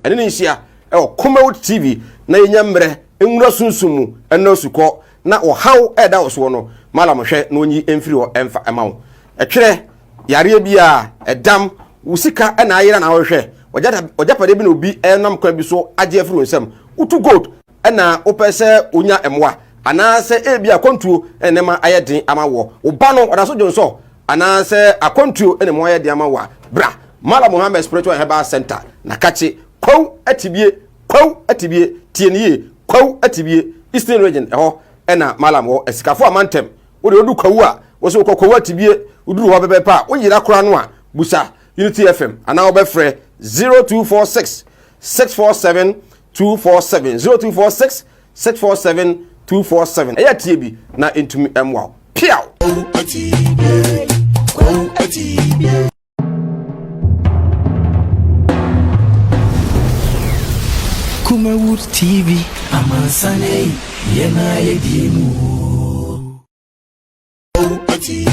Ɛne no nhyia wɔ Kumawood TV na yɛnya mmerɛ nwura sunsum mu nnɔ asukɔ na ɔhaw a ɛda wo soɔ no Mallam hwɛ na ɔnyi mfiri hɔ mfa mma wo. Ɛtwerɛ, yareɛ biara, ɛdam, wo sika na ayera na wohwehwɛ, w'agyapadeɛ bi na obi nam kwan bi so agye afiri wo nsam, wotu gold na wopɛ sɛ wonya mmoa, anaasɛ ebia akwantuo na nneɛma ayɛ den ama woɔ, wo ba no ɔda so dwonsɔ anaasɛ akwantuo na emu ayɛ den ama wo a, bra Mallam Muhammad Spiritual and Herbal Center, Nakakye, Kwawu Atibie, Kwawu Atibie, tie no yie, Kwawu Atibie, Eastern Region, ɛhɔ na Mallam wɔ, Asikafo Amantam, wo deɛ wodu Kwawu a, wo sɛ wokɔ Kwawu Atibie, woduru hɔ pɛpɛɛpɛ a, woyera koraa no a, busa Unity FM anaa wobɛfrɛ 0246 647 247 0246 647 247 ɛyɛ tie bi na ɛntumi mmoa wo piaw. Kumawood TV, amansane yɛn a yɛdie mu. Ɔse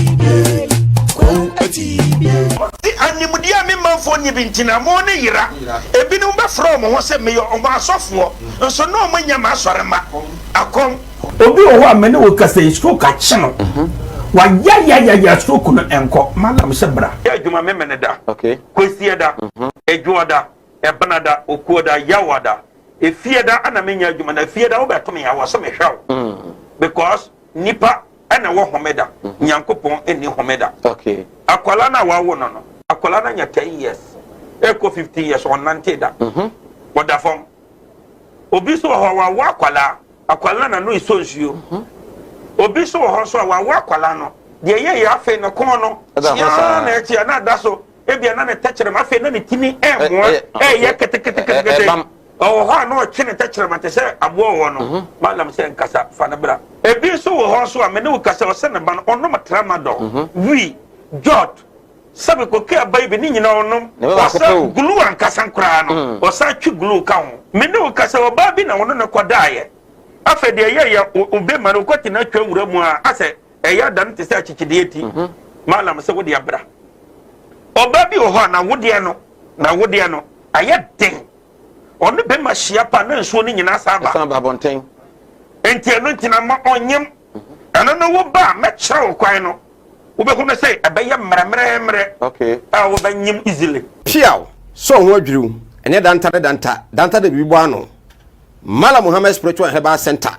animdeɛ a me manfoɔ nni bi nti na mo ne yera. Ebinom bɛfrɛ wɔn ho sɛ meyɛ wɔn asɔfoɔ, nso na wɔn nyɛ m'asɔremma. Akɔm. Obi wɔ hɔ a me ne wo kasa yi stroke akye no wayayayaya stroke no ɛnkɔ malam sɛ bra. Yɛ adwuma Memeneda, Kwasiada, Adwoada, Ɛbenada, Okuoda, Yawoada, Efiada ana menyɛ adwuma na Efiada wobɛto me a wɔ se mehwɛ wo because Nipa na ɛwɔ homeda, Nyankopɔn nni homeda. Akwadaa no a wawo no no, akwadaa no anya 10 years, ɛkɔ 15 years, ɔnnante da. Ɔda fam. Obi nso wɔ hɔ a wawo akwadaa, akwadaa no n'ano esɔ nsuo. Obi nso wɔ hɔ nso a wawo akwadaa no, deɛ ɛyɛ yɛ afei ne kɔn no, kyeaa na ɛkyea na ada so, ebia na ne tɛkyerɛma afei na ne tini ɛɛmoa, ɛɛyɛ keteketekete. Ɔwɔ hɔ a na ɔtwe ne tɛkyerɛma te sɛ aboa ɔwɔ no. Mhm. Malam sɛ nkasa fa no bra. Ebi nso wɔ hɔ nso a me ne wo kasa ɔsɛ ne ba no ɔnom tramadol, mhm. wii, jot, sɛbi koke aba yi bi ne nyinaa ɔnom. Ɔsɛ glue ankasa koraa no mm. ɔsan twe glue ka ho. Me ne wo kasa ɔbaa bi na ɔno ne kɔdaeɛ. Afei deɛ ɛyɛ yɛ obema no ɔkɔte no atwa wura mu a asɛ ɛyɛ ada no te sɛ akyekyedeɛ ti. Mhm. Malam sɛ wode abra. Ɔbaa bi wɔ hɔ a na wodeɛ no na wodeɛ no ayɛ den. Ɔne bɛma hyia pa na nsuo no nyinaa san ba. San ba abɔnten. Nti ɛno nti na ma ɔnyem. Ɛno no wo ba a mɛkyerɛ wo kwan no wobɛhu no sɛ ɛbɛyɛ mmerɛmmerɛmmerɛ okay. a wobɛnyem easily. Piaw! Sɛ wo ho adwiriw, ɛnyɛ danta ne danta, danta de biribi bɔ ano. Mallam Muhammad Spiritual and Herbal Center.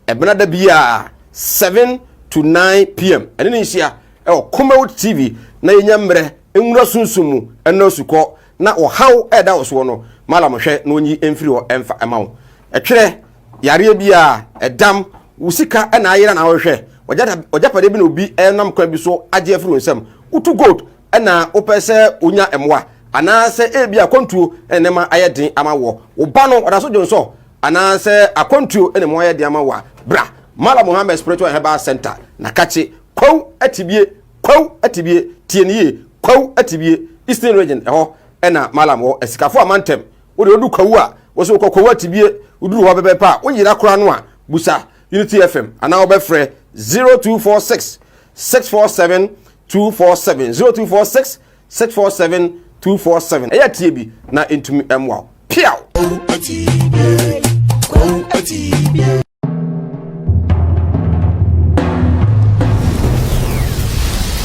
Ɛbena da biara 7 to 9 pm ɛne ne nhyia ɛwɔ Kumawood TV na yɛnya mmerɛ nwura sunsum mu ɛnɔ asukɔ na ɔhaw ɛda wo soɔ no Malam hwɛ na ɔnyi mfiri hɔ ɛmfa ɛma wo. Ɛtwerɛ, yareɛ biara, ɛdam, wo sika ɛna ayera na wohwehwɛ, w'agyapadeɛ bi na obi ɛnam kwan bi so agye afiri wo nsam, wotu gold ɛna wopɛ sɛ wonya mmoa anaasɛ ebia akwantuo ɛna nneɛma ayɛ den ama woɔ, wo ba no ɔda so dwonsɔ Anaasɛ akwantuo na mu ayɛ den ama wo a, bra Mallam Muhammad Spiritual and Herbal Center, Nakakye, Kwawu Atibie, Kwawu Atibie, tie no yie, Kwawu Atibie, Eastern Region, ɛhɔ na Mallam wɔ, Asikafo Amantam. Wo deɛ wodu Kwawu a, wo sɛ wokɔ Kwawu Atibie, woduru hɔ pɛpɛɛpɛ a, woyera koraa no a, busa Unity FM anaa wobɛfrɛ 0246 647 247, 0246 647 247. Ɛyɛ tie bi na ɛntumi mmoa wo. Piaw!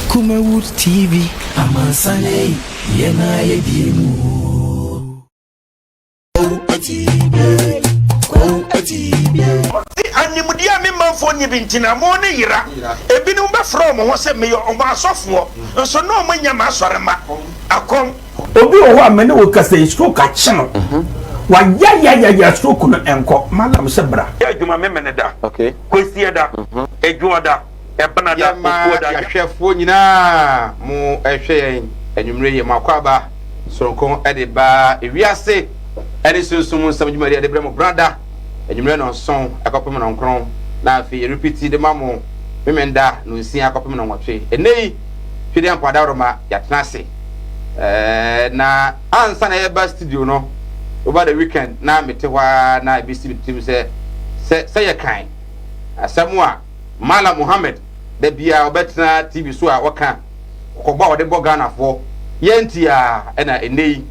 Kumawood TV, amansane yɛn a yɛdie mu. Ɔse animdeɛ a me manfoɔ nni bi nti na mo ne yera. Ebinom bɛfrɛ wɔn ho sɛ meyɛ wɔn asɔfoɔ, nso na wɔn nyɛ m'asɔremma. Akɔm. Obi wɔ hɔ a me ne wo kasa yi stroke akye no wayayayaya stroke no ɛnkɔ malam sɛ bra. Yɛ adwuma Memeneda, Kwasiada, Adwoada, Ɛbenada, Yɛma Okuoda. yɛahwɛfoɔ nyinaa mo ɛhwɛ yɛn anwummerɛ yi, yɛma akwaaba soronko de ba ewiase ne sunsum mu nsɛm dwumadi a yɛde brɛ mo brada anwummerɛ nnɔnson kɔpem nnɔnkron na afei yɛrepiti de ma mo Memenda nnɔnsia kɔpem nnɔnwɔtwe. Ɛnnɛ yi Twedeɛ Mpo Adaworoma yɛatena ase na ansa na yɛba studio no over the weekend na mete hɔ ara na ɛbɛsi me tirim sɛ sɛ sɛ yɛkan asɛm a Mallam Mohammed da biara ɔbɛtena TV so a ɔka kɔkɔbɔ a ɔde bɔ Ghanafoɔ yɛn nti a ɛna ɛnnɛ yi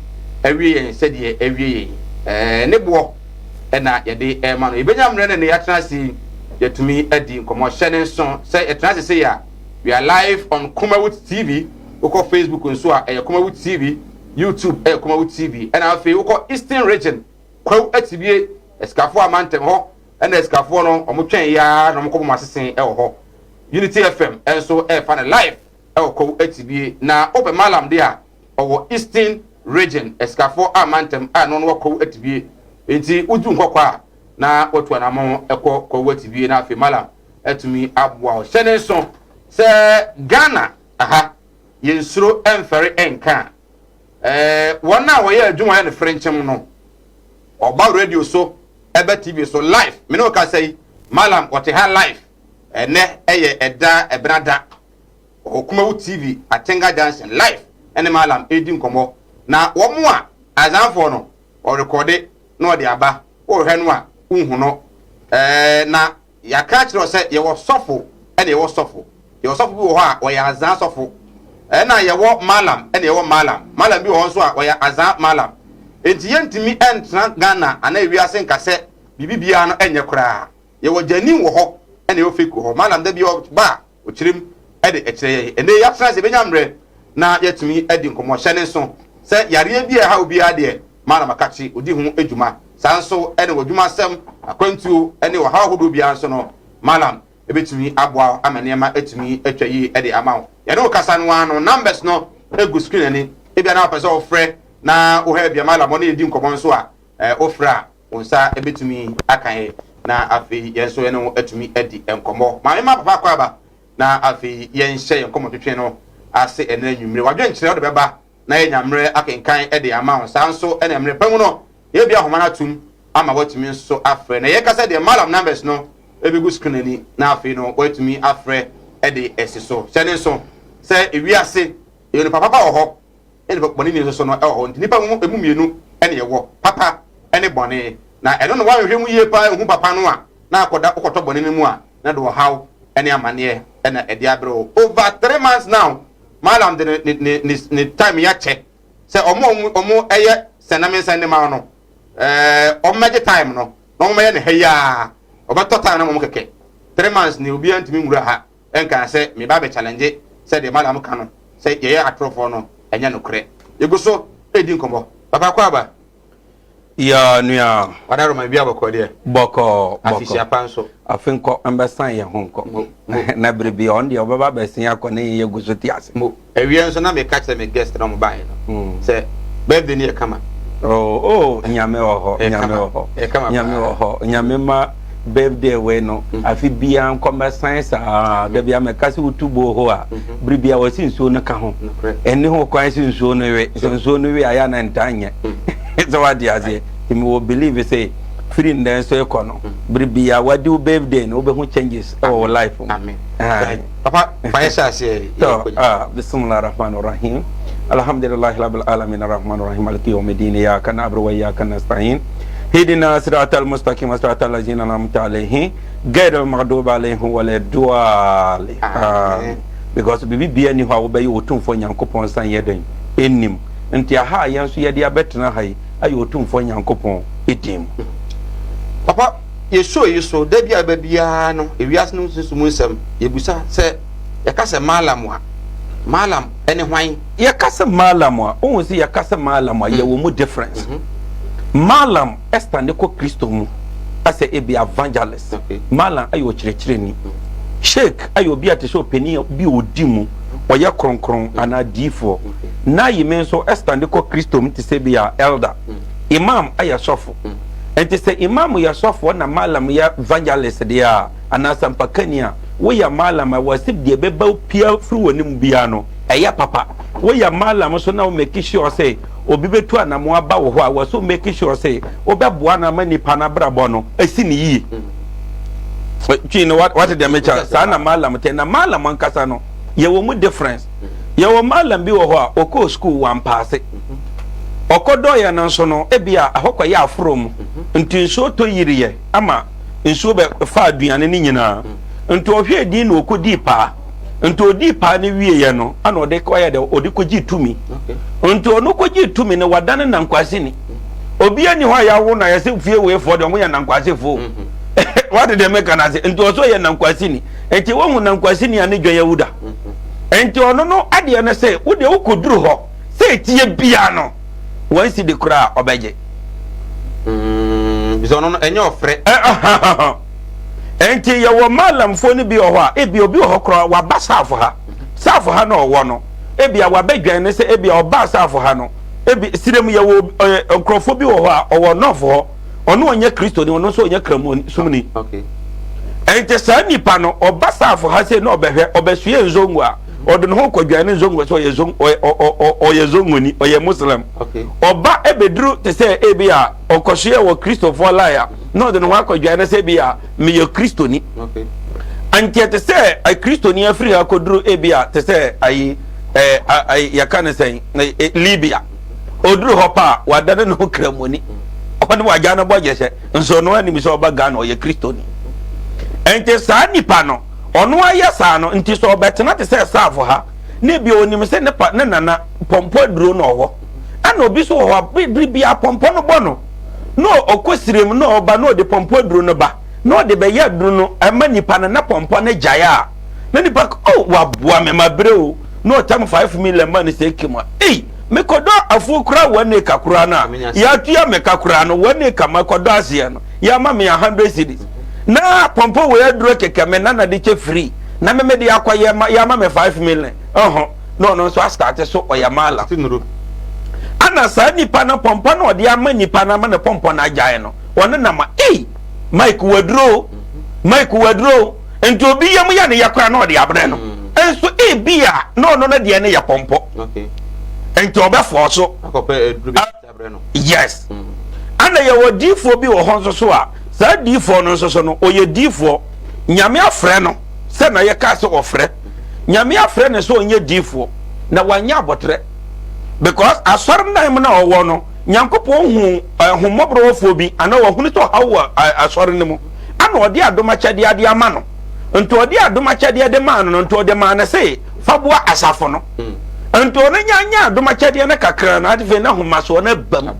awie yɛn sɛdeɛ awie yɛn yi. Ɛɛ ne boɔ na yɛde rema no. Yɛbɛnya mmerɛ ne no yɛatena ase yi, yɛatumi adi nkɔmmɔ. Hyɛ ne nso sɛ yɛtena ase sei a, we are live on Kumawood TV. Wokɔ Facebook nso a, ɛyɛ Kumawood TV. YouTube ɛyɛ Kumawood TV. Ɛna afei wokɔ Eastern Region, Kwawu Atibie, Asikafoɔ amantam hɔ, ɛna asikafoɔ no wɔn twɛn yi ara na wɔn kɔ bɔ wɔn asese ɛwɔ hɔ. Unity FM nso ɛrefa no live ɛwɔ Kwawu Atibie. Na wopɛ Mallam deɛ a, ɔwɔ Eastern Region Asikafoɔ a mantam a ɛno no wɔ Kwawu Atibie. Enti wodu Nkɔkɔ a, na watu anamɔn kɔ Kwawu Atibie na afei Mallam atumi aboa wo. Hyɛ ne nso sɛ Ghana ha yɛnsuro mfɛre nka a, ɛɛ wɔn a wɔyɛ adwuma yɛ no ferenkyem no, ɔba radio so, ɛbɛ TV so live. Me ne wo kasa yi, Mallam ɔte ha live. Ɛnɛ ɛyɛ ɛda ɛbenada. Ɔwɔ Kumawu TV Atenga Junction live ɛne Mallam redi nkɔmmɔ. Na wɔn a Azanfoɔ no ɔrekɔde na ɔde aba, worehwɛ no a wonhu no. Ɛɛ na yɛaka akyerɛ wo sɛ yɛwɔ sɔfo ɛna yɛwɔ sɔfo. Yɛwɔ sɔfo bi wɔ hɔ a ɔyɛ Azan sɔfo. Ɛna yɛwɔ Mallam ɛna yɛwɔ Mallam. Mallam bi wɔ hɔ nso a ɔyɛ Azan Mallam. Enti yɛntumi ntena Ghana anaa ewiase nka sɛ biribi biara no ɛnyɛ koraa. Yɛwɔ Gyanin wɔ hɔ ɛna yɛwɔ Fake wɔ hɔ. Mallam da bi ɔba a Ɔkyerɛ mu de kyerɛ yɛn. Ɛnnɛ yi, yɛatena ase, yɛbɛnya mmerɛ na yɛatumi adi nkɔmmɔ. Hyɛ no nso sɛ yareɛ bi a ɛha obiara deɛ, Mallam Akakye, ɔdi ho dwuma. Saa nso na w'adwumasɛm, akwantuo ne ɔhaw ahodoɔ biara nso no, Mallam bɛtumi aboa wo ama nneɛma atumi atwa yie de ama wo. Yɛne wo kasa no ara no, numbers no gu screen ani. Ebia na wopɛ sɛ wofrɛ na wohwɛ baabi a Mallam ɔne yɛn di nkɔmmɔ nso a, wofrɛ a, Wo nsa bɛtumi aka yɛn na afei yɛn nso yɛne wo atumi adi nkɔmmɔ. Maame ma papa akɔ aba na afei yɛnhyɛ yɛn nkɔmmɔtwetwe no ase ɛnnɛ anwummere. W'adwenkyerɛ wode bɛba na yɛanya mmerɛ akenkan de ama wo. Saa nso na mmerɛ pa mu no yɛbɛbue ahoma no atom ama woatumi nso afrɛ. Na yɛkasa deɛ Mallam numbers no bɛgu screen ani na afei no woatumi afrɛ de asi so. Hyɛ ne nso sɛ ewiase yɛ onipa papa wɔ hɔ ne bɔne ni nso so no wɔ hɔ. Nti nnipa mu emu mmienu na ɛwɔ, papa ne bɔne. Na ɛno na woanhwehwɛ mu yie paa nhu papa no a, na akɔda wokɔtɔ bɔne no mu a, na de ɔhaw ne amaneɛ na ɛde abrɛ wo. Over 3 months now, Mallam de ne ne ne ne time yi akyɛ sɛ ɔmo a ɔmo ɛyɛ sɛnɛmensɛn de ma no, ɛɛ ɔmo mɛgye time no na ɔmo mɛyɛ ne ha yi ara. Ɔbɛtɔ time no ama ɔmo kɛkɛ. 3 months ni obiara ntumi nwura ha. Ɛnkaa sɛ meba abɛ challenge sɛ deɛ Mallam ka no sɛ yɛyɛ atorofoɔ no ɛnyɛ nokorɛ. Yɛgu so redi nkɔmmɔ. Papa Akwaaba. Yaa nua. Wada Roma biribiara bɔkɔɔ deɛ? Bɔkɔɔ, bɔkɔɔ. Afehyia pa nso. Afe nkɔ mbɛsan yɛn ho nkɔ. Mo, mo. Na bere bi ɔno deɛ ɔbɛba abɛsen akɔ na yɛn yɛgu so te ase. Mo. Awia nso na meka kyerɛ me guest na wɔn baeɛ no sɛ birthday no yɛ kama. Oh, oh, Nyame wɔ hɔ, Nyame wɔ hɔ, Nyame wɔ hɔ, Nyame ma birthday wei no, mm. afe biara nkɔmɛsan saa, da bia mɛka sɛ wotu boho a, mm-hmm. bere bia wɔsi nsuo no ka ho, ɛne ho kwan sɛ nsuo no we, sɛ nsuo no we a yɛ na ntaa nyɛ, mm. sɛ wate aseɛ, nti mewɔ believe sɛ firi ndɛ nso ekɔ no, mm. bere bia wadi wo birthday no wobɛhu changes ɛwɔ wo life mu. Amen. Papa, fa yɛ hyɛ aseɛ. Tɔ, ah, bisimilah rahman rahim. Alhamdulillahi rabbil alamin arrahman arrahim maliki yawmiddin iyyaka na'budu wa iyyaka nasta'in. Ihdina siratal mustaqim siratal ladzina an'amta alaihim ghairil maghdubi alaihim waladdallin. Amen. Because biribi bia ni hɔ a wobɛyɛ Otumfoɔ Nyankopɔn san yɛ dɛn ɛnnim. Nti aha a yɛn nso yɛde abɛtena ha yi ayɛ Otumfoɔ Nyankopɔn din mu. Papa, yɛ show yi so da bi a ɛba biara no ewiase no sunsum nsɛm yɛbusa sɛ yɛka sɛ Mallam a, Mallam ne hwan? Yɛka sɛ Mallam a, wohu sɛ yɛka sɛ Mallam a, yɛwɔ mu difference. Mallam stande kɔ Kristo mu asɛ ebi evangelist. Mallam ayɛ ɔkyerɛkyerɛni. Sheikh ayɛ obi a te sɛ ɔpanin bi a ɔdi mu, ɔyɛ kronkron anaa diifoɔ. Nayime nso stande kɔ Kristo mu te sɛ bi a elder. Imam ayɛ sɔfo. Enti sɛ Imam yɛ sɔfoɔ na Mallam yɛ evangelist deɛ a, anaa asɛmpakani a, woyɛ Mallam a, wɔse deɛ ɛbɛba pia firi w'anim biara no, ɛyɛ papa. Woyɛ Mallam nso na wo make sure sɛ obi bɛtu anamɔn aba wo hɔ a, wɔse wo make sure sɛ wobɛboa no ama nipa no abrabɔ no asi no yie. Twi no, wate deɛ mekyɛ? Saa na Mallam te. Na Mallam ankasa no, yɛwɔ mu difference. Yɛwɔ Mallam bi wɔ hɔ a, ɔkɔɔ sukuu, wampaase. Ɔkɔdɔeɛ no nso no, ebia ɛhɔ kɔyɛ aforɔ mu, nti nsuo tɔ yiriiɛ ama nsuo bɛfaa aduane no nyinaa. Nti ɔhwɛɛ din na ɔkɔdii paa. Nti ɔdii paa no wieeɛ no, ana ɔde kɔyɛ dɛ, ɔde kɔgyee tumi. Nti ɔno kɔgyee tumi no, wadane nankwaseni. Obi ani hɔ a yɛawo na yɛsɛ fie weifoɔ deɛ ɔmo yɛ nankwasefoɔ. Wate deɛ meka no ase? Nti ɔsɛ ɔyɛ nankwaseni. Nti wohu nankwaseni a ne dwan awu da. Nti ɔno no adeɛ no sɛ wo deɛ wokɔduru hɔ sɛ ɛtie bia no wɔn si de koraa ɔbɛgye. Bisɛ ɔno no ɛnyɛ ɔfrɛ. Nti yɛwɔ malamfoɔ no bi wɔ hɔ a ebi obi wɔ hɔ koraa waba saafo ha. Saafo ha na ɔwɔ no ebia wabɛdwan ne sɛ ebia ɔbaa saafo ha no ebi sirem yɛwɔ nkurɔfoɔ bi wɔ hɔ a ɔwɔ nɔɔfo hɔ ɔno ɔnyɛ kristoni ɔno nso ɔnyɛ kramosomni. Nti saa nipa no ɔba saafo ha sei na ɔbɛhwɛ ɔbɛsue nzongo a ɔde ne ho kɔdwan ne nzongo sɛ ɔyɛ zong ɔyɛ zongoni ɔyɛ muslim. Ɔba ɛbɛduru te sɛ ebi a ɔkɔsoɛ wɔ kristofoɔ line a na ɔde ne ho akɔdwan ne sɛ ebi a meyɛ kristoni. Nti ɛte sɛ kristoni afiri ha kɔduru ebi a te sɛ ayi ɛɛ yɛka ne sɛn Libya. Ɔduru hɔ pa a wadane ne ho kramoni. Ɔne wagya no bɔ gyɛhyɛ nso ɔno anim sɛ ɔba Ghana ɔyɛ kristoni. Nti saa nipa no ɔno ayɛ saa no nti sɛ ɔbɛtena te sɛ saafo ha na ebi onim sɛ ne pa ne nana pɔmpɔ aduro na ɔwɔ ɛna obi so wɔ hɔ a bere bi apɔmpɔ no bɔ no na ɔkɔ sirem na ɔba na ɔde pɔmpɔ aduro no ba na ɔde bɛyɛ aduro no ɛma nipa no na pɔmpɔ no gyae a na nipa oh waboa me ma bere o na ɔtam 5 million ma no sɛ ekem a ei mekɔdɔ afuo koraa 1 acre koraa no a yɛatua meka koraa no 1 acre makɔdɔ aseɛ no yɛama me 100 cedis na pɔmpɔ wei aduro kɛkɛ me nana de kyɛ free na me mede akɔ yɛma yɛama me 5 million ɔho na ɔno nso asate so ɔyɛ maala ana saa nipa no pɔmpɔ no ɔde ama nipa no ama ne pɔmpɔ no agyae no ɔno nam a ei Mike waduro Mike waduro nti obi yam yɛ ne yɛ koraa na ɔde abrɛ no nso ebi a na ɔno no deɛ no yɛ pɔmpɔ nti ɔbɛfɔɔ so. Yes, ana yɛwɔ diifoɔ bi wɔ hɔ nso so a saa diifoɔ no nso so no ɔyɛ diifoɔ Nyame afrɛ no sɛ na yɛkaa sɛ ɔfrɛ Nyame afrɛ no sɛ ɔnyɛ diifoɔ na wanyɛ abɔtrɛ because asɔre nan mu na ɔwɔ no Nyankopɔn hu ɛhommɔborɔfoɔ bi anaa wahunu sɛ ɔhaw wɔ asɔre no mu ana ɔde adom akyɛdeɛ ade ama no nti ɔde adom akyɛdeɛ de maa no no nti ɔde maa no se fa boa asafo no nti ɔno nya nya adom akyɛdeɛ no kakra no afei na ahomasoɔ no aba mu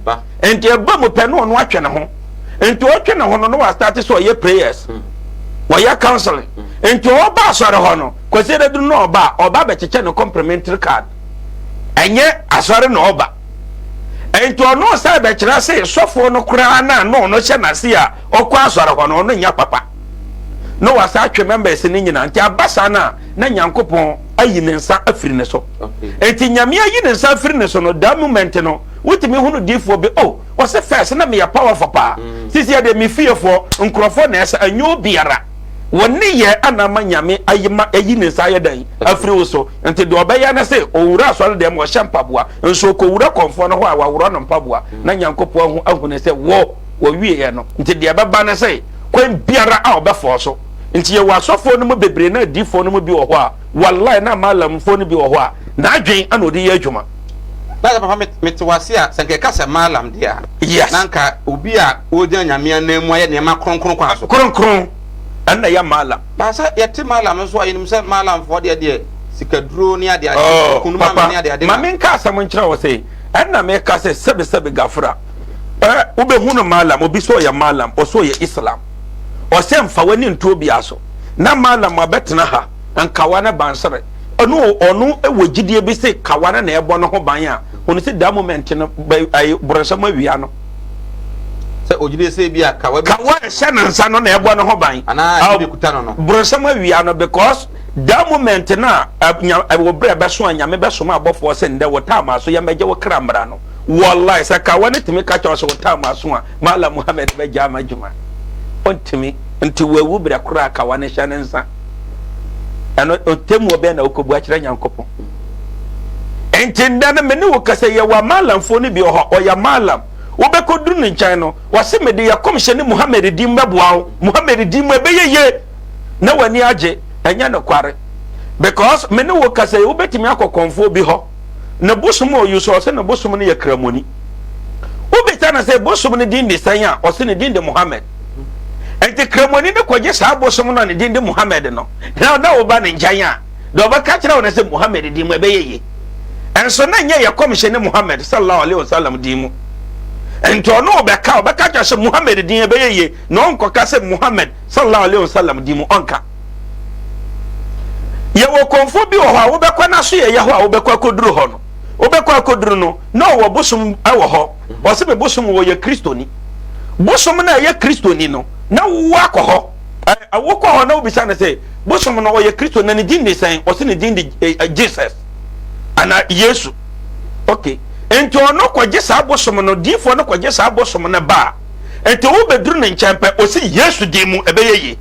nti ɛba mu pɛ na ɔno atwe ne ho nti ɔtwe ne ho no na wastate sɛ ɔyɛ prayers wɔyɛ counseling nti ɔba asɔre hɔ no Kwasi Adaduru na ɔba a ɔba bɛkyekyɛ no complimentary card ɛnyɛ asɔre na ɔba nti ɔno sɛ bɛkyerɛ se sɔfoɔ no koraa na na ɔno hyɛ n'ase a ɔkɔ asɔre hɔ no ɔno nya papa na wasa atwe members no nyinaa nti aba saa no a na Nyankopɔn ayi ne nsa afiri ne so nti Nyame ayi ne nsa afiri ne so no that moment no wotumi hunu diifoɔ bi oh ɔsɛ first na meyɛ powerful paa sisi ɛdeɛ me fiefoɔ nkurɔfoɔ na ɛsɛ ɛnyɛ obiara wɔn ne yɛ ana ama Nyame ayi ma ayi ne nsa ayɛ dɛn afiri wo so nti deɛ ɔbɛyɛ ne sɛ ɔwura asɔre dɛm ɔhyɛ mpaboa nso ɔkɔwura kɔnfoɔ no hɔ a waworɔ no mpaboa na Nyankopɔn ahu ahu ne sɛ wɔ wɔwieɛ no nti deɛ ɛbɛba ne sɛ kwan biara a ɔbɛfɔɔ so nti yɛwɔ asɔfoɔ no mu bebree na adiifoɔ no mu bi wɔ hɔ a wallahi na malamfoɔ no bi wɔ hɔ a n'adwen ana ɔde yɛ adwuma. Na sɛ papa mete wase a sɛ nka ɛka sɛ malam deɛ a yes na nka obi a ɔgyina Nyame anan mu ayɛ nneɛma kronkron kwan so. Kronkron ɛna yɛ malam. Ba sɛ yɛte malam nso a yɛnim sɛ malamfoɔ deɛ deɛ sikaduro ne adeade oh, kunum papa ne adeade ma menka asɛm nkyerɛ wo sɛ ɛna meka sɛ sɛbesɛbe gafra ɛ wobɛhu no malam obi sɛ ɔyɛ malam ɔsɛ ɔyɛ Islam ɔsɛ mfa w'ani nto obiara so na malam abɛtena ha nkawa ne bansere ɔno ɔno wɔ gyidie bi sɛ kawa no na ɛbɔ no ho ban a ɔno sɛ that moment no ayi borɔnsam awia no sɛ ogyidie sɛ bi a kawa bi kawa ɛhyɛ ne nsa no na ɛbɔ ne ho ban anaa ebi kuta no no borɔnsam awia no because that moment na wɔ berɛ bɛso a Nyame bɛsoma abɔfoɔ sɛ ndɛ wɔ taama so yɛmmɛgye wo kra mmara no wallahi sɛ kawa no tumi ka kyerɛ sɛ wɔ taama so a Malam Muhammad bɛgya ama adwuma ɔntumi nti wawu berɛ koraa kawa no hyɛ ne nsa ɛno ɔtɛmuo bɛn na wokɔbu akyerɛ Nyankopɔn nti ndɛ no me ne wo kasa yɛwɔ amalamfoɔ no bi wɔ hɔ ɔyɛ malam wobɛkɔduru ne nkyɛn no wɔse mede yɛ kɔmhyɛ ne Muhammad din bɛboa wo Muhammad din mu ɛbɛyɛ yie na w'ani agye ɛnyɛ nokware because me ne wo kasa yi wobɛtumi akɔ kɔnfoɔ bi hɔ ne bosom a ɔyi so ɔsɛ ne bosom no yɛ kramoni wobɛta no sɛ bosom no din de sɛn a ɔsɛ ne din de Muhammad nti kramoni no kɔgye saa bosom no a ne din de Muhammad no na na woba ne nkyɛn a deɛ ɔbɛka kyerɛ wo no sɛ Muhammad din mu ɛbɛyɛ yie ɛnso na nyɛ yɛ kɔmhyɛ ne Muhammad sallallahu alaihi wasallam din mu. Nti ɔno ɔbɛka, ɔbɛka kyerɛ sɛ Muhammad din ɛbɛyɛ yie, na ɔnkɔka sɛ Muhammad sallallahu alaihi wasallam din mu ɔnka. Yɛwɔ kɔmfoɔ bi wɔ hɔ a wobɛkɔ n'aso yɛyɛ hɔ a wobɛkɔ akɔduru hɔ no, wobɛkɔ akɔduru no na ɔwɔ bosom wɔ hɔ. Ɔsɛ me bosom wɔ yɛ Kristoni. Bosom no a ɛyɛ Kristoni no, na wowɔ akɔ hɔ. Wokɔ hɔ na wobisa no sɛ, bosom no ɔyɛ Kristoni na ne din de sɛn? Ɔsɛ ne din de Jesus anaa Yesu. Ok. Nti ɔno kɔgye saa bosom no, diifoɔ no kɔgye saa bosom no ba a, nti wobɛduru ne nkyɛn pɛ, ɔsi Yesu din mu, ɛbɛyɛ yie.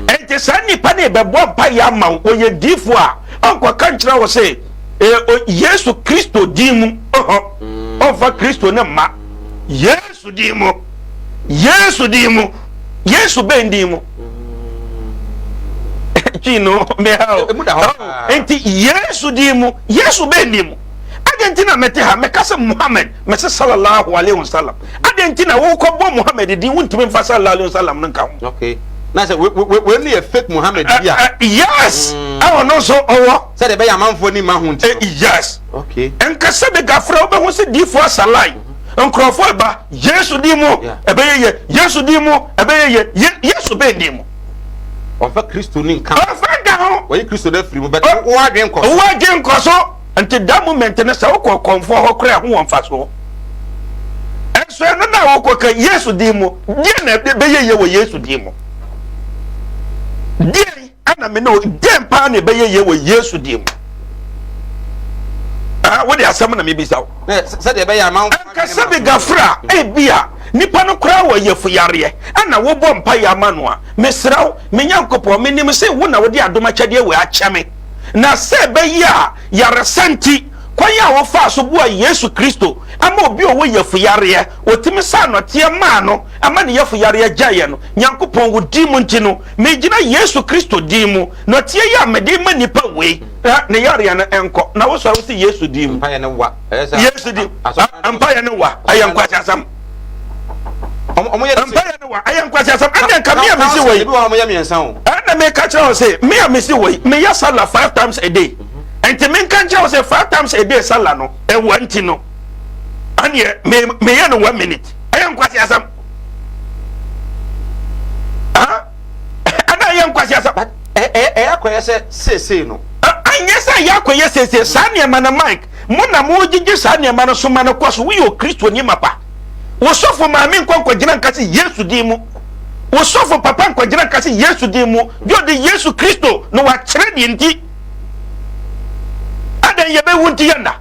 Nti saa nipa no bɛbɔ mpaeɛ ama wo, ɔyɛ diifoɔ a, ɔnkɔka nkyerɛ wo se, Yesu Kristo din mu, ɔhɔ, ɔmfa Kristo no mma. Yesu din mu, Yesu din mu, Yesu bɛn din mu? Twi no meha o. Nti Yesu din mu, Yesu bɛn din mu? Adɛn nti na mete ha meka sɛ Muhammad, mese sallallahu alaihi wasallam. Adɛn nti na wokɔbɔ Muhammad din wontumi mfa sallallahu alaihi wasallam no nka ho? Okay. Na sɛ wei no yɛ fake Muhammad bi a. Yes. Ɛwɔ no nso ɔwɔ. Sɛdeɛ ɛbɛyɛ amanfoɔ ni ma ho nti. Yes. Okay. Nkasa de gafra wobɛhu sɛ diifoɔ asalai. Nkurɔfoɔ ɛba Yesu din mu ɛbɛyɛ yɛ Yesu din mu ɛbɛyɛ yɛ Yesu bɛn din mu. Ɔmfa Kristo ni nka. Ɔmfa nka ho. Wɔyi Kristo no afiri mu bɛtɛ wo adwen nkɔ so. Wo adwen nkɔ so. Nti da moment no sɛ wokɔ kɔnfoɔ hɔ koraa ɛho wɔ mfasoɔ. Ɛnso ɛno na wokɔ ka Yesu din mu deɛ na ɛbɛyɛ yie wɔ Yesu din mu. Deɛ Ɛna me ne wo, dɛn paa na ɛbɛyɛ yie wɔ Yesu din mu? Ah, wode asɛm na mebisa wo. Sɛdeɛ ɛbɛyɛ amanfoɔ Ɛnka sɛ megafra, ebia nipa no koraa wɔ yafuyareɛ, ɛna wobɔ mpaeɛ ama no a, mesrɛ wo, me Nyankopɔn, menim sɛ wo na wode adom akyɛdeɛ wei akyɛ me, na sɛ ɛbɛyɛ a yaresa nti, kwan a wofaa so boaa Yesu Kristo ama obi a ɔwɔ yafuyareɛ, ɔtumi saa nɔteɛ maa no ama ne yafuyareɛ gyaeɛ no, Nyankopɔn, wo din mu nti no, Megyina Yesu Kristo din mu, nɔteɛ yi a mede rema nipa wei, ne yareɛ no nkɔ. Na wosɔre wo se Yesu din mu. Mpaeɛ no wa. Yesu din. Mpaeɛ no wa. Ɛyɛ nkwaseasɛm. Mpaeɛ no wa. Ɛyɛ nkwaseasɛm. Ɛnna nka me a mesi wɔ yi. Ɛnna meka kyerɛ wo se, me a mesi wɔ yi, meyɛ sala five times a day. Nti menka nkyerɛ wo sɛ five times a day sala no, ɛwa nti no, ɛneɛ meyɛ no one minute. Ɛyɛ nkwaseasɛm. Ɛna ɛyɛ nkwasi asɛm. Ɛyɛ akɔyɛ sɛ seesei no. Ɛnyɛ sɛ ɛyɛ akɔyɛ seesei saa nneɛma no Mike mo na mo gyegye saa nneɛma no so ma no kɔ so woyɛ okristoni mapa wo sɔfo maame nkɔ nkɔgyina nka sɛ Yesu din mu wo sɔfo papa nkɔgyina nka sɛ Yesu din mu deɛ ɔde Yesu Kristo na wakyerɛ deɛ nti adɛn yɛbɛwu nti yɛnda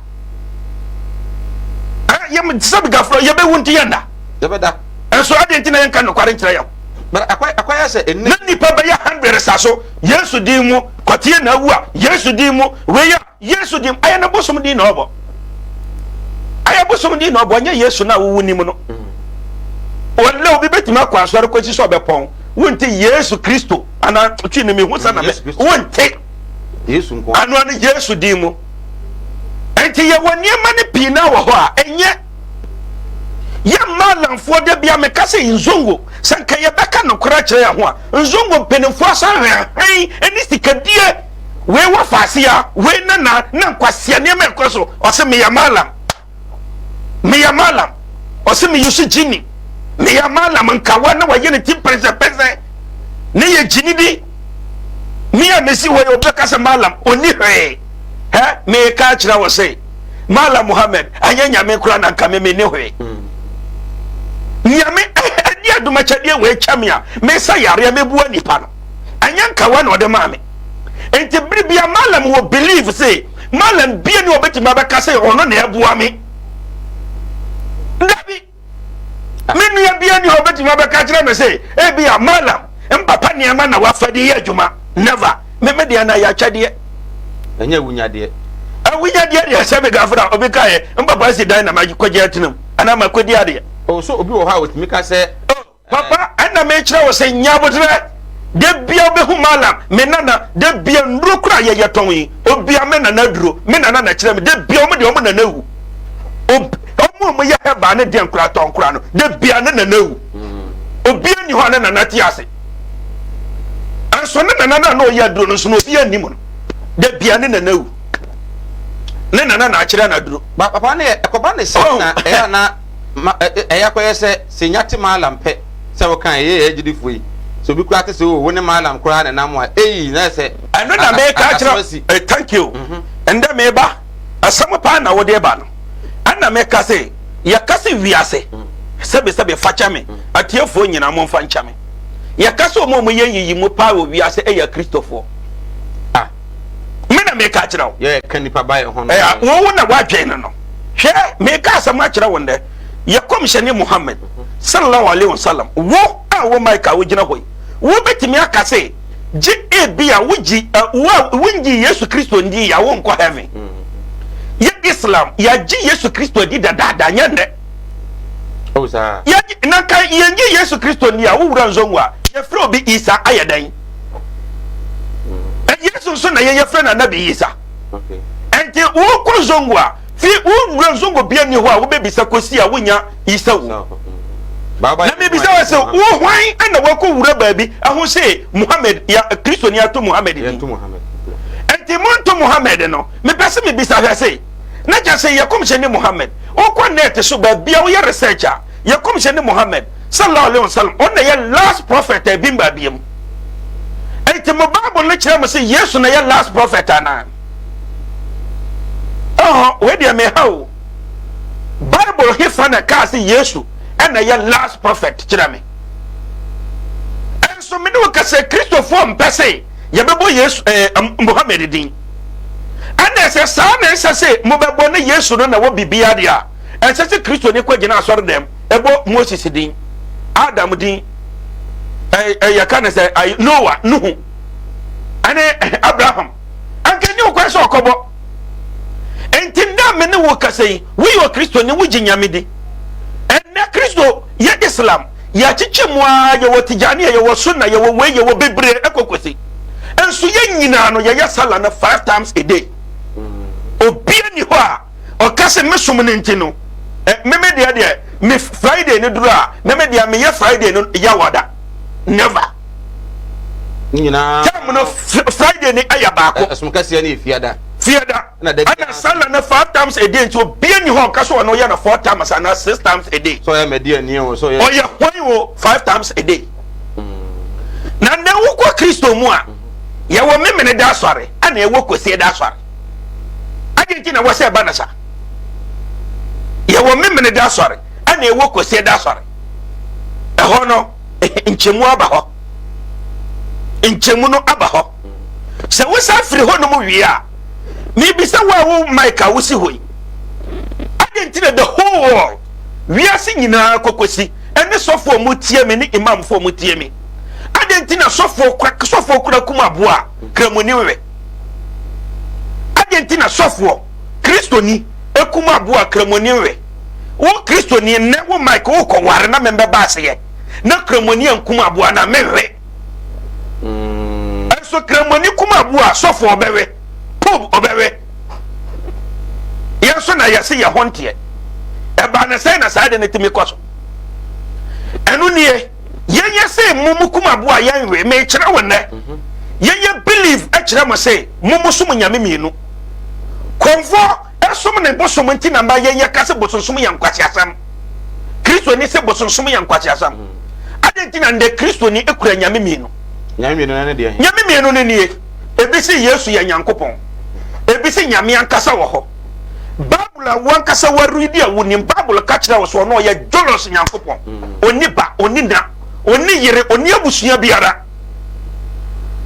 yɛ sɛ bigafrɛ yɛbɛwu nti yɛnda Yɛbɛda. Nso adɛn nti na yɛnka nokware nkyerɛ yɛn ho? But akɔyɛ sɛ ɛnnɛ. Na nnipa bɛyɛ hundred sa so, Yesu din mu, kɔteɛ na awu a, Yesu din mu, wei a, Yesu din mu, ayɛ no bosom din na ɔbɔ. Ayɛ bosom din na ɔbɔ, ɛnyɛ Yesu no a wowu nim no. Wɔlɛ obi bɛtumi akɔ asɔre kɔsi sɛ ɔbɛpɔn, wonte Yesu Kristo, anaa twi no mehu sɛ na mɛ, wonte. Yesu nko. Ano ano Yesu din mu. Nti yɛwɔ nneɛma no pii na wɔ hɔ a, ɛnyɛ Yɛ Malamfoɔ da bia meka sɛ Nzongo sɛ nka yɛbɛka nokorɛ akyerɛ yɛn ho a Nzongo mpanimfoɔ asan hwanhwan ne sikadie wei wɔ faase a wei nana na nkwasea nneɛma ɛkɔ so ɔse meyɛ Malam meyɛ Malam ɔse meyɛ so gyini meyɛ Malam nkawa na wayɛ ne ti pɛsɛpɛsɛ ne yɛ gyini bi me a mesi hɔ yɛ obi bɛka sɛ Malam ɔni hwee hɛ meka akyerɛ wɔ se Malam Muhammad anyɛ nyame koraa na nka me menni hwee. Nyame ɛde adomakyɛdeɛ wei kyɛ me a mesa yareɛ mebua nipa no ɛnyɛ nkawa na ɔde maa me. Nti bere bia Malam wɔ believe se Malam bia ni ɔbɛtumi abɛka sɛ ɔno na ɛboa me. Dabi. Me nua bia ni hɔ obetumi abɛka kyerɛ me sɛ ebi a malam mpapa nneɛma na wafa de yɛ adwuma. Never. Me me deɛ na yɛ akyɛdeɛ. Ɛnyɛ awunyadeɛ. Awunyadeɛ deɛ sɛ me gafra obi ka yɛ mpapa si dan na ma kɔgye atena mu anaa ma kɔdi adeɛ. Oh, so obi wɔ hɔ a otumi ka sɛ. Oh, papa ɛna mekyerɛ wo sɛ nya aboterɛ. Da bia wobɛhu malam me nana da bia nnuro kora yɛyɛ tɔn yi obia me nana aduro me nana na kyerɛ me da bia ɔmo deɛ ɔmo nana wu. Ɔmo a wɔyɛ herbal ne deɛ nkora tɔn kora no da bia ne nana wu. Obia ni hɔ a ne nana te ase. Nso ne nana no a na ɔyɛ aduro no nso no obia nnim no. Da bia ne nana wu. Ne nana na akyerɛ no aduro. Ba papa ne ɛkɔba ne sɛ na ɛyɛ na. Ma ɛyɛ akɔyɛ sɛ sɛ nya te Mallam pɛ sɛ woka ɛyɛ yɛ agyidifoɔ yi sɛ obi koraa te sɛ o wo ne Mallam koraa na nam a ei na ɛsɛ Ɛno na meka akyerɛ eh, thank you mhm. Ɛndɛ meba asɛm paa na wode ba no ɛna meka sɛ yɛka sɛ wiase mm. sɛbesɛbe fakyɛ me mm. atiefoɔ nyinaa momfa nkyɛ me yɛka sɛ ɔma ɔmo yɛ yiyi mu paa wɔ wiase ɛyɛ akristofoɔ ah. Me na meka akyerɛ wo. Yɛ ka nipa ba yɛ ho no. Ɛyà wɔn wo na wadwen no no. Hwɛ meka asɛm akyerɛ wo ndɛ. Yɛ kɔmhyɛni Muhammad sallallahu alaihi wasallam wo a wo mic a wogyina hɔ yi wo betumi aka se gye ebi a wogye wo a wongye Yesu Kristo ndi a wonkɔ heaven. Yɛ Islam yɛagye Yesu Kristo adi dadaada nyɛ nnɛ. Oh, saa. Yɛgye na nka yɛngye Yesu Kristo ndi a wowura nzongo a yɛfrɛ obi Isa ayɛ dɛn? Yesu nso na yɛyɛ frɛ no anabi Isa. Ɛnti wokɔ zongo a fi wowura zongo bia ni hɔ a wobɛbisa kɔsi a wonya Isa wo. Na mebisa wɔ sɛ wo hwan ɛna wakɔ wura baabi ɛho sɛ Muhammad ya Kristo ni ato Muhammad din. Ɛnti monto Muhammad no mepɛ sɛ mebisa hwɛ se na kyɛ sɛ yɛ kɔmhyɛni Muhammad wokɔ net so baabi a woyɛ research a yɛ kɔmhyɛni Muhammad sallallahu alaihi wasallam ɔno na yɛ last prophet a ebi mba biam. Enti mo Bible no kyerɛ mo sɛ Yesu na yɛ last prophet anaa? Ɔhɔ, wei deɛ meha o. Bible hefa na kaa sɛ Yesu ɛna yɛ last prophet kyerɛ me? Ɛnso me ne wo kasa Kristofoɔ mpɛ sɛ yɛbɛbɔ Yesu ɛɛ eh, Muhammad din. Ɛna ɛsɛ saa na ɛsɛ sɛ mobɛbɔ ne Yesu no na wɔ biribiara deɛ a ɛnsɛ sɛ Kristoni kɔgyina asɔre dɛm ɛbɔ Moses din, Adam din, yɛka ne sɛ Noah, Nuhu, ɛne Abraham. Anka nni kwan sɛ ɔkɔbɔ. Enti nnɛ me ne wo kasa yi, woyɛ Okristoni, wogye Nyame di. Ɛnnɛ Kristo yɛ Islam, yɛakyekyɛ mu ara, yɛwɔ Tijaniya, yɛwɔ Sunna, yɛwɔ wei, yɛwɔ bebree ɛkɔkɔsi. Nso yɛn nyinaa no yɛyɛ sala no five times a day. Obia ni hɔ a ɔka sɛ me som no nti no me me deɛ deɛ me Friday no duru a me me deɛ meyɛ Friday no yawada never. Nyinaa term no Friday ni ɛyɛ baako. Ɛsom kɛseɛ no yɛ fiada. Fiada ɛna sala no five times a day nti obia ni hɔ ɔka sɛ ɔno yɛ no four times anaa six times a day. Sɛ ɔyɛ mɛdi ani o sɛ ɔyɛ. Ɔyɛ hwan o five times a day. Na nɛ wokɔ Kristo mu a yɛwɔ memene da asɔre ɛna ɛwɔ kwasie da asɔre. Adɛn nti na ɛwɔ sɛ ɛba no saa? Yɛwɔ Memeneda asɔre ɛna ɛwɔ Kwasiada asɔre. Ɛhɔ no nkyɛmu aba hɔ. Nkyɛmu no aba hɔ. Sɛ wosan firi hɔ nom wie a, mebisa wo a wo mic a wosi hɔ yi, adɛn nti na the whole world, wiase nyinaa kɔkɔsi, ɛne sɔfoɔ a wɔtie me ne imamfoɔ a wɔtie me, adɛn nti na sɔfoɔ sɔfoɔ kura kum aboa a kramoni wɛ? Adɛn nti na sɔfoɔ, Kristoni, kum aboa Kramoni nwe? Wo Kristoni, nnɛ wo Mike wokɔware na membɛba aseɛ na Kramoni ankum aboa na menwe. Nso Kramoni kum aboa sɔfoɔ ɔbɛwe, Pope ɔbɛwe. Yɛn nso na yɛse yɛ ho nteɛ. Ɛbaa ne sɛn na saa de no tumi kɔ so? Ɛno nie. Yɛyɛ se mo mo kum aboa a yɛnwe. Mekyerɛ wo nnɛ. Yɛyɛ believe kyerɛ mo se mo mo som nyame mienu. Kɔmfoɔ som ne bosom nti na ma yɛn yɛka se bosonsom yɛ nkwaseasɛm. Kristoni se bosonsom yɛ nkwaseasɛm. Adɛn nti na ndɛ Kristoni kura nyame mienu? Nyame mienu no ne deɛ he? Nyame mienu no nie. Ebi se Yesu yɛ Nyankopɔn. Ebi se Nyame ankasa wɔ hɔ. Bible a wo ankasa woaredi a wonim, Bible ka kyerɛ wo sɛ ɔno ɔyɛ jealous Nyankopɔn. Ɔnni ba, ɔnni na, ɔnni yere, ɔnni abusua biara.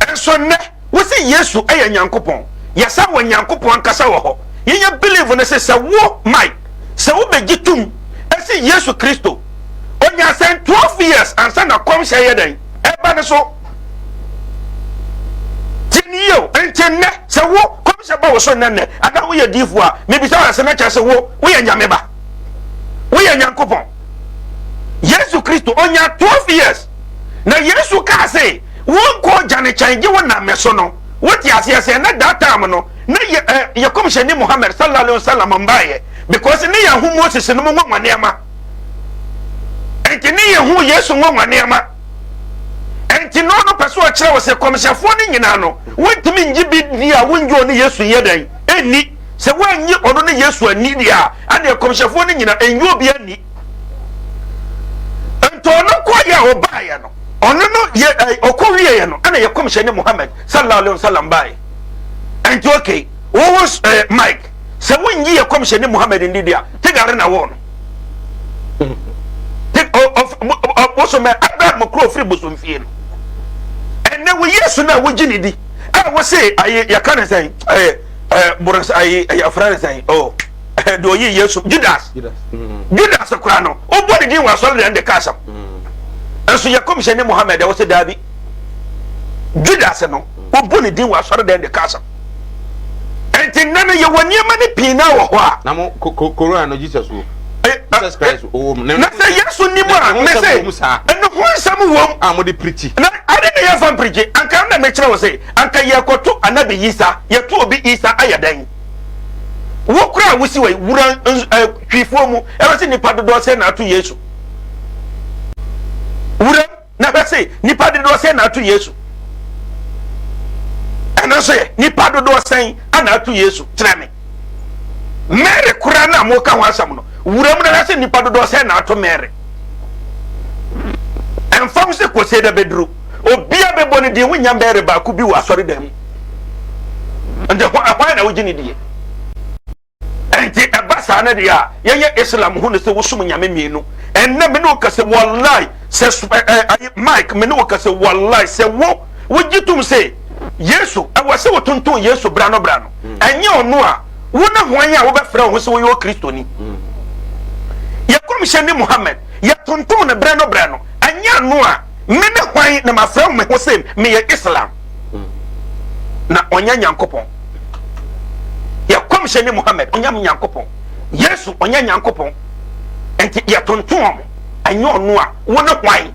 Nso nnɛ, wose Yesu yɛ Nyankopɔn. Yɛsan wɔ Nyankopɔn ankasa wɔ hɔ. Yɛnya believe no sɛ sɛ wo, Mike, sɛ wobɛgye tom sɛ Yesu Kristo, ɔnyaa sɛn 12 years ansa na kɔmhyɛ yɛ dɛn? Ɛba ne so. Tie ne yie o. Nti nnɛ, sɛ wo, kɔmhyɛ ba wo so nnɛ nnɛ, anaa woyɛ diifoɔ a, mebisa wo asɛm na kyerɛ sɛ wo, woyɛ Nyame ba. Woyɛ Nyankopɔn. Yesu Kristo, ɔnyaa 12 years. Na Yesu kaa se, wonkɔ Agya no kyɛn gye wo nam me so no. Wote aseɛ sɛ na that time no, na yɛ, eh, yɛ kɔmhyɛni Muhammad sallallahu alaihi wasallam mbaeɛ. Because ne yɛn ho Moses no mu nwanwa nneɛma. Nti ne yɛn ho Yesu nwanwa nneɛma. Enti na ɔno pɛ sɛ ɔkyerɛ wo sɛ kɔmhyɛfoɔ no nyinaa no, wontumi ngye bi di a wongye ɔne Yesu nyɛ dɛn? Ɛnni. Sɛ woannye ɔno ne Yesu anni deɛ a, ɛneɛ kɔmhyɛfoɔ no nyinaa ɛnnye obiara nni. a ɔbaeɛ no, ɔno no yɛ ɛ ɔkɔ wieɛ no ɛna yɛ kɔmhyɛni Muhammad sallallahu alaihi wasallam baeɛ. Ɛnti okay, wowo ɛ Mike, sɛ wonnyi yɛ kɔmhyɛni Muhammad ndi di a, tigare na wɔ no. Bosom ɛ Abraham kuro ofiri bosomfie no. Ɛnɛ wo Yesu no a wogye ne di a wose ayi yɛka ne sɛn ɛ ɛ borɔs ayi yɛfrɛ ne sɛn oh deɛ ɔyii Yesu Judas Judas koraa no wobɔ ne din wɔ asɔre dɛm de ka asɛm nso yɛ kɔmhyɛni Muhammad ɛwɔ sɛ daabi Judas no wobɔ ne din wɔ asɔre dɛm de ka asɛm nti nnɛ no yɛwɔ nneɛma no pii na wɔ hɔ a na mo koran no Jesus wo Jesus Christ owó mu na sɛ Yesu ni mu a mese ɛno ho nsɛm wɔ mu a mode pirikyi na ade na yɛmfa mpirikyi anka na mekyerɛ wo sɛ anka yɛkɔto anabi Isa yɛto obi Isa ayɛ dɛn Wo koraa a wosi wɔ yi, wura eh, twifoɔ mu, ɛbɛ sɛ nipa dodoɔ sɛ na ato Yesu. Wura na ɛbɛ sɛ nipa dodoɔ sɛ na ato Yesu. Ɛno nso yɛ nipa dodoɔ sɛn ana ato Yesu kyerɛ me. Mary koraa na mo ka ho asɛm no, wura mu na ɛbɛ sɛ nipa dodoɔ sɛn na ato Mary. Ɛmfa ho sɛ kɔsie da bɛduru, obia bɛbɔ ne din, wonya Mary baako bi wɔ asɔredan mu. Nti hwan na wogye ne die? Nti ɛba saa no deɛ a, yɛnyɛ Islam hu no sɛ wosom nyame mmienu. Ɛnnɛ me ne wo kasa wallahi sɛ ɛ Mike me ne wo kasa wallahi sɛ wo wogye tom sɛ Yesu ɛwɔ sɛ wotonton Yesu bra no bra no mm. ɛnyɛ ɔno a wo ne hwan a wobɛfrɛ wo ho sɛ woyɛ Okristoni. Mm. Yɛkɔmhyɛ ne Muhammad yɛtonton no brɛ no brɛ no ɛnyɛ ano a me ne hwan na mafrɛ me ho sɛ meyɛ Islam. na ɔnyɛ Nyankopɔn. Yɛ kɔmhyɛni Muhammad ɔnyɛ Nyankopɔn. Yesu ɔnyɛ Nyankopɔn. Nti yɛtonton wɔn. Ɛnyɛ ɔno a, wo ne hwan?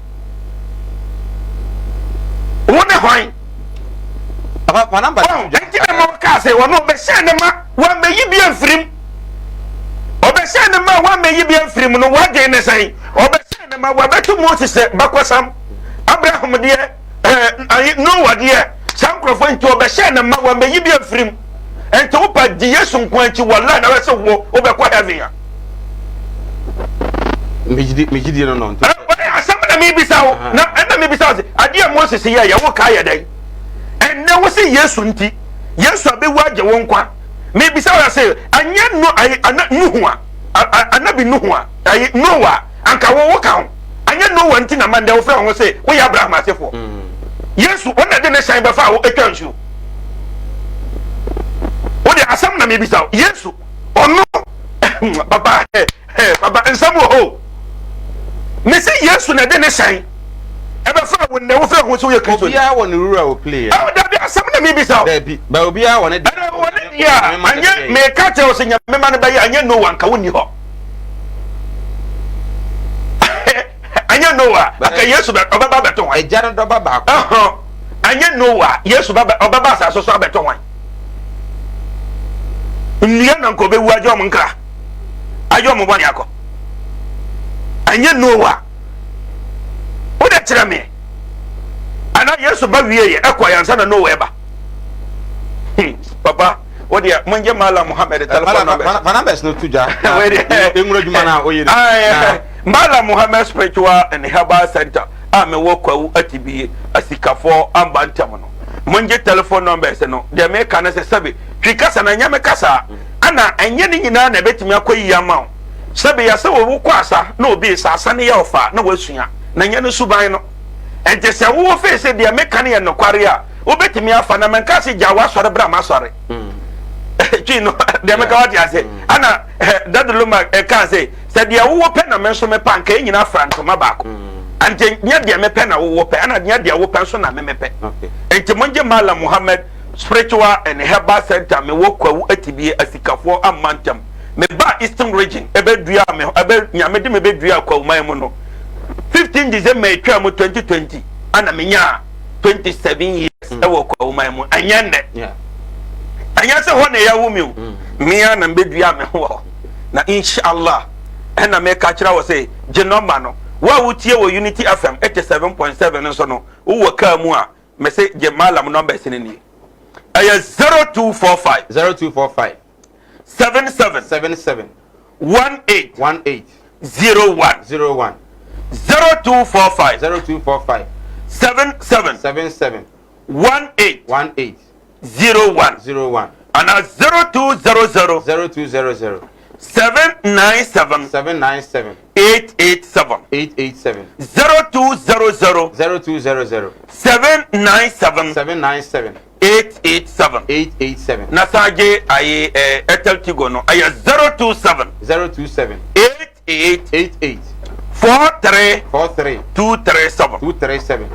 Wo ne hwan? Nti na ma ɔkaa sɛ ɔno ɔbɛhyɛ ne ma wɔamɛyi bi amfirim. Ɔbɛhyɛ ne ma wɔamɛyi bi amfirim no wadwen ne sɛn? Ɔbɛhyɛ ne ma wɔabɛto Moses sɛ bakwasam. Abraham deɛ ɛɛ Noa deɛ saa nkurɔfoɔ nti ɔbɛhyɛ ne ma wɔamɛyi bi amfiri mu nti wopa di Yesu nko akyi wallahi na wɛsɛ wo wobɛkɔ heaven a megyidie no no nti asɛm na mebisa wo na ɛna mebisa wo sɛ adeɛ a Moses yɛ yɛ wo ka yɛ dɛn ɛnɛ wo sɛ Yesu nti Yesu abɛwu agye wo nkwa mebisa wo sɛ anyɛ no ayi ana Nuhu a anabi Nuhu a ayi Noa anka wo wo ka ho Anyɛ Noa nti na ma ndɛ wofrɛ wo ho se woyɛ Abraham asefoɔ. Yesu, ɔno na ɛde ne hyɛn bɛfaa wo atwa nsuo. Wo deɛ asɛm na mebisa wo. Yesu, ɔno, papa, papa, nsɛm wɔ hɔ o. Mese Yesu na ɛde ne hyɛn ɛbɛfaa wo ndɛ wofrɛ wo ho se woyɛ Kristoni. Obiara wɔ ne role a ɔplay ɛ. Ɛwɔ dabi asɛm na mebisa wo. Dabi, ba obiara wɔ ne deɛ. Ɛna wɔ ne deɛ a, anyɛ meka kyerɛ wo sɛ Nyame ma no bɛyɛ anyɛ Noa nka wonni hɔ. Anyɛ Noa anka Yesu bɛ ɔbɛba abɛto hwan? Agya no dɔba baako. Anyɛ Noa Yesu bɛba ɔbɛba asase so abɛto hwan? Nnua na nka ɔbɛwu agye wɔn nkra agye wɔn bɔne akɔ. Anyɛ Noa wode kyerɛ me ana Yesu ba wie yɛ ɛkɔ yɛn ansa na Noa ɛba. Hmm, papa. Wo deɛ mongye Mallam Muhammad telephone numbers. Fa numbers no to dwa. Nwura adwuma no a ɔyɛ no. Mallam Muhammad Spiritual and Herbal Center a mewɔ Kwawu Atibie Asikafoɔ amba ntam no. Mongye telephone numbers no. Deɛ meka no sɛ sɛbe twi kasa na ɛnyɛ me kasa ana ɛnyɛ ne nyinaa na ɛbɛtumi akɔ yie ama wo. Sɛbe yɛsɛ wɔ wokɔ asa na obi resa asa no yɛ ɔfa na wasua na nyɛ no suban no. Ɛnti sɛ wowɔ fee sɛ deɛ meka no yɛ nokware a wobɛtumi afa na menka sɛ gya w'asɔre bra m'asɔre twi no deɛ meka wate ase ana dade loma ɛka sɛ sɛ deɛ wowɔ pɛ na me nso mepɛ anka yɛn nyinaa fra ntoma baako nti nyɛ deɛ mepɛ na wowɔ pɛ ɛna nyɛ deɛ wopɛ nso na me mepɛ nti mongye Malam Muhammad Spiritual and Herbal Center mewɔ Kwawu Atibie asikafoɔ amma ntam meba Eastern Region ɛbɛdua me ɛbɛ nyame de me bɛdua Kwawuman mu no 15 December atwa mu 2020 ana menyaa 27 years mm. ɛwɔ Kwawuman mu ɛnyɛ nnɛ ɛnyɛ sɛ hɔ na ɛyɛ wo mi o mm. mmea na mbɛdua me ho wɔ hɔ na inshallah ɛna meka kyerɛ wɔ sɛ gye nɔmba no wo a wotie wɔ Unity FM 87.7 nso no wowɔ kaa mu a mese gye malam numbers no nie ɛyɛ 0245 0245 77 77 18 18 01 01. 0245. 0245. 77. 77. 18. 18. 01. 01. Ana 0200. 0200. 797. 797. 887. 887. 0200. 0200. 797. 797. 887. 887. Na san gye ayi eh, Airtel Tigo no ɛyɛ 027. 027. 88. 88. 43. 43. 237. 237.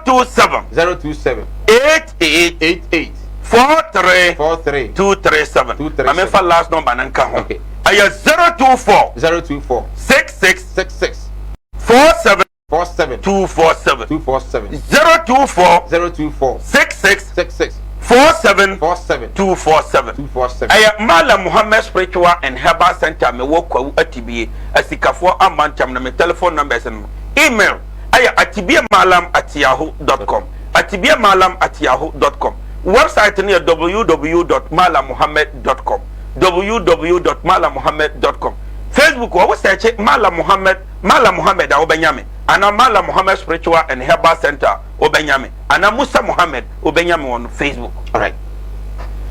027. 027. 88. 88. 43. 43. 237. 237. Maame fa last number no nka ho. Okay. Ɛyɛ 024. 024. 66. 66. 47. 47. 247. 247. 024. 024. 66. 66. 47. 47. 247. 247. Ɛyɛ Malam Muhammad Spiritual and Herbal Center mewɔ Kwawu Atibie Asikafoɔ Amantam na me telephone numbers no. Email ɛyɛ atibiemalam@yahoo.com, atibiemalam@yahoo.com. Website no yɛ www.malammuhammad.com, www.malammuhammad.com. Facebook wɔ wo search Malam Muhammad, Malam Muhammad a wobɛnya me, anaa Malam Muhammad Spiritual and Herbal Center a wobɛnya me, anaa Musa Muhammad wobɛnya me on Facebook. Alright.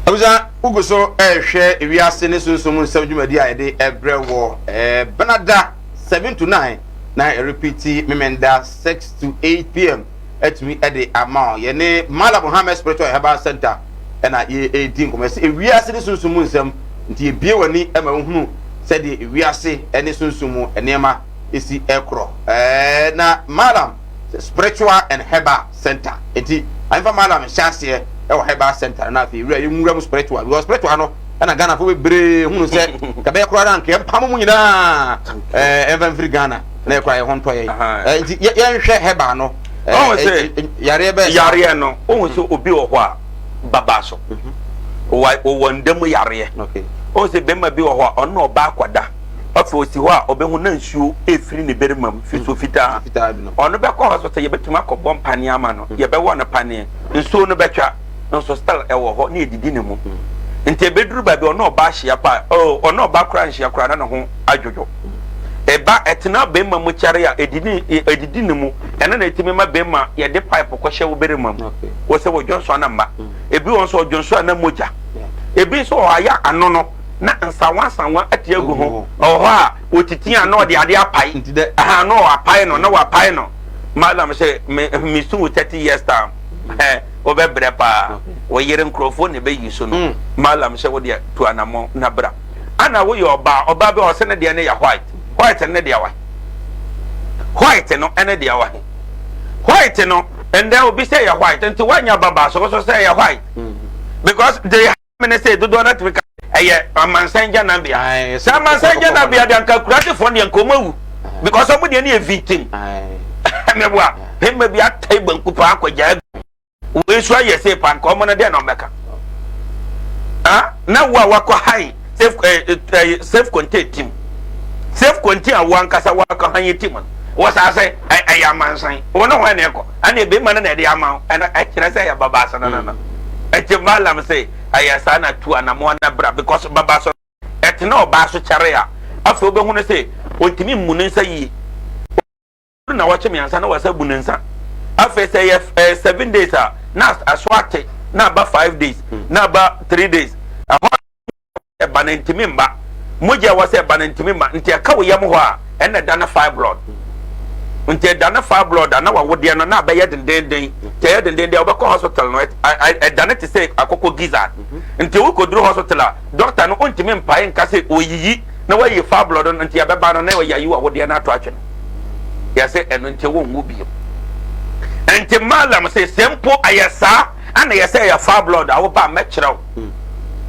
Abusua, wogu so rehwɛ wiase ne sunsum mu nsɛm dwumadi a yɛde ɛbrɛ wɔ eh, Benada 7 to 9 na ɛrepiti Memenda 6 to 8 pm atumi de ama wo. Yɛne Malam Muhammad Spiritual and Herbal Center ɛna yɛredi nkɔmmɔ. Yɛsɛ ewiase ne sunsum mu nsɛm nti yɛbie w'ani ma wohunu sɛdeɛ ewiase ne sunsum mu nneɛma esi ɛkorɔ. Ɛɛ na Malam Spiritual and Herbal Center nti ahemfa Malam nhyɛ aseɛ ɛwɔ Herbal Center na afei wura yɛnwura mu spiritual, because spiritual no ɛna Ghana fo bebree hunu sɛ kɛbɛyɛ koraa na nka yɛmpam mu nyinaa ɛɛ ɛmfa mfiri Ghana na yɛkora yɛ ho ntɔ yɛn. Ɛɛ nti yɛnhwɛ herbal no. Ɔhun sɛ yareɛ bɛyɛ yareɛ no, ɔhun sɛ obi wɔ hɔ a baba so ɔwɔ nda mu yareɛ. Ɔhun sɛ bɛrima bi wɔ hɔ a ɔno na ɔba akɔda, afei osi hɔ a ɔbɛhu na nsuo efiri ne bɛrima mu fi so fitaa. Ɔno bɛkɔ hospital, yɛbɛtumi akɔbɔ mpaneɛ ama no, yɛbɛwɔ no paneɛ, nsuo no bɛtwa nso still ɛwɔ hɔ na edidi ne mu. Nti ebeduru baabi ɔno ɔba ahyia pa, oh, ɔno ɔba koraa nhyia koraa na ne ho adwodwo. Ɛba ɛtena bɛrima mu kyɛre a edidi edidi ne mu, ɛno na etumi ma bɛrima yɛde pipe kɔhyɛ wo bɛrima mu wɔ sɛ wɔdwonso ana mma. Ebi wɔ nso ɔdwonso ana mogya. Ebi nso wɔ ayɛ ano no na nsawansawa ate agu ho. Ɔwɔ hɔ a otiti a na ɔde ade apae aha na ɔapae no na wapae no. Malam sɛ me me su 30 years time ɛ wɔbɛbrɛ paa, wɔyere nkurɔfoɔ na ɛbɛyi so no. Malam sɛ wodeɛ tu anammɔ na bra. Ana woyɛ ɔbaa, ɔbaa bi a ɔsɛ ne deɛ no yɛ white white no, ne deɛ wa white no ɛne deɛ wa white no. Ndɛ obi sɛ yɛ white nti wanya baba so so sɛ yɛ white because they mene sɛ dodoɔ no atumi ka ɛyɛ amansan gyanabea. Sɛ amansan gyanabea deɛ, anka akurasefoɔ deɛ nka ɔmo awu because ɔmo deɛ no yɛ victim. Mɛboa pɛmma bi atae banku paa akɔgyaa wei nso ayɛ sɛ pa nka ɔmo no deɛ na ɔmbɛka ah. Na wo a wakɔ han safe ɛɛ ɛɛ safe contain team, safe contain a wo ankasa wakɔ han team no wɔ saa sɛ ɛyɛ amansan wɔn ho ɛna ɛkɔ ɛna ebema no na ɛde ama wo, ɛna ɛkyerɛ sɛ ɛyɛ babaasa no ɛkyɛ. Malam sɛ ɛyɛ saa na tu anamoa na bra because babaasa ɛtena ɔbaa so kyɛre a, afei wobɛhu no sɛ ontumi mmu ne nsa yie na wɔkye mmiɛnsa na wɔsɛ bu ne nsa. Afei sɛ yɛ 7 days a na aso ate na aba 5 days na aba 3 days. Ɛhɔ ɛba no ntumi mba, mogya ɛwɔ sɛ ɛba no ntumi mba. Nti ɛka wo yam hɔ a, ɛna ɛda no fibroid. Nti ɛda no fibroid a na wawodeɛ no na abɛyɛ dendenden. Nti ɛyɛ dendenden a, wobɛkɔ hospital no, ɛda no te sɛ akɔkɔ gizzard. Nti wokɔduru hospital a, doctor no ɔntumi mpae nka sɛ ɔyiyi na wayi fibroid no. Nti ɛbɛba no na wɔyɛ ayi wawodeɛ no ato atwe no, yɛsɛ ɛno nti wonwo bio. Nti malam sɛ sɛ mpo ɛyɛ saa ana yɛ sɛ ɛyɛ fibroid a, woba mɛkyerɛ wo,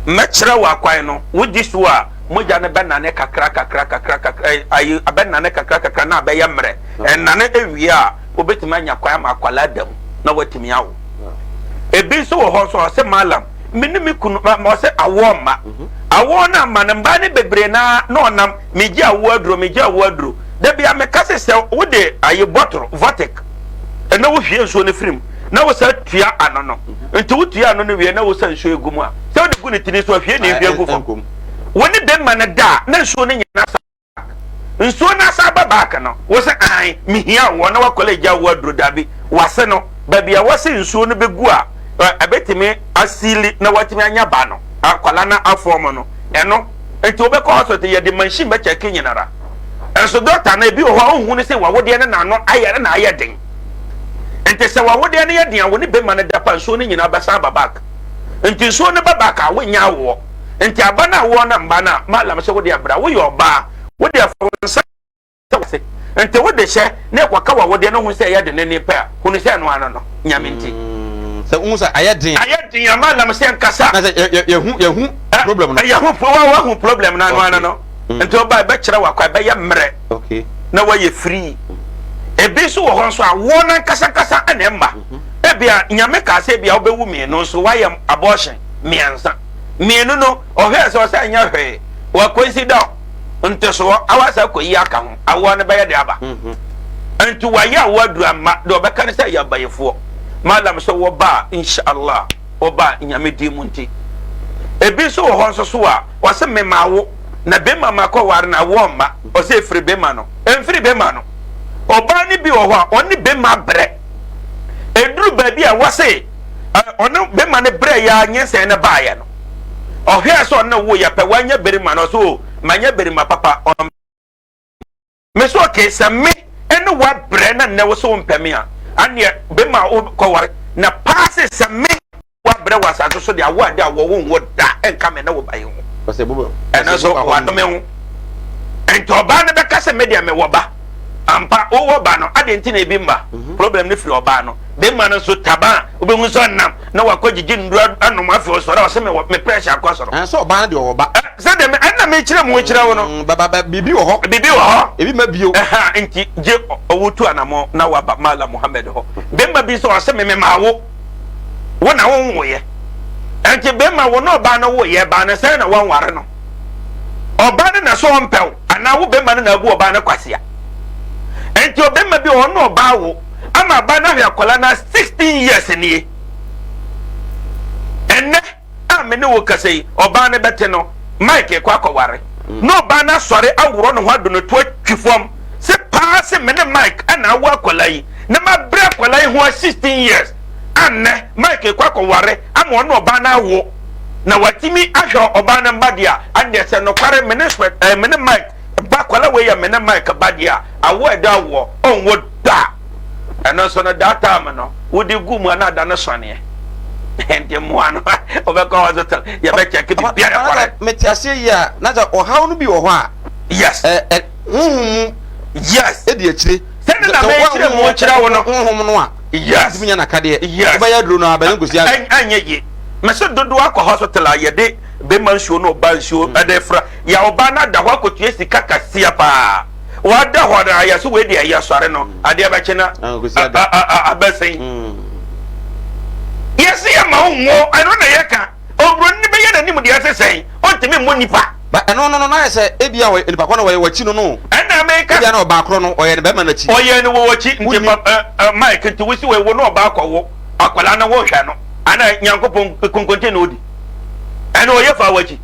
mɛkyerɛ wo akwan no, wogye so a, mogya no bɛnane kakra kakra kakra kakra, ayi abɛnane kakra kakra na abɛyɛ mmerɛ. Ɛnane ewie a, wobɛtumi anya kwan ama akwalaa da mu na watumi awo. Ebi nso wɔ hɔ nso, ɔsɛ malam, me ne me kunu ma ɔsɛ awoɔ mma, awoɔ no ama no mbaa ne bebree na na ɔnam megye awoɔ aduro, megye awoɔ aduro. Dabi a meka sɛ sɛ wode ayi bottle vortic ɛna wohwie nsuo no firi mu na wosa tua ano no, nti wotua ano no wie na wosa nsuo egu mu a, sɛ wode gu ne tiri so ahwie ne ehwie gu fam, wo ne bɛrima no da a, na nsuo no nyina sa. Nsuo no asan aba back no, wo se ae, mehia awoɔ na wakɔla agya awoɔ aduro, dabi, wase no, baabi a wɔse nsuo no bɛgu a ɛbɛtumi asiili na watumi anya ba no, akwadaa no afɔm no, ɛno nti wobɛkɔ hospital yɛde machine bɛkyɛke nyinara. Nso doctor no ebi wɔ hɔ a ɔnhu no sɛ wawodeɛ no n'ano ayɛ na ayɛ den. Nti sɛ wawodeɛ no yɛ den a wo ne bɛma no da pa nsuo no nyinaa bɛsan aba back. Nti nsuo no ba back a wonnya awoɔ. Nti aba no a woɔ no mba no a malam sɛ wode abra woyɛ ɔbaa wode fa wo nsa hyɛ wase nti wode hyɛ na ɛkɔka wawodeɛ no ho sɛ ɛyɛ den ne pɛ a hunu sɛ ɛno ano no nyame nti. Mm, sɛ wohu sɛ ayɛ den. Ayɛ den a malam sɛ nkasa. Na sɛ yɛhu yɛhu problem no. Yɛhu wahu problem no ano ano no. Mm. Nti ɔba ɛbɛkyerɛ wakɔ ɛbɛyɛ mmerɛ. Okay. Na wayɛ free. Ebi nso wɔ hɔ nso a wɔn ankasa ankasa na ɛmma. Mhm. Ebia nyame kaa sɛ ebia wobɛwu mmienu nso wayɛ abortion mmiɛnsa. Mmienu no ɔhwɛɛ sɛ ɔsɛ ɛnyɛ hwee wakɔnsi da ntosoɔ awasa akɔyi aka ho awoɔ no bɛyɛ de aba. Mhm. Nti wayɛ awoɔ aduru amma deɛ ɔbɛka ne sɛ yɛ abayifoɔ. Malam sɛ wɔba a inshallah wɔba a nyame din mu nti. Ebi nso wɔ hɔ nso so a ɔsɛ mema awo na bema ma kɔ ware na awoɔ mma ɔsɛ efiri bema no emfiri bema no. Ɔbaa no bi wɔ hɔ a ɔne bema brɛ. Eduru baabi a wɔse ɔne bema no brɛ ya nyinsɛn no baayɛ no. Ɔhwɛɛ sɛ ɔne wo yɛ pɛ wanya berima no ɔsɛ o manya berima papa ɔm me so okay sɛ me ɛne wabrɛ na nnɛ wo so wompɛ me a aneɛ bema wo kɔware na paa se sɛ me wabrɛ wɔ asase so de awo ade a wɔwo nwo da ɛnka me ne wo ba yi ho ɛno nso wadome ho nti ɔbaa no bɛka sɛ me deɛ mewɔ ba ampa wowɔ ba no adeɛ nti na ebi mma mhm. problem no firi ɔbaa no bɛma no nso taba a wobɛhu sɛ ɔnam na wakɔ gyegye nnuro anom afei ɔsɔre a ɔsɛ me pressure akɔ soro sɛ ɔbaa no deɛ ɔwɔ ba sɛ deɛ ɛna mekyerɛ mu kyerɛ wo no mm, baba biribi wɔ hɔ biribi wɔ hɔ ebi ma bio ɛha nti gye ɔwo tu anamɔ na waba mala muhammed hɔ bɛma bi sɛ ɔsɛ me mema wo wo na wonwoeɛ ɛnti bɛma wo na ɔbaa no woyɛ baa no sɛn na wɔnware no ɔbaa no na sɛ ɔmpɛ wo anaa wo bɛma no na abu ɔbaa no kwasea ɛnti ɔbɛma bi ɔno ɔbaa wo ama aba no ahwɛ akwadaa no 16 years nie ɛnɛ a me ne wo kasa yi ɔbaa no bɛte no Mike kɔ akɔware mm. na ɔbaa no asɔre aworɔ ne ho ado no to atwi fam sɛ paa sɛ me ne Mike ɛna awo akwadaa yi na mabrɛ akwadaa yi ho 16 years annɛ Mike kɔ akɔware ama ɔne ɔbaa no awo na watumi ahwɛ ɔbaa no mba deɛ a adeɛ sɛ nokware me ne eh, me ne Mike ba akwadaa wei yɛ me ne Mike ba deɛ a awo ɛda awoɔ ɔnwo da ɛno nso no that time no wode gu mu a na ada no sɔneɛ nti mmoa no wobɛkɔ hospital yɛbɛkyɛke biribiara yɛ correct. Mete aseɛ yie a na sɛ ɔhaw no bi wɔ hɔ a yes ɛ ɛ honhom mu yes ɛdi akyire sɛne na mekyerɛ mu kyerɛ wo no honhom no a yes ntumi nya nakadeɛ yes wobɛyɛ aduro no a bɛne nkosi ase ɛnyɛ yie mɛsɛ dodoɔ akɔ hospital a yɛde bɛma nsuo no ɔba nsuo ɛde fra yɛ ɔba no ada hɔ akɔtua sika kɛseɛ paa wada hɔ na yɛ so wei deɛ yɛ sɔre no adeɛ bɛkye na abɛsɛn yɛsi yɛ ma wo nwo ɛno na yɛka oburoni bɛyɛ n'anim deɛ ɛsɛ sɛn ɔntumi mmɔ nipa. Ba ɛno no no na yɛ sɛ ebi a ɔyɛ nipa kɔ no ɔyɛ w'akyi no no. Ɛna meka. Ebi a na ɔbaa korɔ no ɔyɛ ne bɛrima n'akyi. Ɔyɛ no wɔ w'akyi nti pa ɛ ɛ Mike nti wosi wɔ wo ne ɔbaa kɔ wo akwadaa no wohwɛ no ana Nyankopɔn konkonte na odi ɛna ɔyɛ fa w'akyi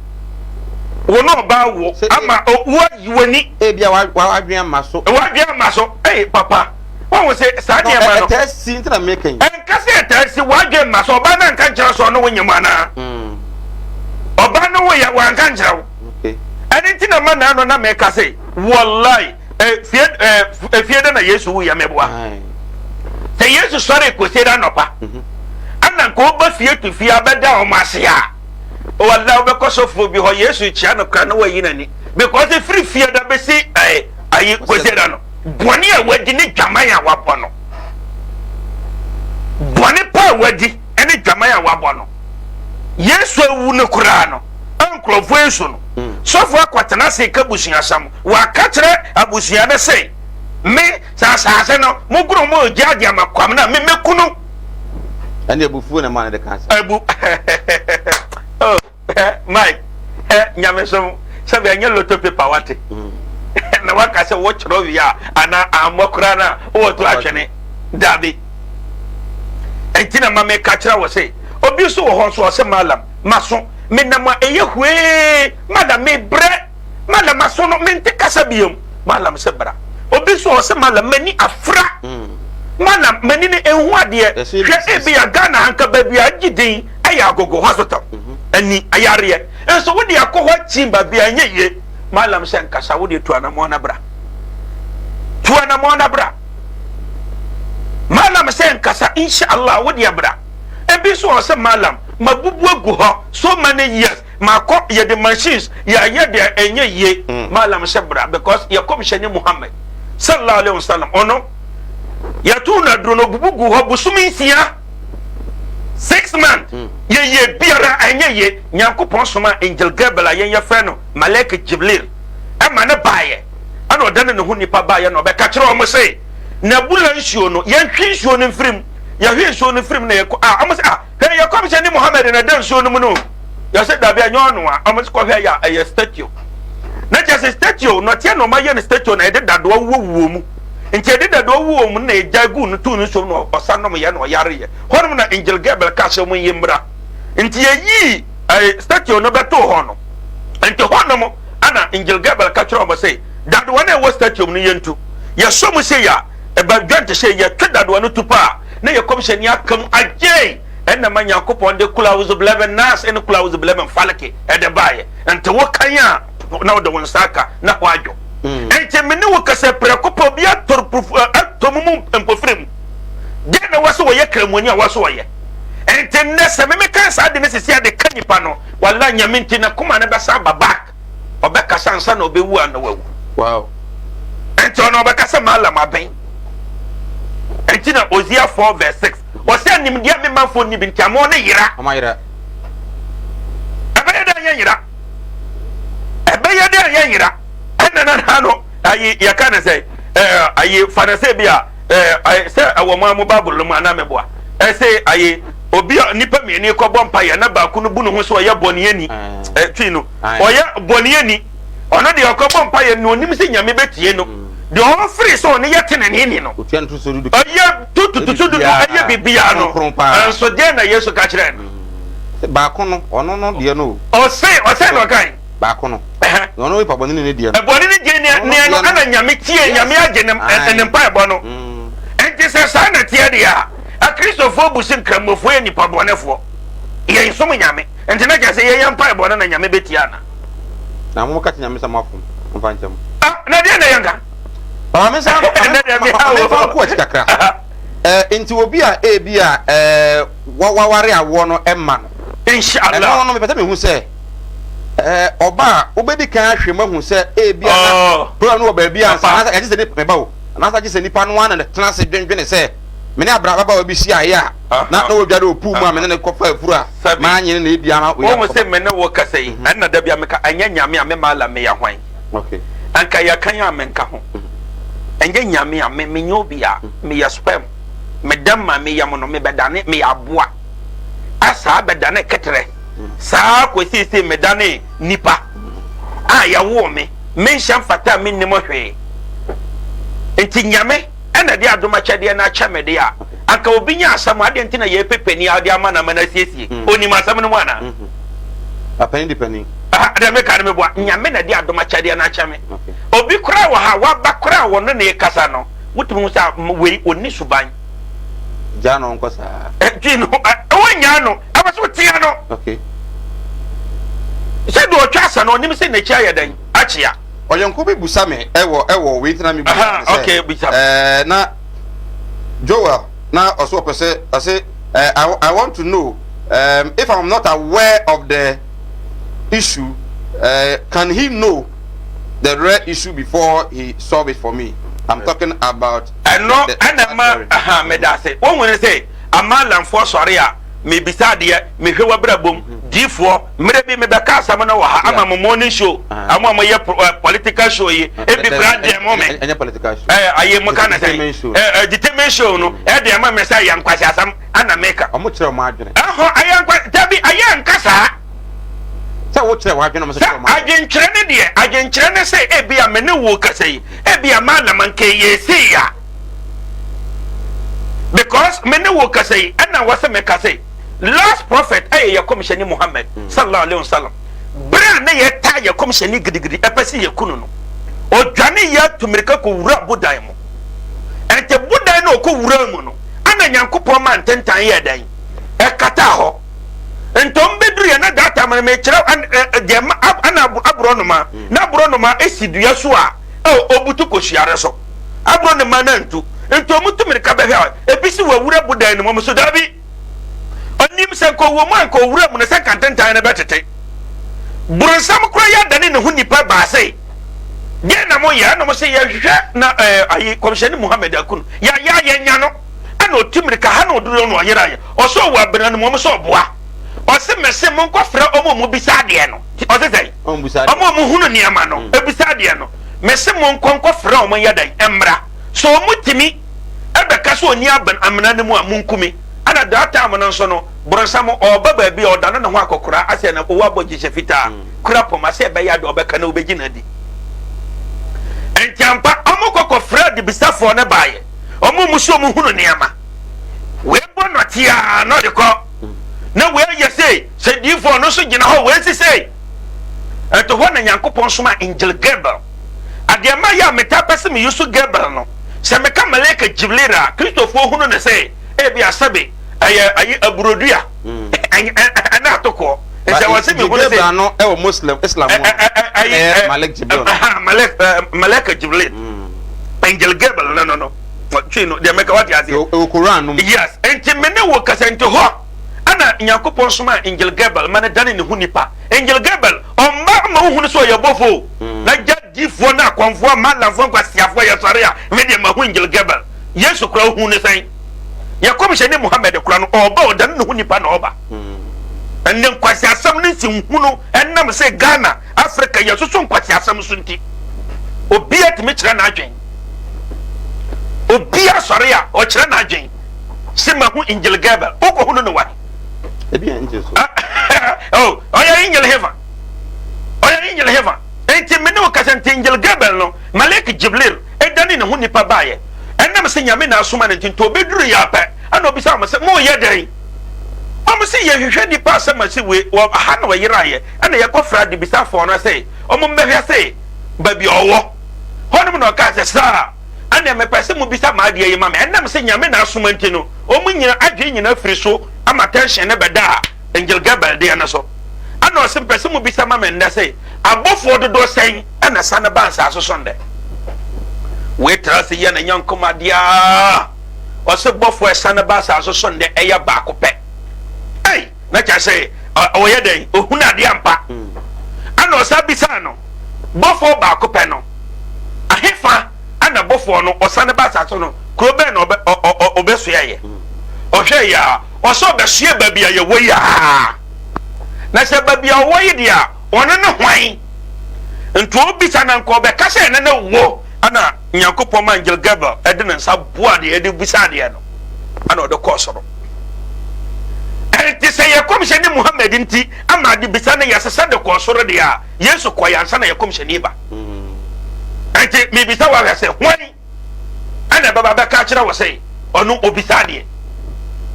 wo ne ɔbaa wo ama wo Yi w'ani. Ebia w'adwene amma so. W'adwene amma so. Ee, papa. Wahu sɛ saa nneɛma no. Ɛtaa si nti na meka yi. Ɛnka sɛ ɛtaa si, w'adwene mma so. Ɔbaa no anka nkyerɛ sɛ ɔne wo nyem anaa? Mm. Ɔbaa no wo yɛ, wanka nkyerɛ wo. Ɛno nti na ma naano na meka sɛ, wallahi, fie, efie dɛ na Yesu wuyɛ meboa. Sɛ Yesu sɔre kɔsie da anɔpa, mhm. ɛna nka ɔba fie to fie abɛda wɔn ase a, Wala wobɛkɔ sɔfoɔ bi hɔ Yesu kyia no kora na wayi n'ani because ɛfiri fie da bɛsi ɛɛ ayi kwasiada no bɔne a wadi ne dwaman a wabɔ no bɔne pa a wadi ne dwaman a wabɔ no Yesu awu no koraa no nkurɔfoɔ nsu no hmm. sɔfoɔ akɔtena ase ka busuasɛm waka kyerɛ abusua no se me sɛ asase no mogoro mo gya de ama kwam no a memɛku no Ɛne abufuo na ɛmaa no de kaa saa. Abu oh Mike ɛ nyamesom sɛbi ɛnyɛ lotto paper wate mm. na waka sɛ wokyerɛ wie a anaa ammɔ koraa no a wowɔ to atwene dabi ɛnti na ma meka kyerɛ wɔ sɛ obi nso wɔ hɔ nso ɔsɛ malam maso menam a ɛyɛ hwee malam mebrɛ malam maso no mente kasa biom. Malam sɛ bra. Obi nso ɔsɛ malam m'ani afra. Malam m'ani no ehu adeɛ. Hwɛ ebi a Ghana anka baabi a agye din ɛyɛ Agogo hospital. Ani ayareɛ. Nso wode akɔ hɔ akyi baabi a ɛnyɛ yie. Malam sɛ nkasa wode tu anamɔn na bra. Tu anamɔn na bra. Malam sɛ nkasa insha Allah wode bra. Ebi nso ɔsɛ malam mabubu agu hɔ so many years. Makɔ yɛde machines yɛayɛ deɛ ɛnyɛ yie. Malam sɛ bra because yɛ kɔmhyɛni Muhammad sallallahu alaihi wasallam ɔno yɛtoo no aduro no obubu gu hɔ bosome nsia, 6 months, yɛyɛ biara ɛnyɛ yie. Nyankopɔn soma angel Gabriel a yɛn yɛfrɛ no Malaika Jibril ɛma ne baayɛ ɛna ɔdane ne ho nipa baayɛ na ɔbɛka kyerɛ wɔn sɛ nabula nsuo no yɛnhwe nsuo no mfirim. Yɛhwe nsuo no mfirim na yɛkɔ a wɔn sɛ ah, hwɛ, yɛ kɔmhyɛni Muhammad na ɛda nsuo no mu no. Yɛsɛ dabi, ɛnyɛ ɔno a ɔmo kɔhwɛ yɛ a ɛyɛ statue na kyerɛ sɛ statue nɔteɛ na ɔmo ayɛ no statue na yɛde dadoa wuwuo mu. Nti yɛde dadoa wuwuo mu na yɛgya gu no tuu no nsuom na ɔsa nom yɛ na ɔyare yɛ hɔnom na angel Gabriel ka sɛ ɔmo yi mmra. Nti yɛyii ɛɛ statue no bɛtoo hɔ no. Nti hɔnom ana angel Gabriel ka kyerɛ ɔmo sɛ dadoa no a ɛwɔ statue mu no yɛntu yɛsɔ mu sɛ yɛ a ɛba dwa nte sɛ yɛtwe dadoa no tu paa na yɛ kɔmhyɛni aka mu agyee. Ɛna ma Nyankopɔn de kul awuzu bilɛbɛn nas ɛne kul awuzu bilɛbɛn falaki ɛde baayɛ. Nti wo kan a na wode wo nsa aka na hɔ adwo. Nti me ne wo kasa prɛko pɛ obi atɔ atɔ mu mu mpofiri mu. Deɛ na wɔsɛ wɔyɛ kramoni a wɔsɛ wɔyɛ. Nti nnɛ sɛ me meka saa de ne sisi ade ka nipa no, wala Nyame nti na koma no bɛsa aba back. Ɔbɛkasa ansa na ɔbɛwu a na wawu. Wow. Nti ɔno ɔbɛka sɛ malam abɛn. Nti na Hosea 4 verse 6 ɔsɛ nimdeɛ me manfoɔ nni bi nti ama ɔne yera. Ɔma yera. Ɛbɛyɛ dɛ yɛ yera. Ɛbɛyɛ dɛ yɛ yera. Ɛna na ha no ayi yɛka ne sɛ ɛɛ ayi fa ne sɛ bi a ɛɛ sɛ ɛwɔ mo a mo Bible no mu anaa mɛboa. Ɛsɛ ayi obi a nipa mmienu kɔbɔ mpa yɛ na baako no bu ne ho sɛ ɔyɛ bɔneyɛni. Ɛtwi no ɔyɛ bɔneyɛni. Ɔno deɛ ɔkɔbɔ mpa yɛ no onim sɛ Nyame bɛtie no. Deɛ ɔfiri sɛ ɔno yɛ tenenee no ɔyɛ tutututu dudu ɛyɛ biribiara no nso deɛ na Yesu ka kyerɛ no. Baako no ɔno no deɛ no. Ɔse ɔsɛ na ɔkan. Baako no. Ɔno nipa bɔne ne deɛ no. Bɔne ne deɛ ne no ɛna Nyame tie Nyame agye ne ne mpa ɛbɔ no. Nti sɛ saa na teɛ deɛ a Akristofoɔ bu se nkramofoɔ yɛ nipa bɔnefoɔ. Yɛn som Nyame. Nti na kyerɛ sɛ yɛyɛ mpa ɛbɔ no na Nyame bɛtie ana? Na mo ka kyerɛ Nyame sɛ mo afom, momfa nkyɛ mo. Ah, na deɛ na yɛnka? Papa me nsa me fa nkɔ akyi kakra. Ɛɛ nti obi a ebi a ɛɛ waware awoɔ no ɛma no. Inshallah. Ɛno no mepɛ sɛ mehu sɛ ɛɛ ɔba a wobɛdi kan ahwɛ mu ahu sɛ ebi a na program no wɔ baabi a nsa anaasɛ yɛgye sɛ nipa meba o anaasɛ agye sɛ nipa no ara na tena ase dwendwene sɛ me ne abra ababaawa bi hyiaeɛ a na na wɔdware wɔ pool mu a me ne no kɔfa afuru a manyene na ebi ama wei akɔba. Wohu sɛ me ne wo kasa yi ɛnna da bi a meka ɛnyɛ Nyame a me maala meyɛ hwan? Okay. Anka yɛkan a menka ho. Ɛnyɛ Nyame a me menyɛ obi a meyɛ sperm. Meda ma me yam no mebɛdane meyɛ aboa. Asaa bɛdane keterɛ. Saa kɔsii sɛ medane nipa a yɛwoo me. Menhyɛ mfata a mennim hwee. Nti Nyame ɛna de adom akyɛdeɛ no akyɛ me deɛ a, anka obi nya asɛm a, adeɛ nti na yɛpɛ panin a ɔde ama no ama no asiesie? Onim asɛm no mu anaa? Apanin de panin. Deɛ meka no meboa. Nyame na de adom akyɛdeɛ no akyɛ me. Obi koraa wɔ ha, waba koraa a ɔno na ɛkasa no, wotumi hu sɛ wei ɔnni suban. Gyaa no nkɔ saa. Nti no, wonyaa no, ɛwɔ sɛ wotea no. Okay. Sɛ deɛ ɔtwa asa no, ɔnim sɛ n'akyi ayɛ dɛn? Akyea. Ɔyɔnko bi busa me ɛwɔ ɛwɔ wei ntina mi busa no sɛ ɛɛ na Joel na ɔso ɔpɛ sɛ ɔse ɛɛ I I want to know um, if I'm not aware of the issue, uh, can he know the real issue before he solve it for me? I'm talking about ɛno ɛna ma aha meda ase. Wɔn wɔn sɛ amalamfoɔ sɔre a mebisa adeɛ mehwɛ w'abrabom diifoɔ mmerɛ bi mebɛka asɛm no wɔ ha ama mo morning show amo a moyɛ political show yi ebi kura deɛ mo me ɛnyɛ political show ɛɛ ayi mo ka na sɛ ɛɛ determine show no ɛdeɛ ma me sɛ ɛyɛ nkwasi asɛm ana meka. Ɔmo kyerɛ ɔmo adwene. Ɛhɔ ɛyɛ nkwa dabi ɛyɛ nka saa. Sɛ wo kyerɛ w'adwene ɔmo sɛ kyerɛ ɔmo adwene. Sɛ adwenkyerɛ ne deɛ adwenkyerɛ ne sɛ ebi a me ne wo kasa yi ebi a maa na ma nka yɛ sei a because me ne wo kasa yi ɛna wɔ sɛ me kasa yi last prophet ɛyɛ yɛ kɔmhyɛni Muhammad sallallahu alaihi wasallam bere a ne yɛ taa yɛ kɔmhyɛni gidigidi ɛpɛ sɛ yɛ kunu no. Ɔdwane yɛ tu mmirika kɔwura bodan mu. Ɛnti bodan no ɔkɔ wuraa mu no, ana Nyankopɔn ma ntentan yɛɛ dɛn? Ɛkataa hɔ. Nti ɔmo bɛduru yɛ na that time no mekyerɛ deɛ ma ana aborɔnoma na aborɔnoma esi dua so a ɔbutu kɔsuare so. Aborɔnoma no antu. Nti ɔmo tu mmirika bɛhwɛ a ebi si wawura bodan no mu, ɔmo so daabi. Ɔnim sɛ nka ɔwɔ mu a nka ɔwura mu no sɛ nka ntentan no bɛtete. Boronsam koraa yɛ adane ne ho nipa baa se, Deɛn na moyɛ? Ɛna wɔn se, Yɛhwehwɛ na ɛɛ ayi kɔmhyɛni Muhammad aku no. Yɛayɛ a yɛnya no. Ɛna ɔtu mirika ha na ɔduru no ɔyeraeɛ. Ɔse ɔwɔ abena no mu, wɔn se ɔboa. Ɔse mese monkɔ frɛ wɔn a wɔbisa adeɛ no. Ɔse sɛn? Wɔn a wɔhunu nneɛma no, ɛbisa adeɛ no. Mese monkɔ nkɔ frɛ wɔn nyɛ dɛn? Mmra. Sɛ wɔtumi ɛbɛka sɛ ɔnni amena no mu a, monku me. Ɛna that time no nso no, Boronsam ɔɔba baabi a ɔdane ne ho akɔkora asɛ na ɔwɔ abɔgyehyɛ fitaa kura poma sɛ ɛbɛyɛ a deɛ ɔbɛka no wobɛgye no adi. Nti ampa ɔmo kɔ kɔfrɛ adebisafoɔ no baeɛ. Ɔmo mu sɛ ɔmo hunu nneɛma. Wei bɔ nɔteɛ a na ɔde kɔ. Na wei ayɛ sei, sɛ diifoɔ ɔno nso gyina hɔ, wei si sei. Ɛnti hɔ na Nyankopɔn soma Angel Gabriel. Adeɛ ma yɛ a metaa pɛ sɛ me use Gabriel no, sɛ meka Malaika Jibril a, Kristofoɔ hunu no sɛ ebia sɛbe ɛyɛ ayi aburodua ɛna atokoɔ nti ɛwɔ sɛ mehu no sɛ no ɛwɔ muslim islam mu ɛyɛ malik jibril malik malika jibril angel gabriel no no no twi no deɛ mɛka wate aseɛ ɛwɔ koran no mu yes nti me ne wo kasa nti hɔ ɛna nyankopɔn soma angel gabriel ma no dane ne ho nipa angel gabriel ɔmma ma wohunu sɛ ɔyɛ bɔfo na gya Difoɔ ne akɔmfoɔ, malamfoɔ, nkwasiafoɔ, yɛsɔre a, me deɛ mahu Angel Gabriel. Yesu koraa wohu no sɛn? Yɛ kɔmhyɛni Muhammad koraa no, ɔɔba ɔdane ne ho nipa na ɔɔba. Ɛnɛ nkwasiasɛm ne nsenhunu ɛnam sɛ Ghana, Africa yɛsoso nkwasiasɛm so nti, obia tumi kyerɛ n'adwen. Obia sɔre a, ɔkyerɛ n'adwen. Se mahu Angel Gabriel, wokɔhunu no wahe? Ebi yɛ angel so. Oh, ɔyɛ angel hefa. Ɔyɛ angel hefa. Enti me ne wo kasa nti Angel Gabriel no, Malek Jibril, danee ne ho nipa baeɛ. Ɛnam sɛ Nyame na asoma no nti, nti ɔbɛduruiɛ ara pɛ, ɛna ɔbisaa wɔn sɛ, Moreyɛ dɛn? Wɔn se, Yɛhwehwɛ nipa a sɛ masi wei, wɔ ha na ɔyeraeɛ. Ɛna yɛkɔfrɛɛ adebisafoɔ no sɛ wɔn mmɛhwɛ se baabi a ɔwɔ. Hɔnom na ɔkaa sɛ, Saa, ɛneɛ mepɛ sɛ mobisa m'adeɛ yi ma me. Ɛnam sɛ Nyame na asoma nti no, wɔn nyina adwene nyina firi so ama tension no bɛdaa Angel Gabriel deɛ no so. Ɛna ɔse, Mepɛ sɛ mobisa ma me nnɛ sɛ, Abɔfoɔ dodoɔ sɛn na ɛsane ba nsaase so nnɛ? Wei tra ase yɛ ne yɔnko ma adeɛ a ɔsɛ bɔfoɔ ɛsane ba asase so nnɛ ɛyɛ baako pɛ. Ei, na kyerɛ sɛ ɔyɛ dɛn? Ohunu adeɛ ampa. Ɛna ɔsan bisaa no, bɔfoɔ baako pɛ no, ahefa ɛna bɔfoɔ no ɔsane ba asase no, kuro bɛn na ɔbɛsoɛeɛ? Ɔhwɛeɛ a, ɔsɛ ɔbɛsoɛ baabi a yɛwɔ yi a. Na sɛ baabi a ɔwɔ yi deɛ a, ɔno ne hwan? Nti ɔbisa na nka ɔbɛka sɛ ɛno ne wo. Ɛna Nyankopɔn ma Angel Gabriel ɛde ne nsa boa deɛ ɛde bisa adeɛ no, ɛna ɔde kɔɔ soro. Ɛnti sɛ yɛ kɔmhyɛni Muhammad nti ama ade bisa no yɛsesa de kɔɔ soro deɛ a, Yesu kɔeɛ ansa na yɛ kɔmhyɛni ba. Ɛnti mebisa wo ahwɛ sɛ hwan? ɛna ɛbɛba bɛka akyerɛ wo sɛ ɔno obisa adeɛ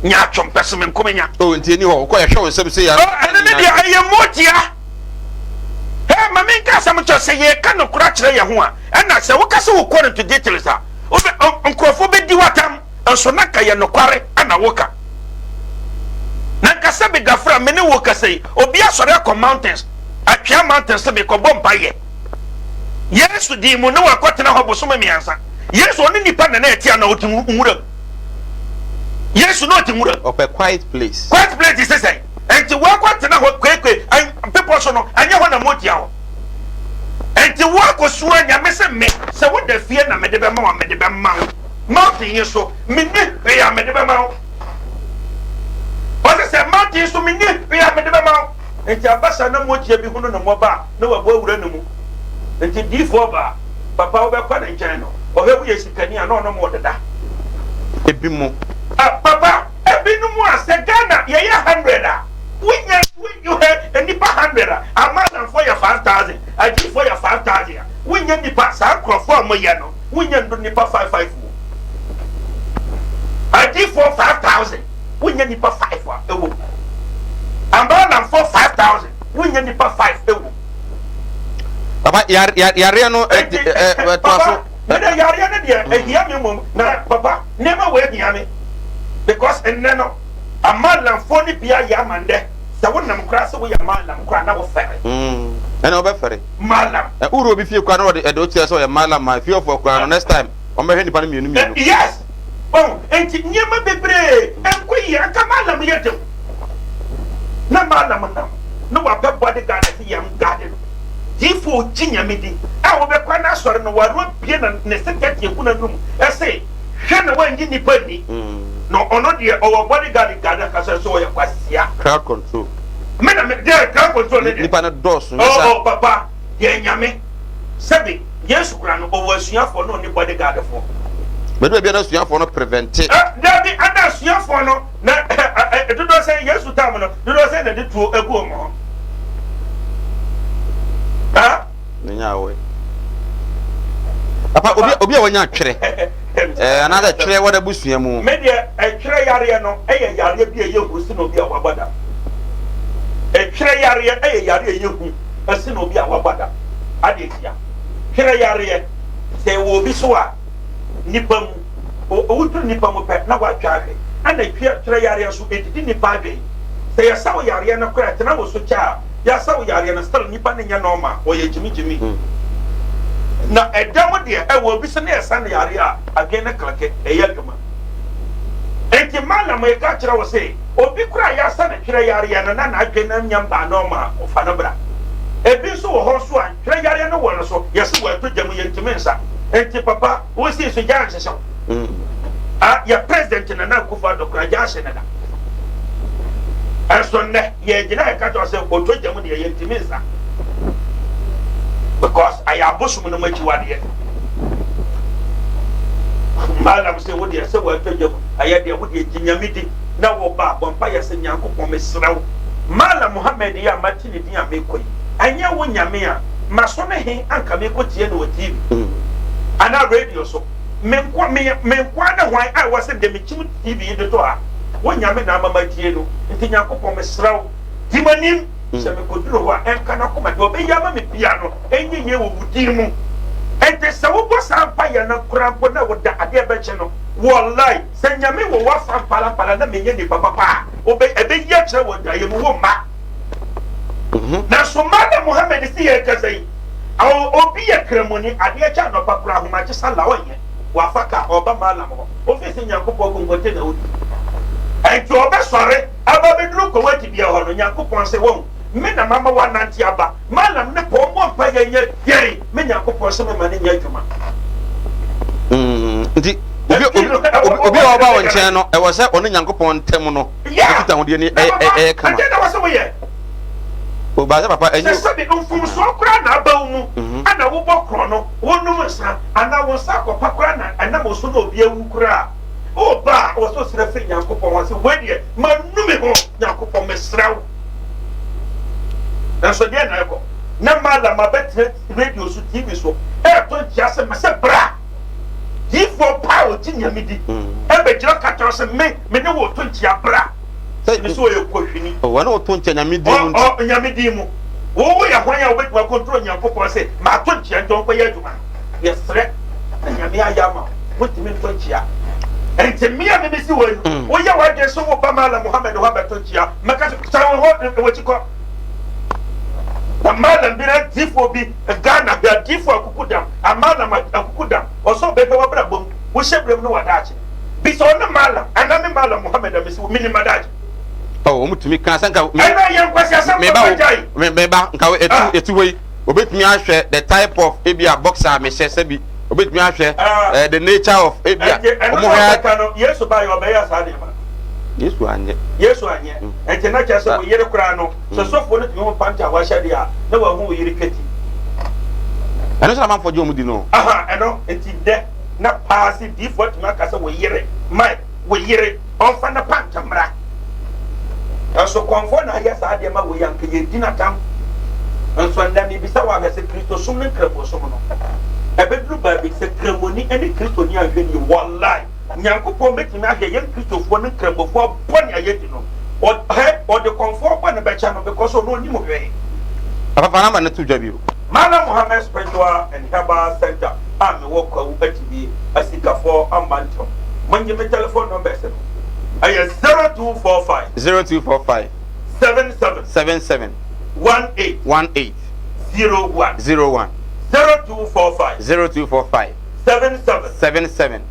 nyaatwom pɛsɛmenkomenya. O nti ɛni hɔ wokɔ yɛhwɛ wo nsɛm sɛ yɛ. Ɛno ne deɛ ɛyɛ motia. Hɛ ma menka asɛm kyerɛ sɛ yɛka nokora kyerɛ yɛn ho a ɛna sɛ woka sɛ wokɔ no into details a nkurɔfoɔ bɛdi w'atam nso na nka yɛ nokware ɛna woka. Na nka sɛ begafra me ne wo kasa yi obi asɔre akɔ mountains atwea mountains sɛ mekɔbɔ mpaeɛ. Yesu din mu na wakɔtena hɔ bosome mmiɛnsa. Yesu ɔne nipa na na ɛte ana ɔte nwura mu. Yesu na ɔte nwura mu. Ɔpɛ quiet place. Quiet place sɛ sɛn? Nti wakɔtena hɔ kwekwe bepɔ so no ɛnyɛ hɔ na motia hɔ. Nti wakɔsua Nyame sɛ me sɛ woda fie na mede bɛma wo a mede bɛma wo. Mountain yi so menni hwee a mede bɛma wo. Ɔsɛ sɛ mountain so menni hwee a mede bɛma wo. Nti abasa na motia bi hunu no mmɔbɔ a na wabɔ awura no mu. Nti diifoɔ baa, papa wobɛkɔ ne nkyɛn no, ɔhwɛ woyɛ sikani a na ɔnom wo deda. Ebi mo. Ah papa ebinom a sɛ Ghana yɛyɛ hundred a wonya wohwɛ nnipa hundred a amalamfoɔ yɛ 5000 adiifoɔ yɛ 5000 a wonya nnipa saa nkorɔfoɔ a moyɛ no wonya ndu nnipa five five o adiifoɔ 5000 wonya nnipa five a ɛwɔ mu amalamfoɔ 5000 Wonnya nnipa five wɔ mu. Papa yareɛ no ɛtoa so. Mede yareɛ no deɛ ɛhia me mmom na papa nneɛma wɔ ahia me because nnɛ no amalamfoɔ no bi ayɛ ama nnɛ sɛ wonam koraa sɛ woyɛ malam koraa na wofɛre. Ɛna wobɛfɛre. Malam. Wowura obi fie koraa na wɔde ɛde wokyerɛ sɛ ɔyɛ malam ma fiefoɔ koraa no next time wɔbɛhwɛ nipa no mmienu mmienu. Yes. Wahu? Enti nneɛma bebree nkɔ yie. Anka Mallam yɛ den. Na Mallam nam na wapɛ body guard ase yɛm guard no. Diifo ogye Nyame di a wobɛkɔ n'asɔre no wano abie na ne se tɛte egu n'anum ɛse hwɛ na wannye nnipa nni. Na ɔno deɛ ɔwɔ body guard guard akasa sɛ ɔyɛ kwasia. Crowd control. Me na me deɛ crowd control ne deɛ. Nipa no dɔɔso nyɛ saa. Oh oh papa deɛ Nyame. Sɛbe Yesu koraa no ɔwɔ asuafoɔ na ɔne body guard foɔ. Bɛdu baabi a na asuafoɔ no prevente. Ɛ dabi ana asuafoɔ no na ɛ ɛ dodoɔ sɛn Yesu tam no dodoɔ sɛn na de tuo egu wɔn ho. Ha? Menya awɛ. Papa obi obi a wanya twerɛ. Ɛɛ anaasɛ twerɛ wɔ n'abusua mu. Me deɛ ɛtwerɛ yareɛ no ɛyɛ yareɛ bi a ɛyɛ hu sene obi a wabɔ dam. Ɛtwerɛ yareɛ ɛyɛ yareɛ a ɛyɛ hu. sen obi a wabɔ dam. Adɛn ntia? Hwɛ yareɛ, sɛ ɛwɔ obi so a, nnipa mu, woduru nnipa mu pɛ na woatwa ahwe. Ɛna twerɛ yareɛ nso, ɛdidi nnipa adwene. Sɛ yɛsa wo yareɛ no koraa, ɛtena wo so kyɛ a, yɛasa wo yareɛ no, still nnipa no nyɛ normal, wɔyɛ gyimigyimi. Na ɛda mu deɛ, ɛwɔ obi so na yɛsa no yareɛ a, adwene no kleke, ɛyɛ adwuma. Enti Mallam reka akyerɛ wo se obi koraa a yɛasa no twerɛ yareɛ no na n'adwene nyɛ mbaa normal a, fa no bra. Ebi nso wɔ hɔ nso a twerɛ yareɛ no wɔ no so, yɛse wɔato gya mu, yɛntumi nsa. Enti papa, wosii so gya anhyehye wo. Ah, yɛ President Nana Akufo Addo koraa gya ahye no da. Ɛnso nnɛ, yɛgyina yɛka kyerɛ wo sɛ ɔtɔ gya mu deɛ yɛntumi nsa. Because ayɛ abosom no mu akyiwadeɛ. Malam sɛ wo deɛ sɛ wɔatwa gya mu ayɛ deɛ wo deɛ gye Nyame di na wo ba bɔ mpa yɛ sɛ Nyankopɔn mesrɛ wo Malam Muhammad yi a mate ne din a mekɔ yi ɛnyɛ wo Nyame a maso ne he anka mekɔ tie no wɔ TV anaa radio so me nko me me nkoa ne hwan a ɛwɔ sɛ deɛ mekyim TV yi de to ha wo Nyame na ama matie no nti Nyankopɔn mesrɛ wo di m'anim Sɛ mekoduru hɔ a, ɛnka n'akoma, deɛ ɔbɛyɛ ama me biara no, ɛnyɛ yie wɔ wo din mu. Enti sɛ wobɔ saa mpaeɛ no koraa mpo na woda adeɛ bɛkye no, wallahi, sɛ Nyame wɔ w'afa mpalampala na menyɛ nipa papa a, wobɛ, ɛbɛyi akyerɛ wɔ daeɛ mu, womma. Nanso Mallam Muhammad se yɛrekasa yi, obi yɛ Kramoni, adeɛ kye anɔpa koraa ahomakye sallah ɔnyɛ, wafa car, ɔreba Mallam hɔ, ofii sɛ Nyankopɔn konkonte na ɔdi. Enti ɔbɛsɔre. Aba bɛduru Kuwait bea hɔ no, Nyankopɔn se, Wahu, me na mama woanante aba. Mallam ne Paul mmɔ mpaeɛ nyɛ dɛn? Me Nyankopɔn se mema no nyɛ adwuma. Mm, nti obi obi obi a ɔba wo nkyɛn no, ɛwɔ sɛ ɔne Nyankopɔn ntam no nkitahodie no ɛyɛ kama. Ɛdeɛ na wɔ sɛ woyɛ. Ɔbaa sɛ papa ɛnyɛ. Sɛ sɛbi mfomsoɔ koraa na aba wo mu, mhm. ɛna wobɔ korɔ no, wonom nsa, anaa wo nsa akɔpa koraa na ɛnam wo so na obi awu koraa. O ba a, ɔwɔ sɛ ɔsrɛ firi Nyankopɔn hɔ sɛ, Wei deɛ, manu me ho, Nyankopɔn, mesrɛ wo. Nanso deɛ na ɛkɔ? Na Mallam abɛtena radio so, TV so, ɛreto nkyea sɛ, Mese bra! Diyifoɔ pa a ɔgye Nyame di, ɛbɛgyina ka kyerɛ wo sɛ, Me, me ne wo reto nkyea, bra! Sɛ ne sɛ ɔyɛ kɔhwini. Ɔne wo to nkyea Nyame din mu nti. Ɔ, Nyame din mu. Wo, woyɛ hwan a wobɛtumi akɔntro Nyankopɔn sɛ, Mato nkyea nti ɔnkɔyɛ adwuma no? Yɛsrɛ na Nyame ayɛ ama wo, wontumi nto nkyea. Enti me a mebesi hɔ yi, mm. woyɛ w'adwene sɛ woba Malam Muhammad hɔ abɛto nkyea, mɛka sɛ san wo hɔ wɔkyi kɔ. Na Malam bi na adiifoɔ bi, Ghana hwɛ adiifoɔ akuku dam, amalam akuku dam, ɔsɛ ɔbɛhwɛ w'abrabɔ mu, wohyɛ berɛ mu ne w'adaakye. Bisa ɔne Malam, anaa me Malam Muhammad a mesi hɔ, menim m'adaakye. Oh, wɔn tumi kan sɛ nka. Ɛna yɛn nkwasi asɛm papa gyae. Meba nka etu etu hɔ yi. Obetumi ahwɛ the type of ebi a boxer a mehyɛ sɛbi obetumi ahwɛ ah. eh, the nature of ebi a ɔmo hwɛ. Ɛnti no Yesu ba yɛ ɔbɛyɛ saa nneɛma. Yesu anyɛ. Yesu anyɛ. Mm. Ɛnti na kyerɛ sɛ wo yere koraa no sɛ mm. sɔfoɔ no tumi ho panta a wahyɛ deɛ a na wahu wo yere twati. Ɛno sɛ amanfoɔ gye wɔn di no. Aha ɛno nti dɛ na paa se diifoɔ atumi aka sɛ wo yere Mike wo yere. Ɔmfa ne pant mmra. Nso kɔmfoɔ na ayɛ saa adeɛ ma wei anka yɛdi no atam. Nso ɛnnɛ mebisa wo ahwɛ sɛ Kristosom ne Nkramosom no ɛbɛduru baabi sɛ Kramoni ne Kristoni anhwɛ nie wallahi Nyankopɔn bɛtumi ahwɛ yɛn Kristofoɔ ne Nkramofoɔ bɔne a yɛdi no ɔhɛ ɔde kɔmfoɔ bɔne bɛkyɛ no because ɔno ɔnim hwee. Papa fa number no to dwa bio. Malam Muhammad Spiritual and Herbal Center a mewɔ Kwawu Atibie, Asikafɔɔ Amantam. Monnye me telephone numbers no. Ɛyɛ 0245. 0245. 77. 77. 18. 18. 01. 01. 0245. 0245. 77. 77.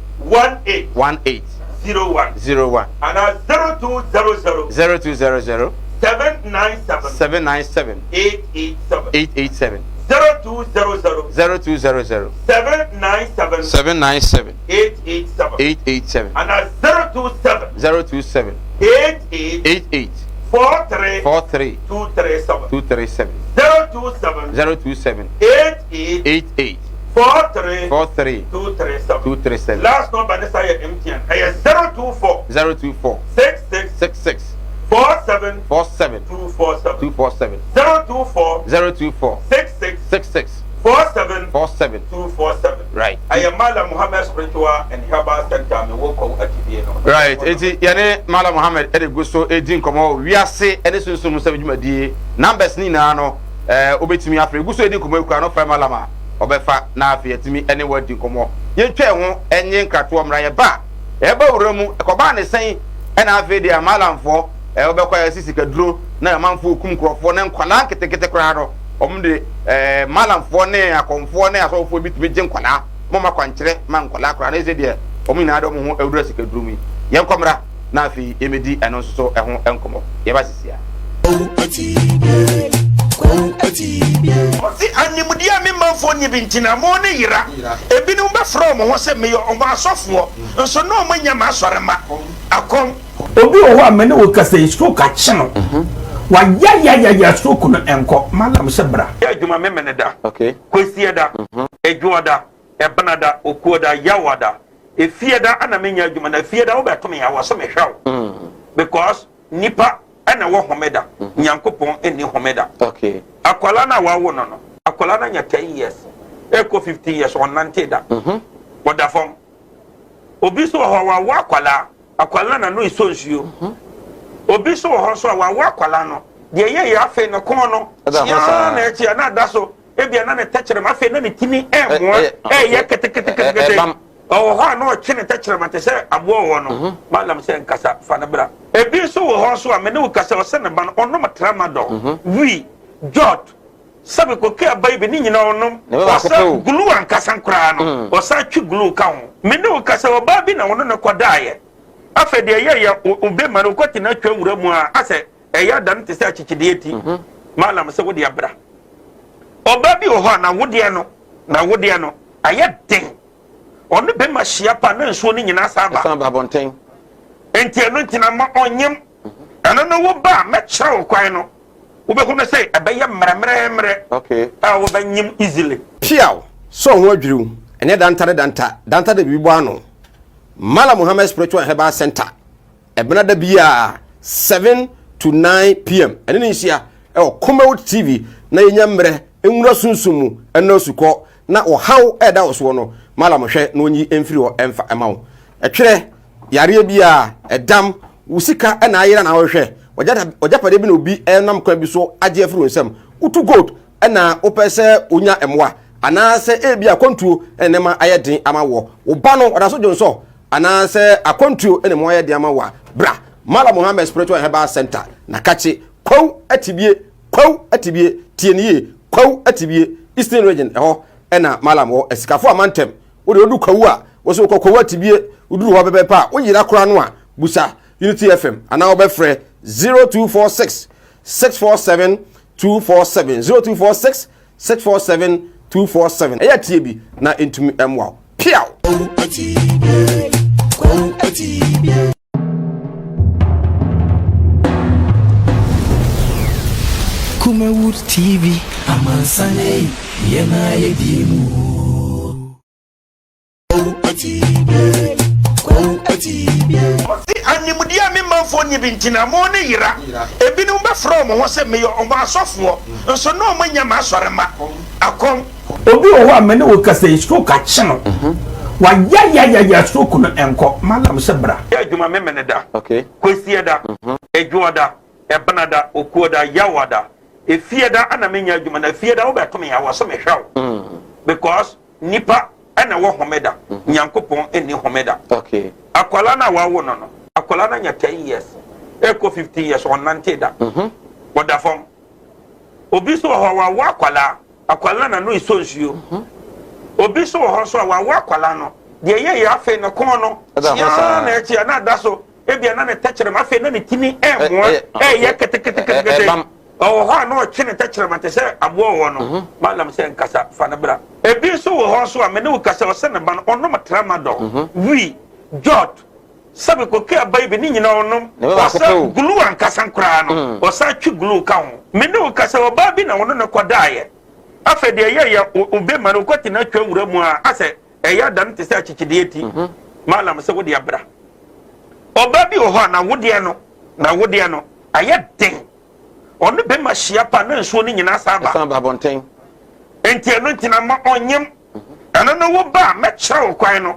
18. 18. 01. 01. Anaa 0200. 0200. 797. 797. 887. 887. 0200. 0200. 797. 797. 887. 887. Anaa 027. 027. 88. 88. 43. 43. 237. 237. 027. 027. 88. 88. 43. 43. 237. 237. Last number ne sa yɛ MTN. Ɛyɛ 024. 024. 66. 66. 47. 47. 247. 247. 024. 024. 66. 66. 47. 47. 247. Right. Ɛyɛ Malam Muhammad Spiritual and Herbal Center mi wɔ Kwawu Atibie no. Right. Eti yɛne Malam Muhammad ɛde gu so edi nkɔmɔ wɔ wiase ɛne sunsun nsɛm dwumadie numbers ne nyinaa no ɛɛ wobɛtumi afrɛ egu so edi nkɔmɔ ekura no frɛ Malam a ɔbɛfa na afei yɛtumi ɛne wɔ adi nkɔmɔ yɛntwa ɛho ɛnye nkratoɔ mmra yɛba a yɛba wura mu ɛkɔbaa ne sɛn ɛna afei deɛ Malamfoɔ ɛɛ wobɛkɔ a yɛsi sikaduro na amanfoɔ kum nkurɔfoɔ na nkwadaa nketenkete koraa no wɔn de ɛɛ malamfoɔ ne akɔmfoɔ ne asɔfoɔ bi tumi gye nkwadaa mo ma kwankyerɛ ma nkwadaa koraa na ɛsɛ deɛ wɔn nyinaa de wɔn ho awura sikaduro mu yi yɛn kɔmra na afei yɛmɛdi ɛno nso so ɛho nkɔmɔ yɛba sisi a. Ɔse animdeɛ a me manfoɔ nni bi nti na mo ne yera. Ebinom bɛfrɛ wɔn ho sɛ meyɛ wɔn asɔfoɔ, nso na wɔn nyɛ m'asɔremma. Akɔm. Obi wɔ hɔ a me ne wo kasa yi stroke akye no wayayayaya stroke no ɛnkɔ malam sɛ bra. Yɛ adwuma Memeneda, Kwasiada, Adwoada, Ɛbenada, Okuoda, Yawada, Efiada ana menyɛ adwuma na Efiada wobɛto me a wɔ se mehwɛ wo because nipa ɛna ɛwɔ homeda Nyankopɔn nni homeda. Akwadaa no a wawo no no akwadaa no anya 10 years ɛkɔ 15 years ɔnnante da ɔda fam. Obi nso wɔ hɔ a wawo akwadaa, akwadaa no n'ano esɔ nsuo. Mhm. Obi nso wɔ hɔ nso a wawo akwadaa no, deɛ ɛyɛ yɛ afei ne kɔn no kyiaa na ɛkyia na ada so, ebia na ne tɛkyerɛma afei na ne tini ɛmoa ɛyɛ keteketekete. Ɔwɔ hɔ a na ɔtwe ne tɛkyerɛma te sɛ aboa wɔ no. Mhm. Malam sɛ nkasa fa no bra. Ebi nso wɔ hɔ nso a me ne wo kasa ɔsɛ ne ba no ɔnom tramadol, mhm. wii, jot, Sɛbi koke aba yi bi ne nyinaa ɔnom. Ɔsa glue ankasa koraa no, mm. ɔsa twe glue ka ho. Me ne wo kasa ɔbaa bi na ɔno ne kɔdaeɛ. Afei deɛ ɛyɛ yɛ obema no ɔkɔte no atwa wura mu a asɛ ɛyɛ ada no te sɛ akyekyedeɛ ti. Mhm. Maalam sɛ wode abra. Ɔbaa bi wɔ hɔ a n'awodeɛ no n'awodeɛ no ayɛ den. Ɔne bɛma hyia pa na nsuo no nyinaa san ba. San ba abɔnten. Nti ɛno nti na ma ɔnyem. Mhm. Ɛno no wo ba a mɛkyerɛ wo kwan no. Wobɛhu no sɛ ɛbɛyɛ mmerɛmmerɛmmerɛ a wobɛnyem easily. Piaw! Sɛ wo ho adwiri wo, ɛnyɛ danta ne danta, danta de biribi bɔ ano. Mallam Muhammad Spiritual and Herbal Center, ɛbena da biara 7 to 9 pm, ɛne ne nhyia ɛwɔ Kumawood TV na yɛnya mmerɛ nwura sunsum mu ɛnɔ asukɔ na ɔhaw ɛda wo soɔ no, Mallam hwɛ na ɔnyi mfiri hɔ ɛmfa ɛma wo. Ɛtwerɛ yareɛ biara, ɛdam, wo sika na ayera na wohwehwɛ, w'agyapadeɛ bi na obi nam kwan bi so agye afiri wo nsam, wotu gold na wopɛ sɛ wonya mmoa, anaasɛ ebi akwantuo na nneɛma ayɛ den ama woɔ, wo ba no ɔda so dwonsɔ, anaasɛ akwantuo na mu ayɛ den ama wo a, bra Mallam Muhammad Spiritual and Herbal Center, Nakakye, Kwawu Atibie, Kwawu Atibie, tie no yie, Kwawu Atibie, Eastern Region, ɛhɔ na Mallam wɔ, Asikafo Amantam. Wo deɛ wodu Kwawu a, wo sɛ wokɔ Kwawu Atibie, woduru hɔ pɛpɛɛpɛ a, woyera koraa no a, busa Unity FM anaa wobɛfrɛ 0246 647 247 0246 647 247. Ɛyɛ tie bi na ɛntumi mmoa wo. Piaw! Kwawu Atibie, Kwawu Atibie. Kumawood TV, amansan ei, yɛn a yɛdie mu o. Ɔse animdeɛ a me manfoɔ nni bi nti na mo ne yera. Ebinom bɛfrɛ wɔn ho sɛ meyɛ wɔn asɔfoɔ, nso na wɔn nyɛ m'asɔremma. Akɔm. Obi wɔ hɔ a me ne wo kasa yi stroke akye no wayayayaya stroke no ɛnkɔ malam sɛ bra. Yɛ adwuma Memeneda, Kwasiada, Adwoada, Ɛbenada, Okuoda, Yawada. Efiada ana menyɛ adwuma na efiada wobɛto me a wɔ sɛ mehwɛ wo because nipa ɛna ɛwɔ homeda Nyankopɔn nni homeda. Okay. Akwalaa no a wawo no no akwalaa no anya 10 years ɛkɔ 15 years ɔnnante da ɔda fam. Obi nso wɔ hɔ a wawo akwalaa akwalaa na no esɔ nsuo. Obi nso wɔ hɔ nso a wawo akwalaa no deɛ ɛyɛ yɛ afei ne kɔn no kyeaa na ɛkyea na ada so. Ebia na ne tɛkyerɛma afei na ne ti ni ɛɛmoa ɛɛyɛ keteketekete. Ɔwɔ hɔ a na ɔtwe ne tɛkyerɛma te sɛ aboa ɔwɔ no. Mhm. Malam sɛ nkasa fa no bra. Ebi nso wɔ hɔ nso a me ne wo kasa ɔsɛ ne ba no ɔnom tramadol, mhm. wii, jot, sɛbi koke aba yi bi ne nyinaa ɔnom. Ɔsɛ glue ankasa koraa no mm. ɔsan twe glue ka ho. Me ne wo kasa ɔbaa bi na ɔno ne kɔdaeɛ. Afei deɛ ɛyɛ yɛ obe ma no kɔte na atwa wura mu a asɛ Ɛyɛ a da no te sɛ akyekyedeɛ ti. Malam sɛ wode abra. Ɔbaa bi wɔ hɔ a n'awodeɛ no, n'awodeɛ no ayɛ den. Ɔne bɛma hyia pa na nsuo no nyinaa san ba. Ɛsan ba abɔnten. Nti ɛno nti na ma ɔnyem. Ɛno no wo ba a mɛkyerɛ wo kwan no,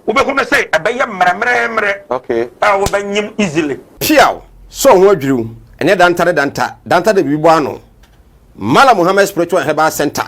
wobɛhu no sɛ ɛbɛyɛ mmerɛmmerɛmmerɛ Okay. a wobɛnyem easily. Piaw! Sɛ wo ho adwiriw, ɛnyɛ danta ne danta, danta de biribi bɔ ano. Mallam Muhammad Spiritual and Herbal Center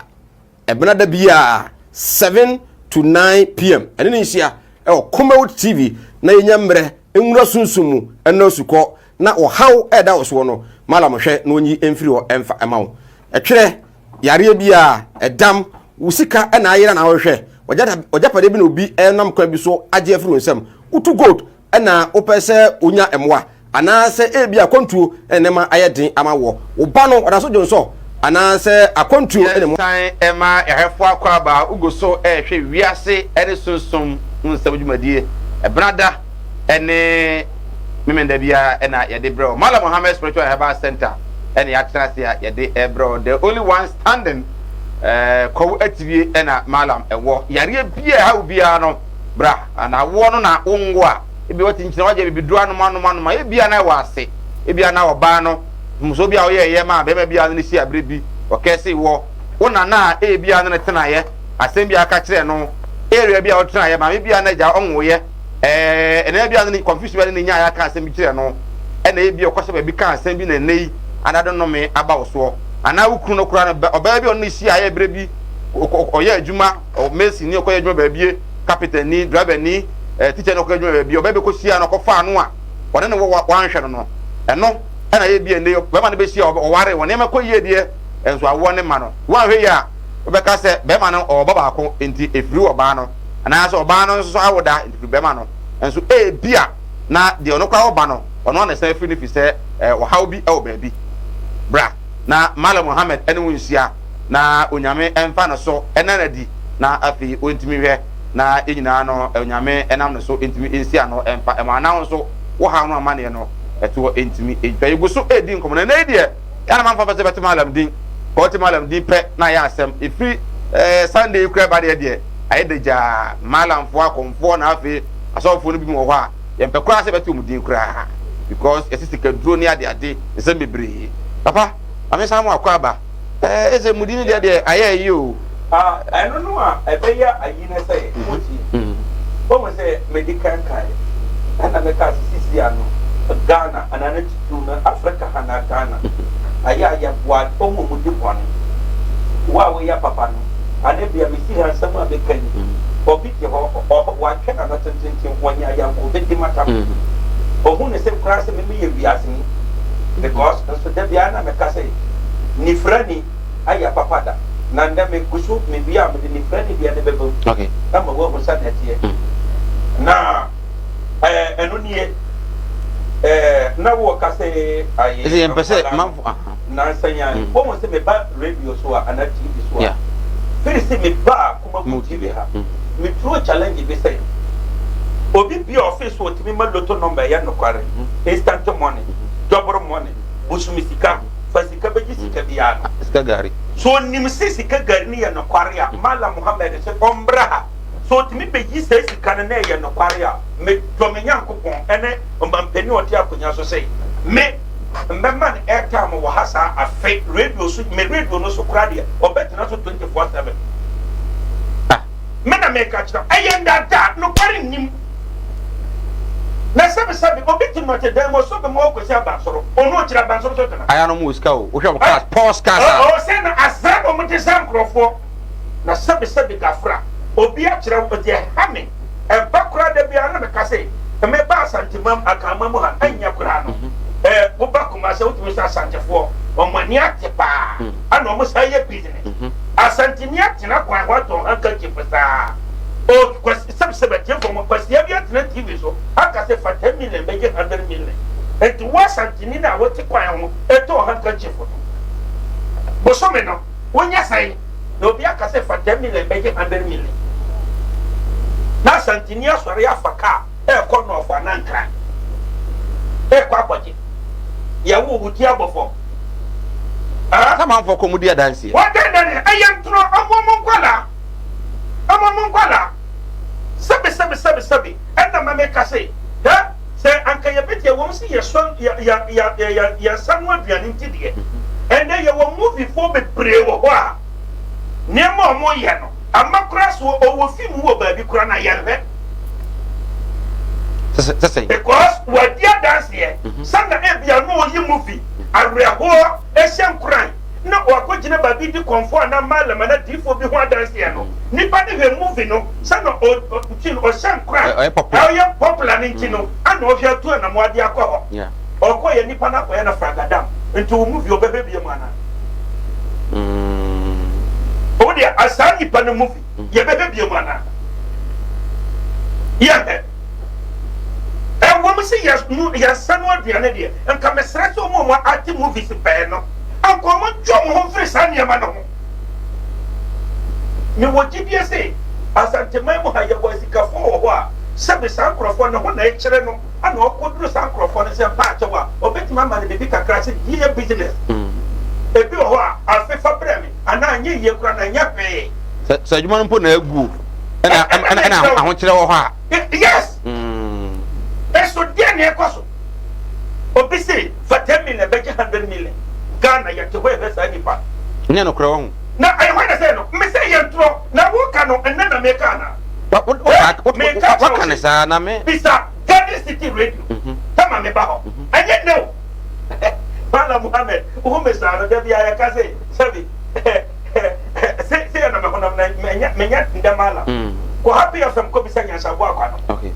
Ɛbena da biara 7 to 9 pm ɛne ne nhyia ɛwɔ Kumawood TV na yɛnya mmerɛ nwura sunsum mu ɛnɔ asukɔ na ɔhaw ɛda wo soɔ no Malam hwɛ na ɔnyi mfiri hɔ ɛmfa ɛma wo. Ɛtwerɛ, yareɛ biara, ɛdam, wo sika ɛna ayera na wohwehwɛ, w'agyapadeɛ bi na obi ɛnam kwan bi so agye afiri wo nsam, wotu gold na wopɛ sɛ wonya mmoa, anaasɛ ebia akwantuo na nneɛma ayɛ den ama woɔ. Wo ba no, ɔda so dwonsɔ, anaasɛ akwantuo na mu. Yɛsan ma yɛhwɛfoɔ akwaaba wogu so rehwɛ wiase ne sunsum ho nsɛm dwumadie Ɛbenada ne Memenda biara na yɛde brɛ wo. Mallam Mohammed Spiritual and Herbal Center na yɛatena ase a yɛde rebrɛ wo. The only one standing Kwawu Atibie na Mallam wɔ. Yareɛ biara ɛha wo biara no bra. Na woɔ no na wonwo a, ebia woate nkyina woagye abibiduro anom anom anom a, ebia na ɛwɔ ase. Ebia na ɔbaa no, mfomsoɔ bi a woyɛeɛ maa barima bi a ne no hyia berɛ bi, ɔkɛsee woɔ. Wo nana a ebia ne no tenaeɛ, asɛm bi a woka kyerɛɛ no, area bi a wotenaeɛ, maame bi a na agya ɔnwoeɛ, ɛɛ, ɛnana bi a ne no, confusion bi a ne no nyaeɛ aka asɛm bi kyerɛɛ no, ɛna ebia ɔkɔhyɛ baabi kaa asɛm bi na ɛnnɛ yi adado nnome aba wo soɔ. Anaa wo kunu no koraa no, ɔbaa bi a ɔne no hyiaeɛ berɛ bi, ɔyɛ adwuma, mason ni, ɔkɔyɛ adwuma baabie, kapita ni, driver ni, eh, teacher ni ɔkɔ adwuma baabi, ɔbɛ bɛkɔ hyia no ɔkɔfaa no a ɔne no wɔ wanhwɛ no no, ɛno ɛna yɛ bi ɛnde bɛrima no bɛhyia ɔware wɔ nneɛma kɔ yie deɛ, ɛnso awoɔ ne ma no. Wanhwɛ yie a, wobɛka sɛ bɛrima no ɔwɔ ba baako nti ɛfiri ɔbaa no, anaasɛ ɔbaa no nso awo da nti firi bɛrima no, nso ebia na deɛ ɔno koraa ɔba no, ɔno ana ɛsan firi no fi sɛ eh, ɔhaw bi ɛwɔ baabi. Bra na Malam Muhammad ɛne wo nhyia. na Onyame mfa no so nna no adi na afei ɔntumi nhwɛ na yɛn nyinaa no Onyame nam no so ntumi nsi ano mfa ɛma anaa wo nso wo haw no amaneɛ no ɛtoɔ ntumi ntwa. Yɛgu so redi nkɔmmɔ na ɛnɛ yi deɛ yɛn na mamfa pɛ sɛ bɛte Mallam din ka ɔte Mallam din pɛ na ayɛ asɛm ɛfiri eh, Sunday yi koraa ba deɛ deɛ ayɛ dagyaa Mallamfoɔ akɔmfoɔ na afei asɔfoɔ no bi mu wɔ hɔ a yɛmpɛ koraa sɛ bɛte wɔn din koraa because yɛse sikaduro ne adeade nsɛm bebree papa Maame san mo akɔ aba. Ɛɛ ese mudi ne deɛ deɛ ayɛ ayi o. Ah ɛno no a ɛbɛyɛ ayi ne sɛ motie. Woahu sɛ medi kan kaeɛ ɛna mekaa sɛ sisi ano Ghana anaa ne titiriw no Africa ha anaa Ghana ayɛ a yɛboa wɔn a wɔdi bɔne. Wo a woyɛ papa no anaa ebia mesi ha nsɛm a meka yi obi te hɔ ɔ watwe n'ano tententen ɔnyɛ ayɛnko obɛdi m'atam. Ɔhu ne sɛ koraa sɛ me meyɛ wiaseni because nso da biara na meka sɛ nifrani ayɛ papa da na ndɛ me gu so me wie a mede nifrani deɛ no bɛba mu okay. ama wahu sɛnea ɛteɛ mm. Na ɛɛ ɛno nie ɛɛ na wɔka sɛ ayɛ ɛsɛ yɛn pɛ sɛ manfo nansa yan mm. wɔn sɛ meba radio so a anaa tv so a firi sɛ meba Kumawu TV ha mm. me throw challenge bi sɛ obi bi a ɔfe so ɔtumi ma lotto number ɛyɛ nokware mm. instant money double money bosome sika fa sika bɛgye sika biara no. Sika gari. So onim sɛ sika gari no yɛ nokware a, Mallam Muhammad sɛ ɔmmra ha. Sɛ otumi bɛyi saa sika no na ɛyɛ nokware a, medɔ me Nyankopɔn ne ɔmampanin a ɔte akonnwa so sɛ me mbɛma no airtime wɔ ha saa afe radio so, me radio no so koraa deɛ ɔbɛtena so 24/7. Ah. Me na meka kyerɛ wo, ɛyɛ ndaadaa, nokware nnim. Na sɛbesɛbe, obi te nnɔtedan mu, ɔsɔ bɛma wakɔsi abansoro. Ɔno ɔkyiri abansoro so tena. Aya no ɔmo wɔ sika o, wohwɛ ɔmo cars, Porsche cars a. Ɔɔ sɛ na azaa na ɔmo de za nkorɔfoɔ. Na sɛbesɛbe gafra, obi akyerɛ wo, deɛ ɛha me, ɛba koraa da biara na meka se, meba Asantemam, Akanman mu ha, ɛnyɛ koraa no, ɛɛ woba Kumasi a wotumi sɛ Asantefoɔ, ɔmo ani ate paa, ɛna ɔmo san yɛ business. Asanteni atena kwan ho atɔn handkerchief saa. O Kwasi, sɛbsɛb atiefoɔ mo, Kwasia bi atena TV so aka sɛ fa 10 million bɛgye 100 million. Enti wo Asanteni no a wote kwan ho tɔn handkerchief no, bosome no wonya sɛn? Na obi aka sɛ fa 10 million bɛgye 100 million. Na Asanteni asɔre afa kaa ɛrekɔ Nɔɔfo anaa Nkran ɛrekɔ akɔgye. Yɛwoo wo ti abɔ fam. Ah? Sɛ amanfoɔ kɔ mu di adanseɛ. Wɔdɛn dɛn ɛyɛ ntorɔ, ɔmo ɔmo nkwadaa. Ɛma mo nkwadaa, sɛbe sɛbe sɛbe sɛbe, ɛna ma meka se, hɛ, sɛ anka yɛbɛti, ɛwom se yɛsɔ yɛ yɛ yɛ yɛ yɛn nsa no aduane nti deɛ, ɛnnɛ yɛwɔ movie foɔ bebree wɔ hɔ a, nneɛma a wɔyɛ no, ama koraa so ɔwɔ fi mu wɔ baabi koraa na yɛnhwɛ. Sɛ sɛ. Because wadi adanseɛ, sɛ na ebia na ɔyi movie, awerɛhoɔ, ɛhyɛ nkuran. na ɔakɔgyina baabi di kɔmfoɔ anaa mallam anaa diifoɔ bi ho adanseɛ no, nipa no hwɛ movie no sɛ na nti no ɔhyɛ nkoran, ɔyɛ popular no nti no ana ɔhwɛ atu anamoa de akɔ hɔ. Ɔkɔyɛ nipa no akɔyɛ no fragadam nti wo movie ɔbɛhwɛ biom anaa? Wo deɛ saa nipa no movie yɛbɛhwɛ biom anaa? Yɛhwɛ. Ɛwom sɛ yɛn nsa no aduane deɛ, nka mesrɛ sɛ wɔn a wɔate movies pɛɛ no, anka wɔntwe wɔn ho mfiri saa nneɛma no ho. Mewɔ gyidie se Asanteman mu ha yɛwɔ asikafoɔ wɔ hɔ a, sɛbe saa nkorɔfoɔ no ho na ɛkyere no ana ɔkɔduru saa nkorɔfoɔ no sɛ mpaakyɛw a, ɔbɛtumi ama no biribi kakra sɛ yɛ business. Ebi wɔ hɔ a, afe fa brɛ me anaa anyɛ yie koraa no ɛnyɛ hwee. Sɛ adwuma no mpo na agu o, ɛna ɛna ahokyerɛ wɔ hɔ a. Yes. Nso deɛ na ɛkɔ so. Obi se fa 10 million bɛgye 100 million. Ghana yɛte hɔ yɛhwɛ saa nipa. Nyɛ nokorɛ wɔ ho. Na ɛyɛ hwan na sɛ no? Me sɛ yɛ ntorɔ na woka no ɛnɛ na meka anaa? Waka ne saa na me. Bisa Garden City Radio tama me ba hɔ. Ɛnyɛ nnɛ o. Malam Muhammad wohu me saa no da biara yɛka se sɛbi se se yɛ na me honam na menya menya ndɛ malam mm. Kɔ Happy FM kɔ bisa nyansabo akwa no. Okay.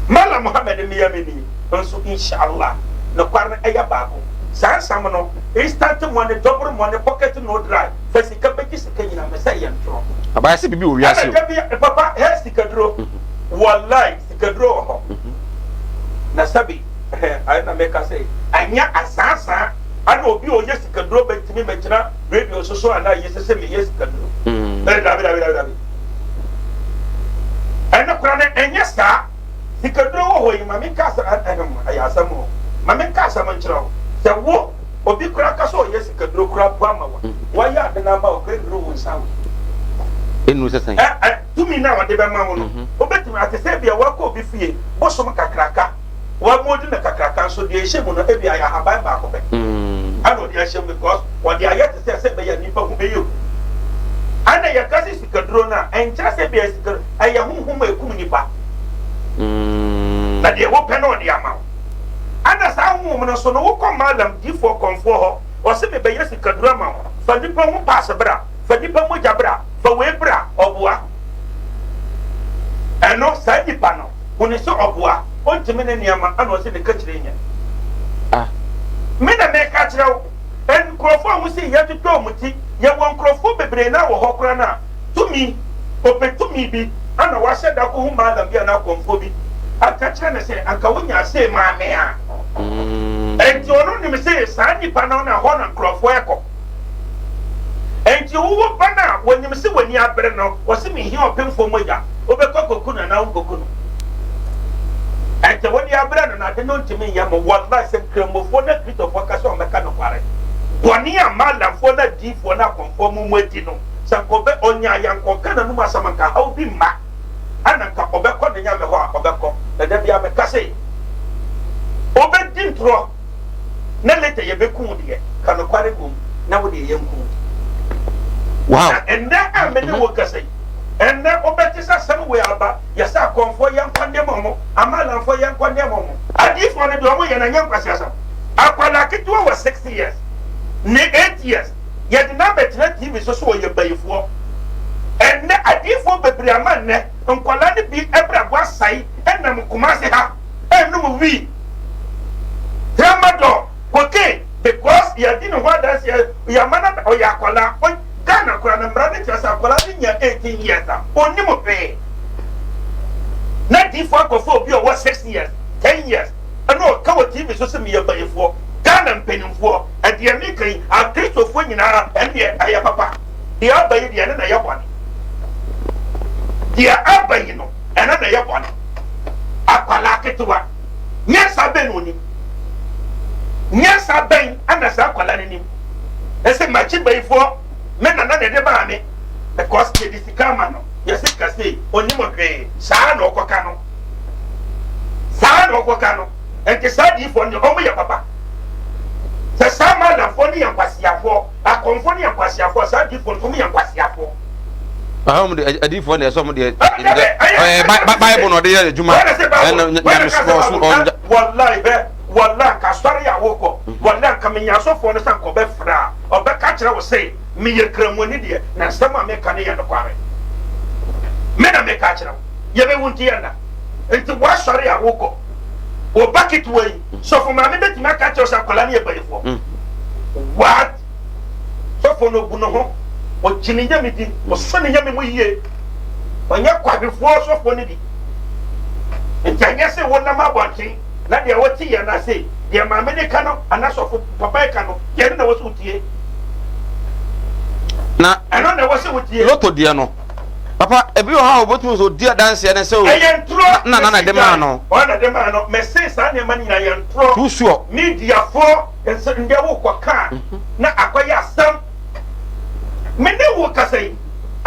Malam Muhammad mmea me ni nso inshallah nokware no ɛyɛ baako. Saa nsɛm no instant money, double money, pocket no dry, fa sika bɛgye sika nyina me sɛ yɛ ntorɔ. Abayɛ sɛ biribi wɔ wiase o. Ɛna da bi papa hɛ sikaduro. Mhm. Wallahi sikaduro wɔ hɔ. Mhm. Na sɛbi ɛna meka sɛ anyɛ asaasaa ana obi a ɔyɛ sikaduro bɛtumi bɛgyina radio so so anaa yɛ sɛ sɛ meyɛ sikaduro. Mm. Ɛɛ dabi dabi dabi dabi. Ɛno kora no ɛnyɛ saa. Sikaduro wɔ hɔ yi ma menka asɛm ɛhem ɛyɛ asɛm o. Ma menka asɛm nkyerɛ wo. Sɛ wo obi kora ka sɛ ɔyɛ sikaduro kora po ama wa. Mm. Wayɛ ade no ama wo kora nnuru wo nsa wo. Nnuru sɛ sɛn? Ɛ ɛ tumi no a ɔde bɛma wo no. Mhm. Wobɛtumi ate sɛ ebia wakɔ obi fie bosom kakraka. Wɔamodi no kakraka nso deɛ ɛhyɛ mu no ebia ɛyɛ ahaban baako pɛ ɛna ɔde ahyɛ mu because ɔde ayɛ te sɛ sɛ ɛbɛyɛ a nnipa ho bɛyɛ hu. Ɛna yɛka sɛ sikaduro no a ɛnkyerɛ sɛ ebia sikaduro ɛyɛ honhom a ɛkum nipa na deɛ wopɛ no ɔde ama wo. Ɛna saa honhom no nso no wokɔ malam difoɔ kɔmfoɔ hɔ ɔse mebɛyɛ sikaduro ama wo fa nipa ho paase bra fa nipa mogya bra fa wei bra ɔboa ɛno saa nipa no Hu no sɛ ɔboa, ɔntumi ne nneɛma ɛna ɔse ne kakyire nyɛ. Ah. Me na meka kyerɛ wo, nkurɔfoɔ a wose yɛtwitwa wɔn ti, yɛwɔ nkurɔfoɔ bebree no a wɔ hɔ koraa no a, tumi, ɔpɛ tumi bi, ɛna wahyɛ da kɔhu mallam bi anaa kɔmfoɔ bi, aka kyerɛ no sɛ anka wonya sei maa me a. Enti ɔno nim se saa nipa no na hɔ na nkurɔfoɔ ɛkɔ. Enti wo ba no a wɔnim se w'ani abere no, wɔse mehia ɔpemfoɔ mogya, wobɛkɔ akɔku no anaa wonkɔku no? Ɛnti wode abrɛ no na ade no ntumi nyɛ mo. Wallahi sɛ Nkramofoɔ ne Akristofoɔ ka sɛ wɔbɛka nokware, bɔne a Maalamfoɔ ne adiyifoɔ ne akɔmfoɔ mo mu adi no, sɛ anka ɔbɛ, ɔnyaeɛ anka ɔka n'anom asɛm anka haw bi mma, ɛna anka ɔbɛkɔ ne Nyame hɔ a ɔbɛkɔ. Na da biara meka se, wobɛdi ntorɔ. na later yɛbɛku wo deɛ, ka nokware mmom na wo deɛ yɛnku wo. Wow. Na ɛnnɛ a me ne wo kasa yi, Ɛnnɛ wobɛte sɛ asɛm wei aba, yɛsɛ akɔmfoɔ yɛnkɔ nneɛma ɔmo, amalamfoɔ yɛnkɔ nneɛma ɔmo. Adiyifoɔ no deɛ ɔmo yɛ no ɛnyɛ nkwaseasɛm. Akwadaa ketewa wɔ 6 years ne 8 years yɛde no abɛtena TV so sɛ ɔyɛ bayifoɔ. Ɛnnɛ adiyifoɔ bebree ama nnɛ nkwadaa no bi abrabɔ asae ɛnam Kumasi ha ɛnnom wii, tramadol, cocaine because yɛadi ne ho adanseɛ yɛama no ɔyɛ akwadaa. Ghana koraa no mmara no kyerɛ sɛ akwadaa no nya 18 years a ɔnnim hwee. Na diifoɔ akɔfa obi a ɔwɔ 6 years, 10 years ɛna ɔka wɔ TV so sɛ meyɛ bayifoɔ. Ghana mpanimfoɔ, ɛdeɛ meka yi, akristofoɔ nyinaa ɛndeɛ ɛyɛ papa. Deɛ aba yi deɛ ɛno na ɛyɛ bɔne. Deɛ aba yi no ɛno na ɛyɛ bɔne. Akwadaa ketewa, nyansa bɛn na ɔnim? Nyansa bɛn na saa akwadaa no nim? Ɛsɛ makyi bayifoɔ me nana na ɛde maa me because yɛde sika ama no yɛse ka sei ɔnim hwee saa na ɔkɔka no saa na ɔkɔka no nti saa diifoɔ no deɛ ɔmo yɛ papa sɛ saa malamfoɔ no yɛ nkwasiafoɔ akɔmfoɔ no yɛ nkwasiafoɔ saa diifoɔ no ɔmo yɛ nkwasiafoɔ. Ahom de adiifoɔ na ɛsɛ ɔmo deɛ ɛɛ Bible na ɔde yɛ adwuma ɛna nyamesomɔ ɔso ɔnja. Wallahi bɛ Wallah anka asɔre a wokɔ, wallah anka menya asɔfoɔ no sɛ anka ɔbɛfrɛ a, ɔbɛka akyerɛ wo se meyɛ Kramoni deɛ, na nsɛm a meka no yɛ nokware. Me na meka akyerɛ wo. Yɛbɛwu nti yɛnna. Nti w'asɔre a wokɔ, wo ba ketewa yi, sɔfo maame bɛtumi aka akyerɛ wo sɛ akwadaa no yɛ bayifoɔ. What? Sɔfo no obu ne ho, ɔgye ne nyame di, ɔsɔ ne nyame mu yie. Ɔnyɛ kwahwefoɔ sɔfoɔ no bi. Nti anyɛ sɛ wonam abɔnten na deɛ wote yɛ no ase, deɛ maame no ka no anaa sɔfo papa yi ka no, deɛ ɛno na ɛwɔ sɛ wotie. Na ɛno na ɛwɔ sɛ wotie. Loto deɛ no, papa, ebi wɔ hɔ a wɔbɛtumi sɛ ɔdi adanseɛ no sɛ o, Ɛyɛ ntorɔ. na na na de maa no. Ɔna na de maa no. Mese saa nneɛma no nyinaa yɛ ntorɔ. Too sure. Mediafoɔ nso ndɛ wokɔ ka a, na akɔyɛ asɛm. Me ne wo kasa yi,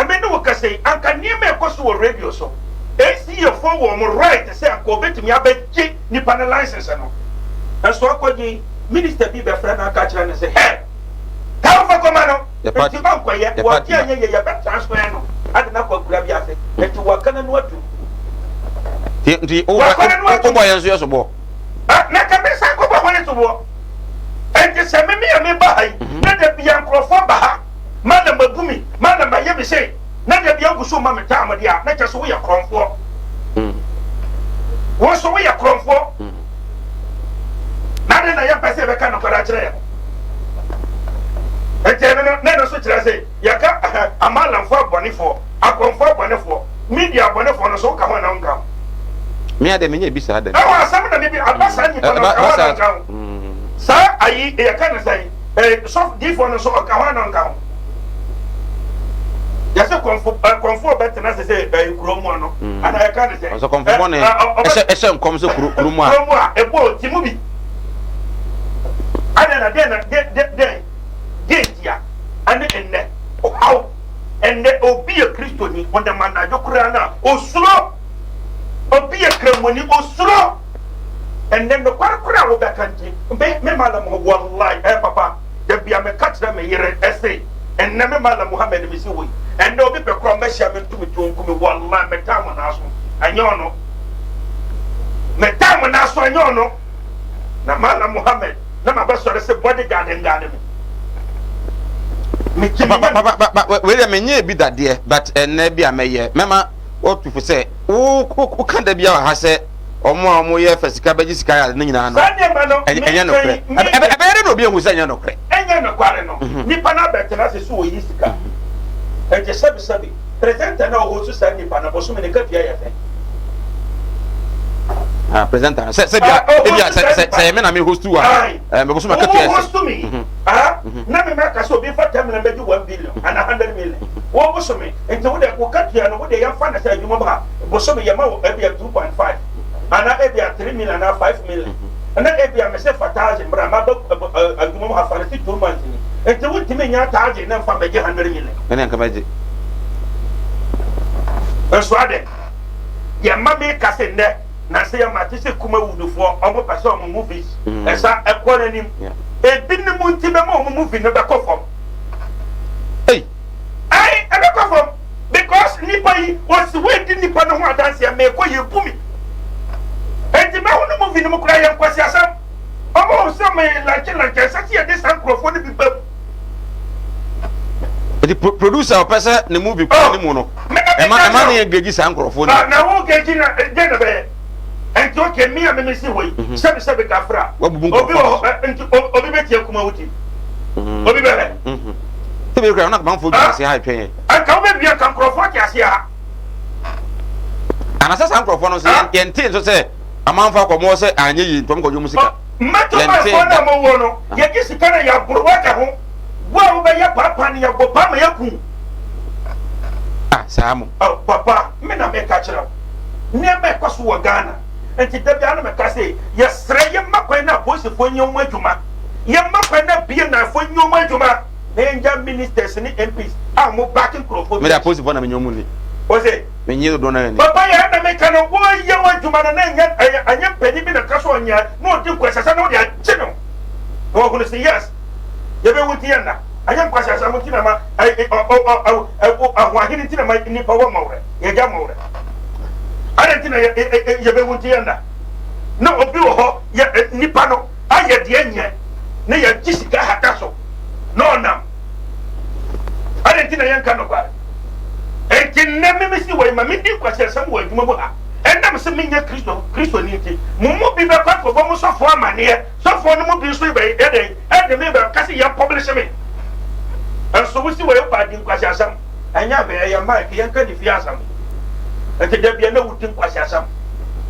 me ne wo kasa yi, anka nneɛma a ɛkɔ so wɔ radio so, ACA foɔ wɔ wɔn right sɛ anka wɔbɛtumi abɛgye nipa no license no. Nso akɔgye yi, minister bi bɛfrɛ no aka akyerɛ no sɛ, hɛ, ka wo fa kɔma no, nti ɔnkɔyɛ, wɔgye anyɛ yie, yɛbɛ transfer no ade no akɔ akura bi ase, nti wɔaka n'ano atum. Nti wobɔ yɛn nso yɛ soboɔ. Na ka me nsa nkɔbɔ hɔn soboɔ. Enti sɛ me me a meba ha yi, mhm. na da bia nkurɔfoɔ ba ha, ma na mabu me, ma na mayɛ me sei, na da bia wogu so ma me taa mo deɛ a, na kyerɛ sɛ woyɛ korɔmfoɔ. Mm. Wo nso woyɛ korɔmfoɔ. Mm. Na adɛn na yɛmpɛ sɛ yɛbɛka nokware akyerɛ yɛn ho? Enti ɛno no, na ɛno nso kyerɛ sɛ yɛka amalamfoɔ abɔnefoɔ, akɔmfoɔ abɔnefoɔ, media abɔnefoɔ no so woka ho anaa wonka ho? Me ade menyɛ bi saa da. Ɛwɔ asɛm na mebi aba saa nipa no ɔka ho anaa ɔnka ho? Saa ayi yɛka no sɛn? Ɛɛ sɔfo diifoɔ no nso ɔka ho anaa ɔnka ho? Yɛsɛ kɔnfo ɛ kɔnfo ɔbɛtena ase sɛ ɛɛ kuro mu ano anaa yɛka no sɛ. Ɔsɛ kɔnfo bɔne ɛhyɛ ɛhyɛ nkɔm sɛ kuro kuro mu a. Kuro mu a ɛbɔ ti mu bi. Adɛn na dɛn na dɛn dɛn dɛn dɛn ntia ɛne nnɛ ɔhaw ɛnnɛ obi yɛ Kristoni ɔnam anadwo koraa no a osuro. Obi yɛ Kramoni, osuro. Ɛnnɛ, nokware koro a wobɛka nti, me, me Mallam hɔ, wallahi, eh, papa, da bia meka kyerɛ me yere, ɛse, ɛnnɛ me Mallam Muhammad mesi hɔ yi, ɛnnɛ obi pɛ koraa ɔmmɛhyia me nto me tuo nku me, wallahi, metaa mo nan so, ɛnyɛ ɔno. Metaa mo nan so, ɛnyɛ ɔno. Na Mallam Muhammad, na mabɛsɔre se bodyguard ngaade me. Megye me Papa, papa, papa, wei deɛ menyɛɛ bi da deɛ, but ɛnnɛ bi a mɛyɛ, mɛma wɔtu fo sɛ wo woka da biara wɔ ha sɛ wɔn a wɔyɛ fa sika bɛgye sika yɛ ade no nyinaa no Saa nneɛma no, ɛnyɛ nokorɛ. Ɛbɛyɛ dɛ na obi ahu sɛ ɛnyɛ nokorɛ. Ɛnyɛ nokware no, nipa no abɛtena ase sɛ ɔyi sika. Ɛnti sɛbesɛbe, presenter no a ɔhost saa nipa no, bosome ne katua yɛ sɛn? Ah, presenter no, sɛ sɛ bia, ebia sɛ sɛ sɛ me na me host wa, eh, me bosome katua yɛ sɛn? Wo host me, ah, na me ma ka sɛ obi fa 10 million bɛgye 1 billion, ana 100 million. Wo bosome, Nti wo deɛ wo katua no wo deɛ yɛmfa no sɛ adwuma mu ha bosome yɛma wo ebia 2.5 anaa ebia 3 million anaa 5 million na ebia mese fa thousand bra maba adwuma mu ha fa no si 2 months ni nti wontumi nya thousand na mfa mbɛgye 100 million. Ɛne anka mɛgye. Nso adɛ yɛma meka se nnɛ na sɛ yɛma te sɛ Kumawudufoɔ ɔmo pɛ sɛ ɔmo movies ɛsa ɛkɔ n'anim ebinom nti bɛma ɔmo movie no bɛkɔ fam. Ei! Ae ɛbɛkɔ fam because nipa yi. yi ɔsi hɔ edi nipa no ho adanseɛ meekɔ yɛ bu mi. Enti mɛho no movie no mu koraa yɛ nkwasiasɛm. Ɔmo hu sɛ me lankyɛ lankyɛ ɛsɛ sɛ yɛde saa nkorɔfoɔ no bi ba mu. Eti producer a ɔpɛ sɛ ne movie kɔ ne mu no ɛma ɛma ne engage saa nkorɔfoɔ no bi. Na wo engage na dɛn na bɛyɛ? Nti okay me a me mesi hɔ yi mhm. sɛbi sɛbi kafra wabubu obi wɔ hɔ nti obi bɛ tie kuma wuti mhm. obi bɛ hɛ. Mhm. Sɛbi ekura ɔna kamanfo gyina ase ha etwɛn yɛ. Nka wo bɛ wia ka nkorɔfoɔ te ase ha. Anasɛ saa nkorɔfoɔ no nso ah. yɛn te nso sɛ amanfo akɔmɔ sɛ anyɛ yie ntɔm kɔdwo mu sika. Mmɛtɔmanfoɔ na mo wɔ no yɛgye sika na yɛaboro waka ho. Wo a wobɛyɛ paapa no yɛbɔ paa ma yɛku wo. Ah saa mo. Oh papa me na meka kyerɛ wo nneɛma ɛkɔ so wɔ Ghana nti da biara na meka se yɛsrɛ yɛmma kwan na apolisifoɔ nyɛ wɔn adwuma yɛmma kwan na BNI foɔ nyɛ wɔn adwuma na yɛngya ministers ne MPs a wɔn back nkurɔfoɔ bi. Me de apolisifoɔ na menye wɔn nni. Ose. Menye dodoɔ no ara nni. Papa yɛ na meka no wɔyɛ wɔn adwuma no na ɛnyɛ ɛnyɛ panyin bi na ka so ɔnyɛ na ɔdi nkwasiasɛm na wɔde agye no na wɔhunu se yes. Yɛbɛwu nti yɛnna. Ɛnyɛ nkwaseasɛm nti na ma ahoahene nti na ma nnipa wɔ mmɔwerɛ. Yɛgya mmɔwerɛ. Adɛn nti na yɛbɛwu nti yɛnna? Na obi wɔ hɔ yɛ nnipa no ayɛ deɛ nyɛ na yɛgye sika hata so na ɔnam. Adɛn nti na yɛnka nokware? Enti nnɛ me mesi wɔ yi ma mendi nkwaseasɛm wɔ adwuma mu ha. Ɛnam sɛ menyɛ Kristo Kristoni nti, mo mu bi bɛkɔ akɔbɔ mo sɔfoɔ amanneɛ. Sɔfoɔ no mu bi nso bɛyɛ dɛn ɛde me bɛka sɛ yɛn publish me? Nso wo si wɔ yɛ di nkwaseasɛm. Ɛnyɛ hwee ɛyɛ Mike yɛnka ne fie asɛm. Nti da bia na wodi nkwaseasɛm.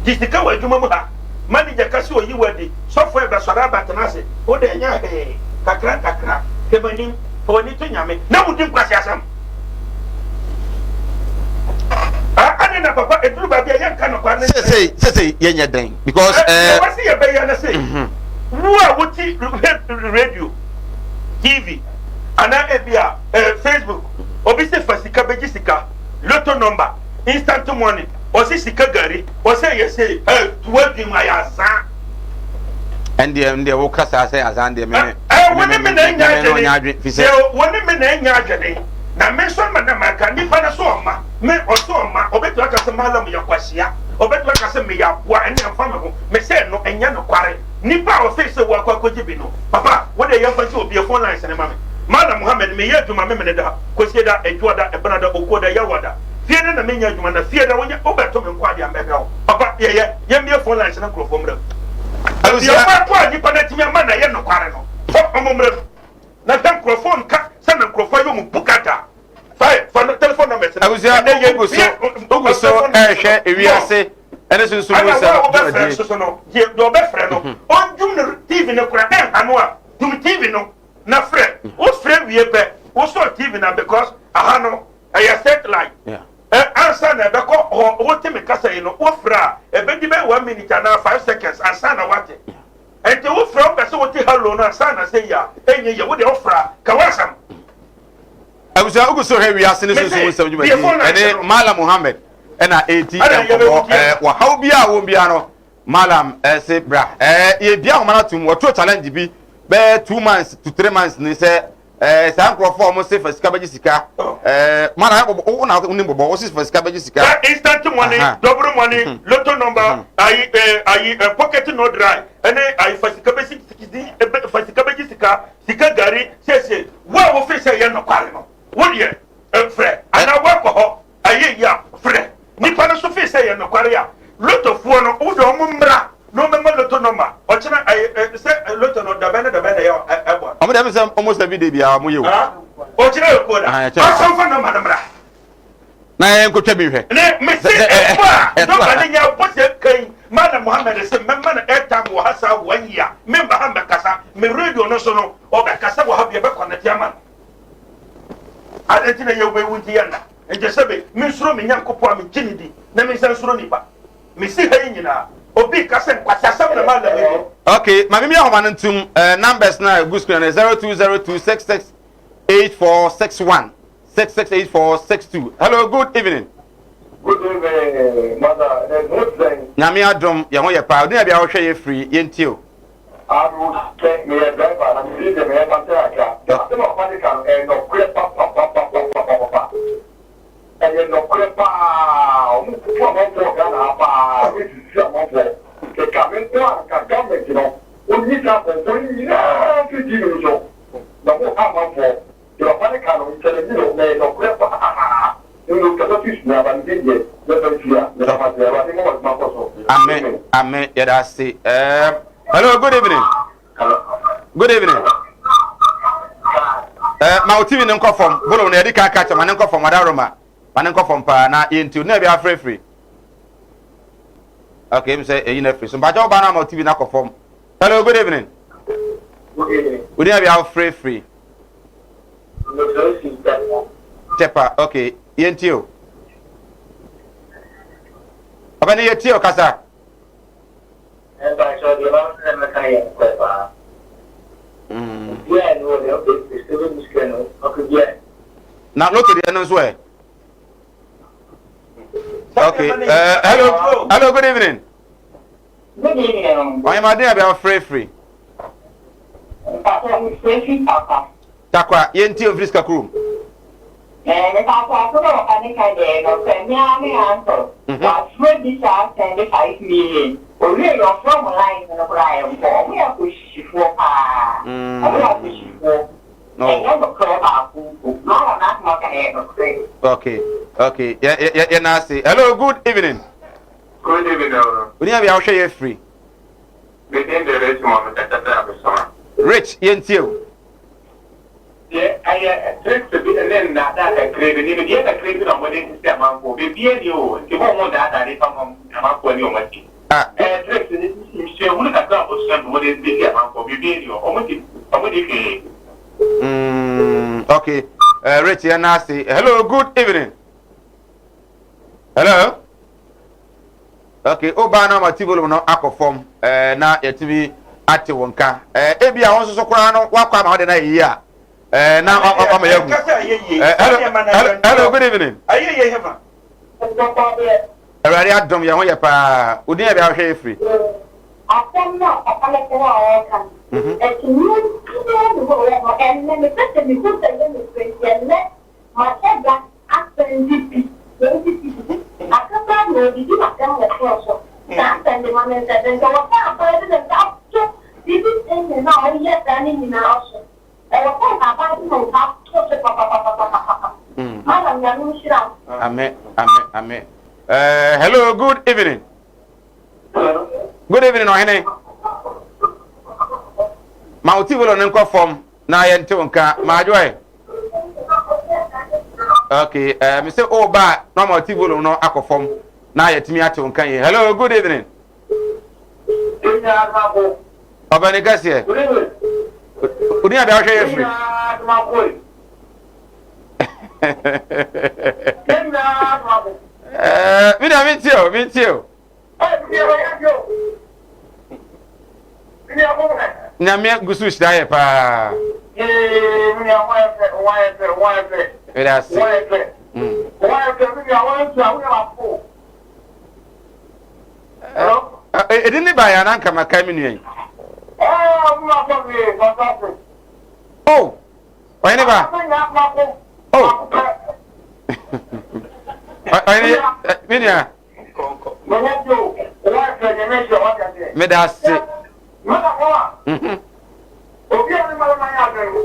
Gye sika wɔ adwuma mu ha. Manager ka sɛ oyi wo adi. Sɔfoɔ ɛbɛsɔre abɛtena ase. Wo de ɛnyɛ hwee. Kakra nkakra. Hwɛ m'anim. Fa w'ani to Nyame. Na wodi nkwaseasɛm. Adɛn na papa ɛduru baabi a yɛnka nokware no nkyerɛ? Sesei sesei yɛnyɛ dɛn because ɛɛ. Deɛ wɔsi yɛbɛyɛ no se wo a wote hwɛ radio, TV anaa ebi a ɛɛ Facebook obi se fa sika bɛgye sika, lotto number, instant money, ɔse sika gari, ɔse yɛ sei ɛɛ tuwa dwem ayɛ azaa. Ɛndeɛ ɛndeɛ wo kasa sɛ azaa ndeɛ me me me me me me me no ɔnyɛ adwene fi sɛ. Wo ne me na anya adwene na me nso ma na maka nipa no so ɔma me ɔso ɔma ɔbɛtumi aka sɛ malam yɛ kwasia ɔbɛtumi aka sɛ meyɛ aboa ɛne ɛmfa me ho me sɛ no ɛnyɛ nokware nipa a ɔfei sɛ wakɔ akɔgye bi no papa wo deɛ yɛmfa sɛ obie phone lines ne ma me Malam Muhammad meyɛ adwuma memene da kwasie da adwua da ɛbena da okuo da yawa da fie no na menyɛ adwuma na fie da wonyɛ wobɛto me nko adeɛ mɛhwɛ wo papa yɛyɛ yɛmmie phone lines no nkurɔfoɔ mmerɛ mu baabi a wɔakɔ a nipa no atumi ama na ɛyɛ nokware no fa ɔmo mmerɛ mu Na hwɛ nkurɔfoɔ nka sɛ na nkurɔfoɔ ayɛ wɔn bukata. Fa fa no telephone numbers no. Abusua Ɛnɛ yɛ wogu so wogu so ɛrehwɛ ewiase ɛne sunsun mu Ɛna nsɛm wo a wobɛfrɛ dwumadie. nso so no deɛ deɛ ɔbɛfrɛ no ɔndum no TV no koraa ɛnha no a dum TV no na frɛ. Wofrɛ wie pɛ wosɔ TV no a because aha no ɛyɛ satellite. Yeah. Ɛ ansa na ɛbɛkɔ hɔ wote me kasa yi no wofrɛ a ɛbɛdi bɛyɛ 1 minute anaa 5 seconds ansa na woate. Enti wo frɛ wopɛ sɛ wote hello no ansa na sɛ yi a ɛnyɛ yie wo deɛ wo frɛ a ka w'asɛm. Abusua wogu so hwɛ wiase ne sunsum nsɛm dwumadi ɛne Malam Muhammad ɛna ɛredi nkɔmmɔ ɛɛ wɔhaw bi a wɔn biara no Malam ɛse bra ɛɛ yɛbia ahoma no atom wɔto challenge bi bɛyɛ 2 months to 3 months ni sɛ ɛɛ saa nkurɔfoɔ a wɔn se fa sika bɛgye sika ɛɛ Malam ɛbɔbɔ wo na wonim bɔbɔ wɔsi fa sika bɛgye sika. Instant money, double money, lotto number, ayi ɛɛ ayi pocket no dry, ɛne ayi fa sika bɛsi fa sika bɛgye sika, sika gari siesie. Wo a wofi sɛ yɛ nokware no, wo deɛ frɛ anaa woakɔ hɔ ayɛ yi a frɛ. Nipa no nso fi sɛ yɛ nokware a, lottofoɔ no wo deɛ wɔn mmra na wɔn bɛma lotto number. Ɔkyena ayi sɛ lotto no dabɛn ne dabɛn na ɛyɛ ɛbɔ. Wɔn deɛ ɛmi sɛ almost every day biara wɔn yɛ o. Ɔkyena yɛ kuo da. Ɔsɔnfa number no mmra. Na yɛn nkotwa bi nhwɛ. Ne mesi ɛbɔ a dɔkta ne nya bɔ sɛ kan Malam Muhammed sɛ mɛma no airtime wɔ ha saa one year memba ha mbɛkasa me radio no so no ɔbɛkasa wɔ ha bi ɛbɛkɔ nɛte ama no adɛn nti na yɛwobɛwu nti yɛnna nti sɛ be mensuro me Nyankopɔn a megye ne di na mensa nsuro nipa mesi ha yi nyinaa obi ka sɛ nkwasiasɛm na Malam yi. Okay, maame mi ahoma no ntum numbers na egu screen no 0202668461 668462. Hello, good evening. Good evening, mother. Nyame adom, yɛn ho yɛ paa. Odin bia wohwɛ yɛ firi, yɛntie o. Ado sɛ meyɛ driver na mefiri sɛ meyɛ kasa kakra. Asɛm a ɔfa de ka no ɛyɛ nɔkorɛ papapapapapapa. Ɛyɛ nɔkorɛ paa ɔmo kuku amanfoɔ wɔ Ghana ha paa esisi amanfoɔ keka me nko a nka government no ɔnyi saa akɔmfoɔ no nyinaa mfiri TV no so na ɔmo ha amanfoɔ deɛ papa no ka no nkyɛlɛngyi no na ɛyɛ nɔkorɛ paa me no kasa fi sua ba me din deɛ mɛfa ntua meda mo ase awurade mma mo adwuma nkɔ so Amen amen. amen yɛda ase ɛɛm hello good evening good evening ɛɛ ma o tv ne nkɔ fam bolo na yɛde kan ka kyɛ ma ne nkɔ fam adaroma ma ne nkɔ fam paa na yɛnti na ebi afirafiri okay mi sɛ eyi na afiri so mpakyɛw ba na ma o tv na kɔ fam hello good evening Good evening. wodi na bi afirafiri tɛpa okay yɛnti o ɔbɛn yɛ tie o kasa. Mpakyɛw deɛ ma mepɛ sɛ mɛka no yɛ nokorɛ paa. Obiaa nni hɔ deɛ ɔpɛ sika bɛgu sika no papa biaa nni. Na loto deɛ no nso ɛ. Okay. Hello, hello, good evening. Good evening. Ɔnyɛma den abia frɛ firi. Mpakyɛw mefrɛ firi Tarkwa. Tarkwa, yɛntie mfiri sika kurom. Ɛɛ mepakyɛw asɛm a papa no ka deɛ ɛyɛ nɔkorɛ me ara me uncle wafrɛ bi saa sɛnde 5 million owie yɛ ɔfrɛ ɔmo line no koraa ɛnkɔ ɔmo yɛ akɔhyifoɔ paa ɔmo yɛ akɔhyifoɔ ɛnyɛ nɔkorɛ baako mpo mara n'asɛm ɔka no ɛyɛ nɔkorɛ. Okay, yɛ yɛ yɛ na ase. Hello, good evening. Good evening o. Oni abi ahwɛ yɛ firi. Me din de Rich Mɔmi kasa firi Abosoma. Rich, yɛntie o. Deɛ ɛyɛ tricks bi ne nnaadaa kakra bi, nimdeɛ kakra bi na wɔde sisi amanfoɔ. Biribiara nni o, nti mo mo nnaadaa nnipa ma amanfoɔ ani wɔn akyi. Ɛyɛ tricks ne nsuahunu kakra a wɔsua na wɔde sisi amanfoɔ. Biribiara nni hɔ, wɔn ti wɔn ni hwee. Okay, Rich yɛn na ase. Hello, good evening. Hello. Okay, obaa na ama ti volume no akɔ fam na yɛtumi ate wɔn nka. Ebi a wɔn nso so koraa no wakɔ ama wɔde na yɛ yie a na wama yɛ hu. Hello, hello, hello, good evening. Ayɛ yie hefa. Awurade adom yɛn ho yɛ paa. Odin yɛ bi ahwɛ yɛ firi. Asɛm no a papa no sɛ a ɔreka no, akyinnye biara nni hɔ wɔ hɔ. Ɛnnɛ, mepɛ sɛ mihu sɛ ɛyɛ nokorɛ nti, ɛnnɛ mahyɛ da asɛnde bi, 20 cedis, aka koraa deɛ ɔdidi m'asɛm wɔ fon so, saa asɛnde ma me nsɛnde nti, ɔwɔ sɛ aban de ne nsa to TV station no a ɔyɛ saa no nyinaa so. Ɛwɔ sɛ nka aban de ne nsa to so papapapapapa. Madam, Nyame nhyira wo. Amen, amen, amen. Hello, good evening. Hello. Good evening, ɔhene. Ma wo TV no nkɔ fam na yɛnte wo nka. Maadwo ɛ. Okay, me sɛ o ba na ma wo TV no akɔ fam na yɛtumi ate wo nka yi. Hello, good evening. Ɔbɛne kɛseɛ. Odin abia wohwɛ yɛ firi. Mi na mi tie o, mi tie o. Nyame gu so hyira yɛ paa. Meda ase. Ɛdi ne baeɛ anaa nka makae me nua yi. Oh, ɔyɛ ne ba. Oh, ɔyɛ ne me nua. Meda ase. Obi a ɔne mmarima yɛ adwene no,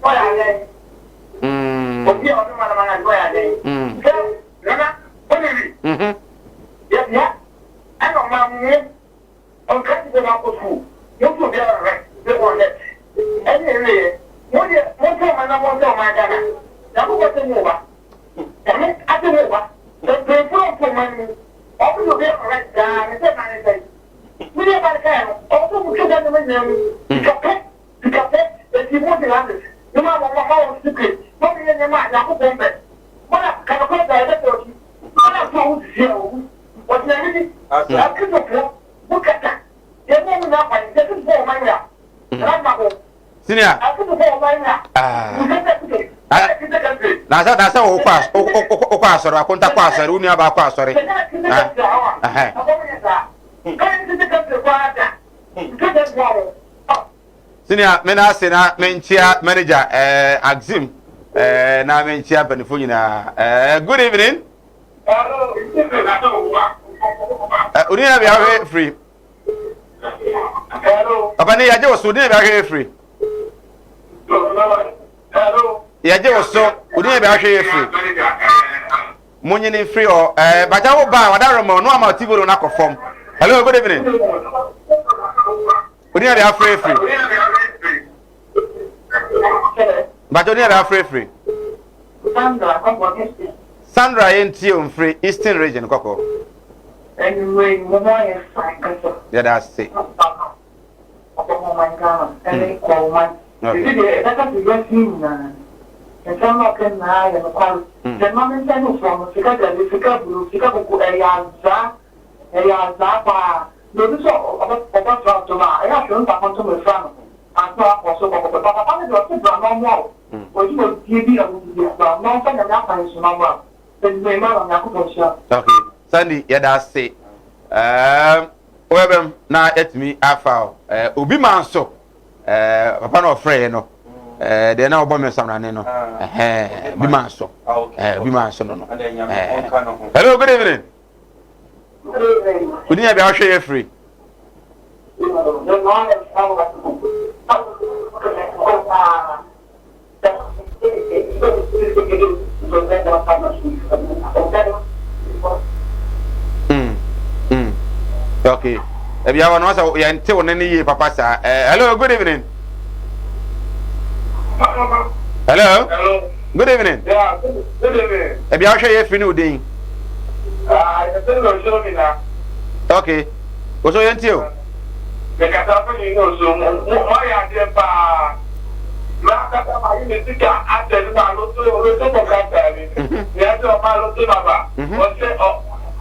ɔyɛ adɛn? Obi a ɔne mmarima yɛ adwene, ɔyɛ adɛn? Sɛ nana ɔne wi yɛ mo ɛna ɔma mo ɔnka ti sɛ wakɔ sukuu mo nso obi ara right sɛ wɔn left ɛne ɛne yɛ mo deɛ mo nsɛ ɔman na mo nsɛ ɔman Ghana Nyankopɔn sɛ mo ba Nyame ase mo ba mpanyinfoɔ a ɔfɔ ɔman mu ɔmo de obi ara right daa ne sɛ nan ne sɛn mo deɛ ba ne kae no ɔmo sɛ mo twɛ sɛ nneɛma nyinaa mu sika pɛ sika pɛ eti mo de landes ne mo ama mo ama wɔn secret mo de yɛ nneɛma a Nyankopɔn pɛ mo na kanokɔ da ɛbɛtɛ ɔkyi mo na so ɔmo sisi a ɔwu wɔte Nyame di akristofoɔ mo kasa yɛ mo ɔmo nya kwan sɛ akristofoɔ ɔman wura ɛna ma ko Senior. akristofoɔ ɔman wura Ah. Na sɛ na sɛ wokɔ as wokɔ asɔre akonta kɔ asɔre wo nua baakɔ asɔre. Ah. Senior, me na ase na menkyia manager Axim. Ɛɛ na menkyia mpanimfoɔ nyinaa. Ɛɛ good evening. Ɛɛ odin na bi ahwɛ firi. Papa ne yɛgye wo so odin na bi ahwɛ firi. Yɛgye wo so odin na bi ahwɛ firi. Monyini mfiri hɔ. Ɛɛ bàtà wo ba wada roma ɔno ama ɔti bolo n'akɔ fam. Hello good evening. Odin na bi afiri firi. Bàtà odin na bi afiri firi. Sandra kɔkɔ Eastern. Sandra yɛn tie o mfiri Eastern region kɔkɔ. Anwummerɛ yi mo ho ayɛ fine kasa. Yɛda ase. Ɔbɔmmɔman Ghana ne Kɔɔman. Sisi deɛ ɛbɛka sɛ wiase yi nyinaa nsɛm na ɔka nyinaa yɛ nokware. Sɛ mma me nsa ne foɔ no sika gari, sika aburo, sika koko ɛyɛ azaa, ɛyɛ azaa paa. Na obi nso ɔbɛfra ntoma a ɛyɛ a hwɛ onipa ko ntoma efra no ansa wakɔ so kɔkɔpɛ. Ba papa no deɛ ɔse bra na ɔmmoa wo. W'adwumadie bi a wodi bia bra na ɔmfa Nyame akwan so na ɔmmra. Anwummerɛ yi Madam Nyankopɔn nhyira wo. Okay, Sandy yɛda ase. Um, wobɛbɛm na yɛatumi afa o. Eh, obi ma nso eh, papa na ɔfrɛeɛ no eh, deɛ na ɔbɔ me nsamrane no eh, obi ma nso eh, obi ma nso no no. Eh, hello, good evening. Good evening. Wodi nyɛ bia wohwɛ yɛ firi. Mm, mm. Okay. Ebi awa no sɛ yɛn te wo ne ne yie papa saa. Eh, hello, good evening. Hello. Hello. Good evening. Yeah, good evening. Ebi ahwɛ yɛ firi ne odin. Ah, yɛsɛ na osuo mi na. Okay. Oso yɛn ti o. Mekasa firi ne osuo mu. Mo ayɛ adeɛ paa. M'ankasa mayi me sika akyɛ no ma loto loto kɔkra bi. Nea ɛsɛ ɔma loto naba. Ɔsɛ ɔ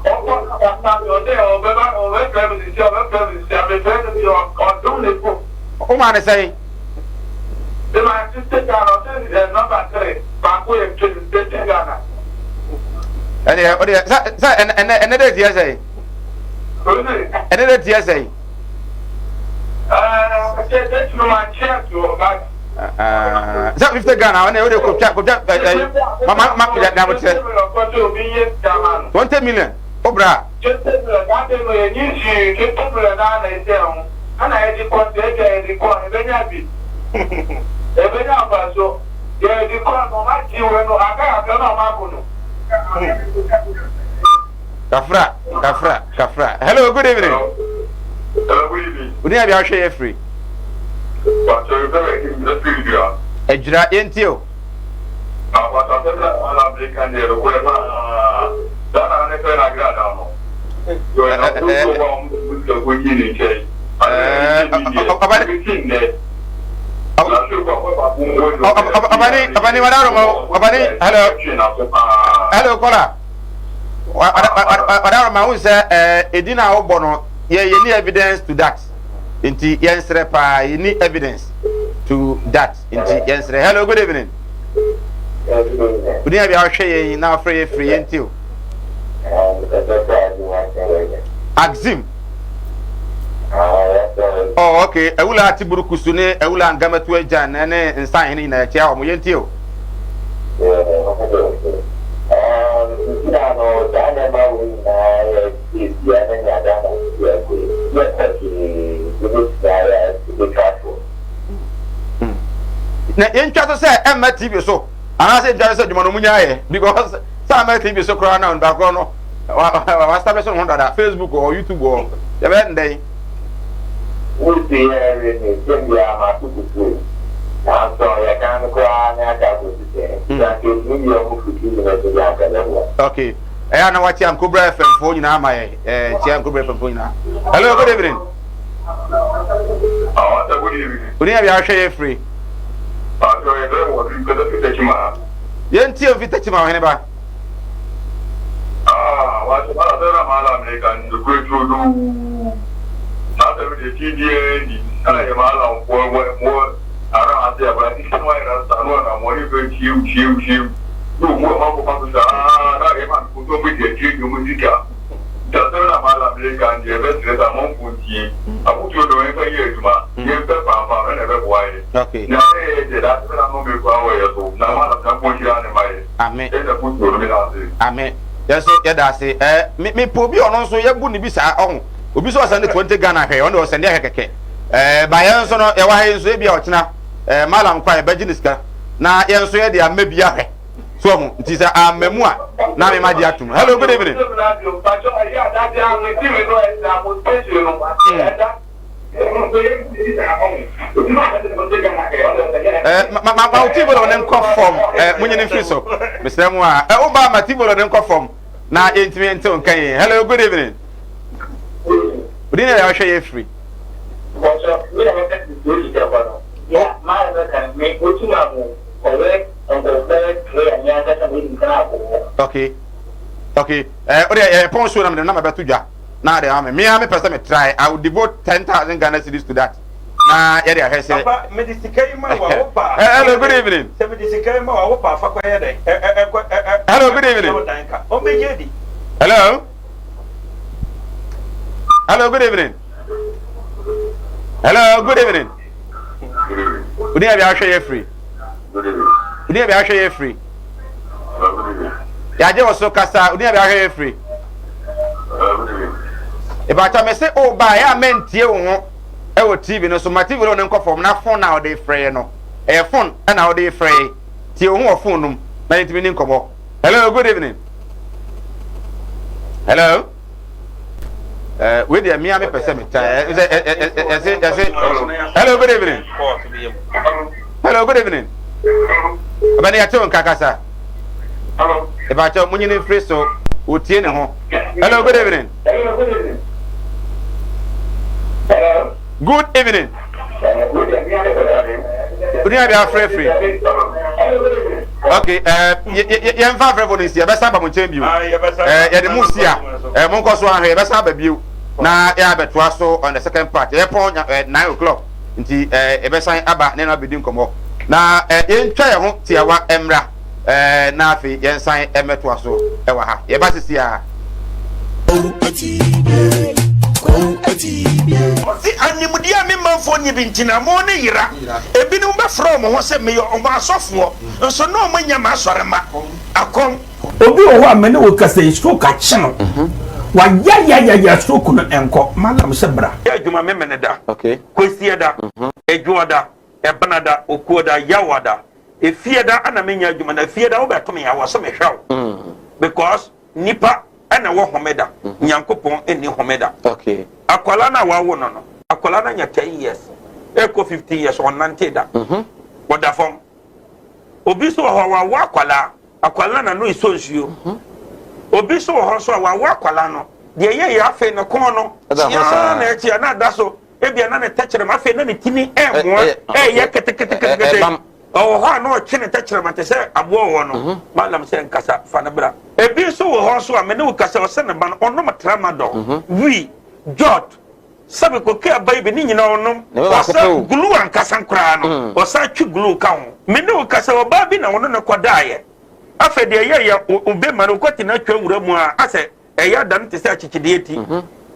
ɔkɔ naba ma mi ɔsɛ ɔbɛba ɔbɛfrɛ mi sisi ɔbɛfrɛ mi sisi amefrɛ no bi ɔdum ne fo. Wo maa ne sɛn? Me maa 60 Ghana ɔsɛ ɛ nɔmba 3 baako yɛ 20 Ghana. Ɛnna ɔde sɛ sɛ ɛnɛ ɛnɛ dɛ tiɛ sɛn? Ɛnɛ dɛ tiɛ sɛn? Sɛ 50 Ghana ɔne wode kotwa kotwa ɛɛ ma ma ma na mo kyerɛ 20 million o bra. Kafra, kafra, kafra. Hello, good evening. Hello, good evening. Wodi abi ahwɛ yɛ firi. Pastor Rebecca Efiri Dua. Adwira yɛn ti o. Na pastor asɛm na ala Amerika deɛ nokorɛ paa. Saa na ne fɛ na agradaa no. Yɛ ɔnya kodoɔ wɔ a wɔn sika kɔ yi ne nkyɛn. Ɔbani, ɔbani, wada ɔbani, hello. Hello, caller. Ɔdaworo ma wohu sɛ ɛdin a wobɔ no yɛ yɛni evidence to that nti yɛnsrɛ paa yɛni evidence to that nti yɛnsrɛ. Hello, good evening. Wodi abi ahwɛ yɛn na afrɛ yɛ firi yɛn ti o. Axim. Oh, okay. Awula ati burukusu ne awula ngamatu agyan ne nsan hene nyinaa kyia wɔn yɛn ti o. Na yɛntwa so sɛ ɛmma TV so anaasɛ yɛntwa so sɛ adwuma no ɔmu nyaayɛ because sɛ ama TV so koraa na onipa korɔ no wa establish ne ho dada Facebook wɔ YouTube wɔ yɛbɛyɛ ndɛn. Wosi yɛ re ne sɛm biara mato kukuo nanso yɛka no koraa ne aka akɔsi sɛ nti sɛ anka ɛtumi yɛ ɔmo firi TV no so deɛ anka ɛbɛboa. Okay. Ɛyɛ na wakyia Nkobra FM foɔ nyinaa ma yɛ. Ɛɛ kyia Nkobra FM foɔ nyinaa. Hello, good evening. Ah, good evening. Oni abi ahwɛ yɛ firi. Ah, so yɛ fɛ wɔ fi kɛtɛ fi tɛkyima. Yɛn tie fi tɛkyima ɔhene ba. Ah, wa sɛ mala sɛ na mala Amerika ndukure turudu. Na sɛ mi de ti die ni. Na yɛ mala wɔ wɔ wɔ ara ase abra ti sɛ wa yɛrɛ sa no na mo ne fɛ tie tie tie. Na obu a ɔkɔ fa so saa na yɛ ma nkoto bi deɛ tie dwom sika. Nti asɛm na mala Amerika deɛ ɛbɛsrɛ sɛ amanfoɔ ntie. Afotuo deɛ wɔmfa nyɛ adwuma. Yɛmpɛ paapaam ɛna ɛbɛboa yɛ. Okay. Na sɛ yɛyɛ deɛ daakye bɛda nnome koraa wɔ yɛ so. Na mala sɛ mpo. Ame. Ame. Yɛn nso yɛda ase. Ɛɛ me me pɛ obi a ɔno nso yɛbu ne bi saa ɔho. Obi nso ɔsɛnde 20 Ghana hwɛ ɔno deɛ ɔsɛnde ahwɛ kɛkɛ. Ɛɛ ba yɛn nso no yɛwɔ ha yi nso ebi a ɔkyena ɛɛ malam kɔ a yɛbɛgye ne sika na yɛn nso yɛde ama bi ahwɛ. So ɔho nti sɛ amma mu a na me ma gye atum. Hello, good evening. Eh, ma ma ma wo TV no ne nkɔ fam. Eh, munyi ne mfiri so. Mesrɛ mu a. Eh, wo ba ma TV no ne nkɔ fam. Na yɛntumi ntew nka yi. Hello, good evening. Wodi na yɛahwɛ yɛ firi. Okay. Okay. Eh, wo de eh pon so na me na mabɛto dwa. Na de ama me. Me a me pɛ sɛ me try. I will devote 10,000 Ghana cedis to that. Na yɛde ahwɛ sɛ. Papa, me de sika yi ma wa wo pa. Hello, good evening. Sɛ me de sika yi ma wa wo pa fa kɔ yɛ dɛn? Ɛ ɛ ɛ ɛ. Hello, good evening. Ɔmbɛgye di. Hello. Hello, good evening. Hello, good evening. Odi abi ahwɛ yɛ free. Odi abi ahwɛ yɛ free. Yagye wɔ so kasa. Odi abi ahwɛ yɛ free. Ìbàtà mi sɛ o ba yɛ a mɛntie wo ho ɛwɔ TV no so ma TV no ne nkɔ fam na phone na ɔde frɛ yɛ no ɛyɛ phone ɛna ɔde frɛ yɛ tie wo ho wɔ phone no mu na yɛntumi ni nkɔmɔ. Hello, good evening. Hello. Uh, wei deɛ mmea mepɛ sɛ meta ɛsɛ ɛsɛ ɛsɛ hello good evening hello good evening ɔbɛne yɛte wo nka kasa ɛbaakyɛ mo nyini mfiri so wɔtie ne ho hello good evening good evening onua bi afrɛfrɛ ok ɛɛ yɛnfa afrɛfo no nsi yɛbɛsan ba mo nkyɛn bio ɛɛ yɛde mo si a ɛɛ mo nkɔ so ahwɛ yɛbɛsan aba bio na yɛabɛtoa so on the second part yɛpɔn ɛɛ 9 o'clock nti ɛɛ yɛbɛsan aba ne na abɛdi nkɔmɔ na ɛɛ yɛntwa yɛn ho tiawa mmra ɛɛ na afei yɛnsan ɛmɛtoa so ɛwɔ ha yɛba sisi a. Ɔse animdeɛ a me manfoɔ nni bi nti na mo ne yera. Ebinom bɛfrɛ wɔn ho sɛ meyɛ wɔn asɔfoɔ, nso na wɔn nyɛ m'asɔremma. Akɔm. Obi wɔ hɔ a me ne wo kasa yi stroke akye no wayayayaya stroke no ɛnkɔ malam sɛ bra. Yɛ adwuma Memeneda, Kwasiada, Adwoada, Ɛbenada, Okuoda, Yawada, Efiada ana menya adwuma na Efiada wobɛto me a wɔ sɛ mehwɛ wo because nipa ɛna ɛwɔ homeda Nyankopɔn ɛnni homeda. Akwalaa no a wawo no no akwalaa no anya 10 years ɛkɔ 15 years ɔnnante da ɔda fam. Obi nso wɔ hɔ a wawo akwalaa akwalaa no n'ano esɔ nsuo. Obi nso wɔ hɔ nso a wawo akwalaa no deɛ ɛyɛ yɛ afei ne kɔn no kyeaa na ɛkyea na ada so ebia na ne tɛkyerɛma afei na ne tini ɛɛmoa ɛɛyɛ keteketekete. Ɔwɔ hɔ a na ɔtwe ne tɛkyerɛma te sɛ aboa wɔ no. Balaam sɛ, Nkasa, fa no bra. Ebi nso wɔ hɔ nso a, me ne wo kasa, ɔsɛ ne ba no, ɔnom tramadol, wii, jot, sɛbe koke aba yi bi, ne nyinaa ɔnom. Ɔsɛ glue ankasa koraa no, ɔsan twe glue ka ho. Me ne wo kasa, ɔbaa bi na ɔne no kɔdaeɛ. Afei deɛ ɛyɛeɛ, wo bɛma no, wokɔte no atwa nwura mu a, asɛ ɛyɛ ada no te sɛ akyekyedeɛ ti.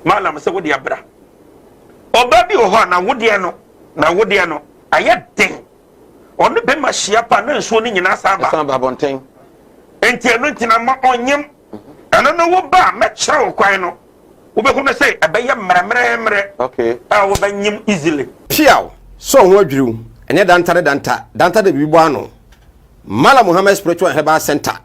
Balaam sɛ, Wo deɛ bra. Ɔbaa bi wɔ hɔ a, n'awodeɛ no, n'awodeɛ no, ayɛ den. Ɔne bɛma hyia pa na nsuo no nyinaa san ba. Ɛsan ba abɔnten. Enti ɛno nti na ma ɔnyem. Ɛno no wo ba a mɛkyerɛ wo kwan no, wobɛhu no sɛ ɛbɛyɛ mmerɛmmerɛmmerɛ a wobɛnyem easily. Piaw! Sɛ wo ho adwiriw, ɛnyɛ danta ne danta, danta de biribi bɔ ano. Mallam Muhammad Spiritual and Herbal Center,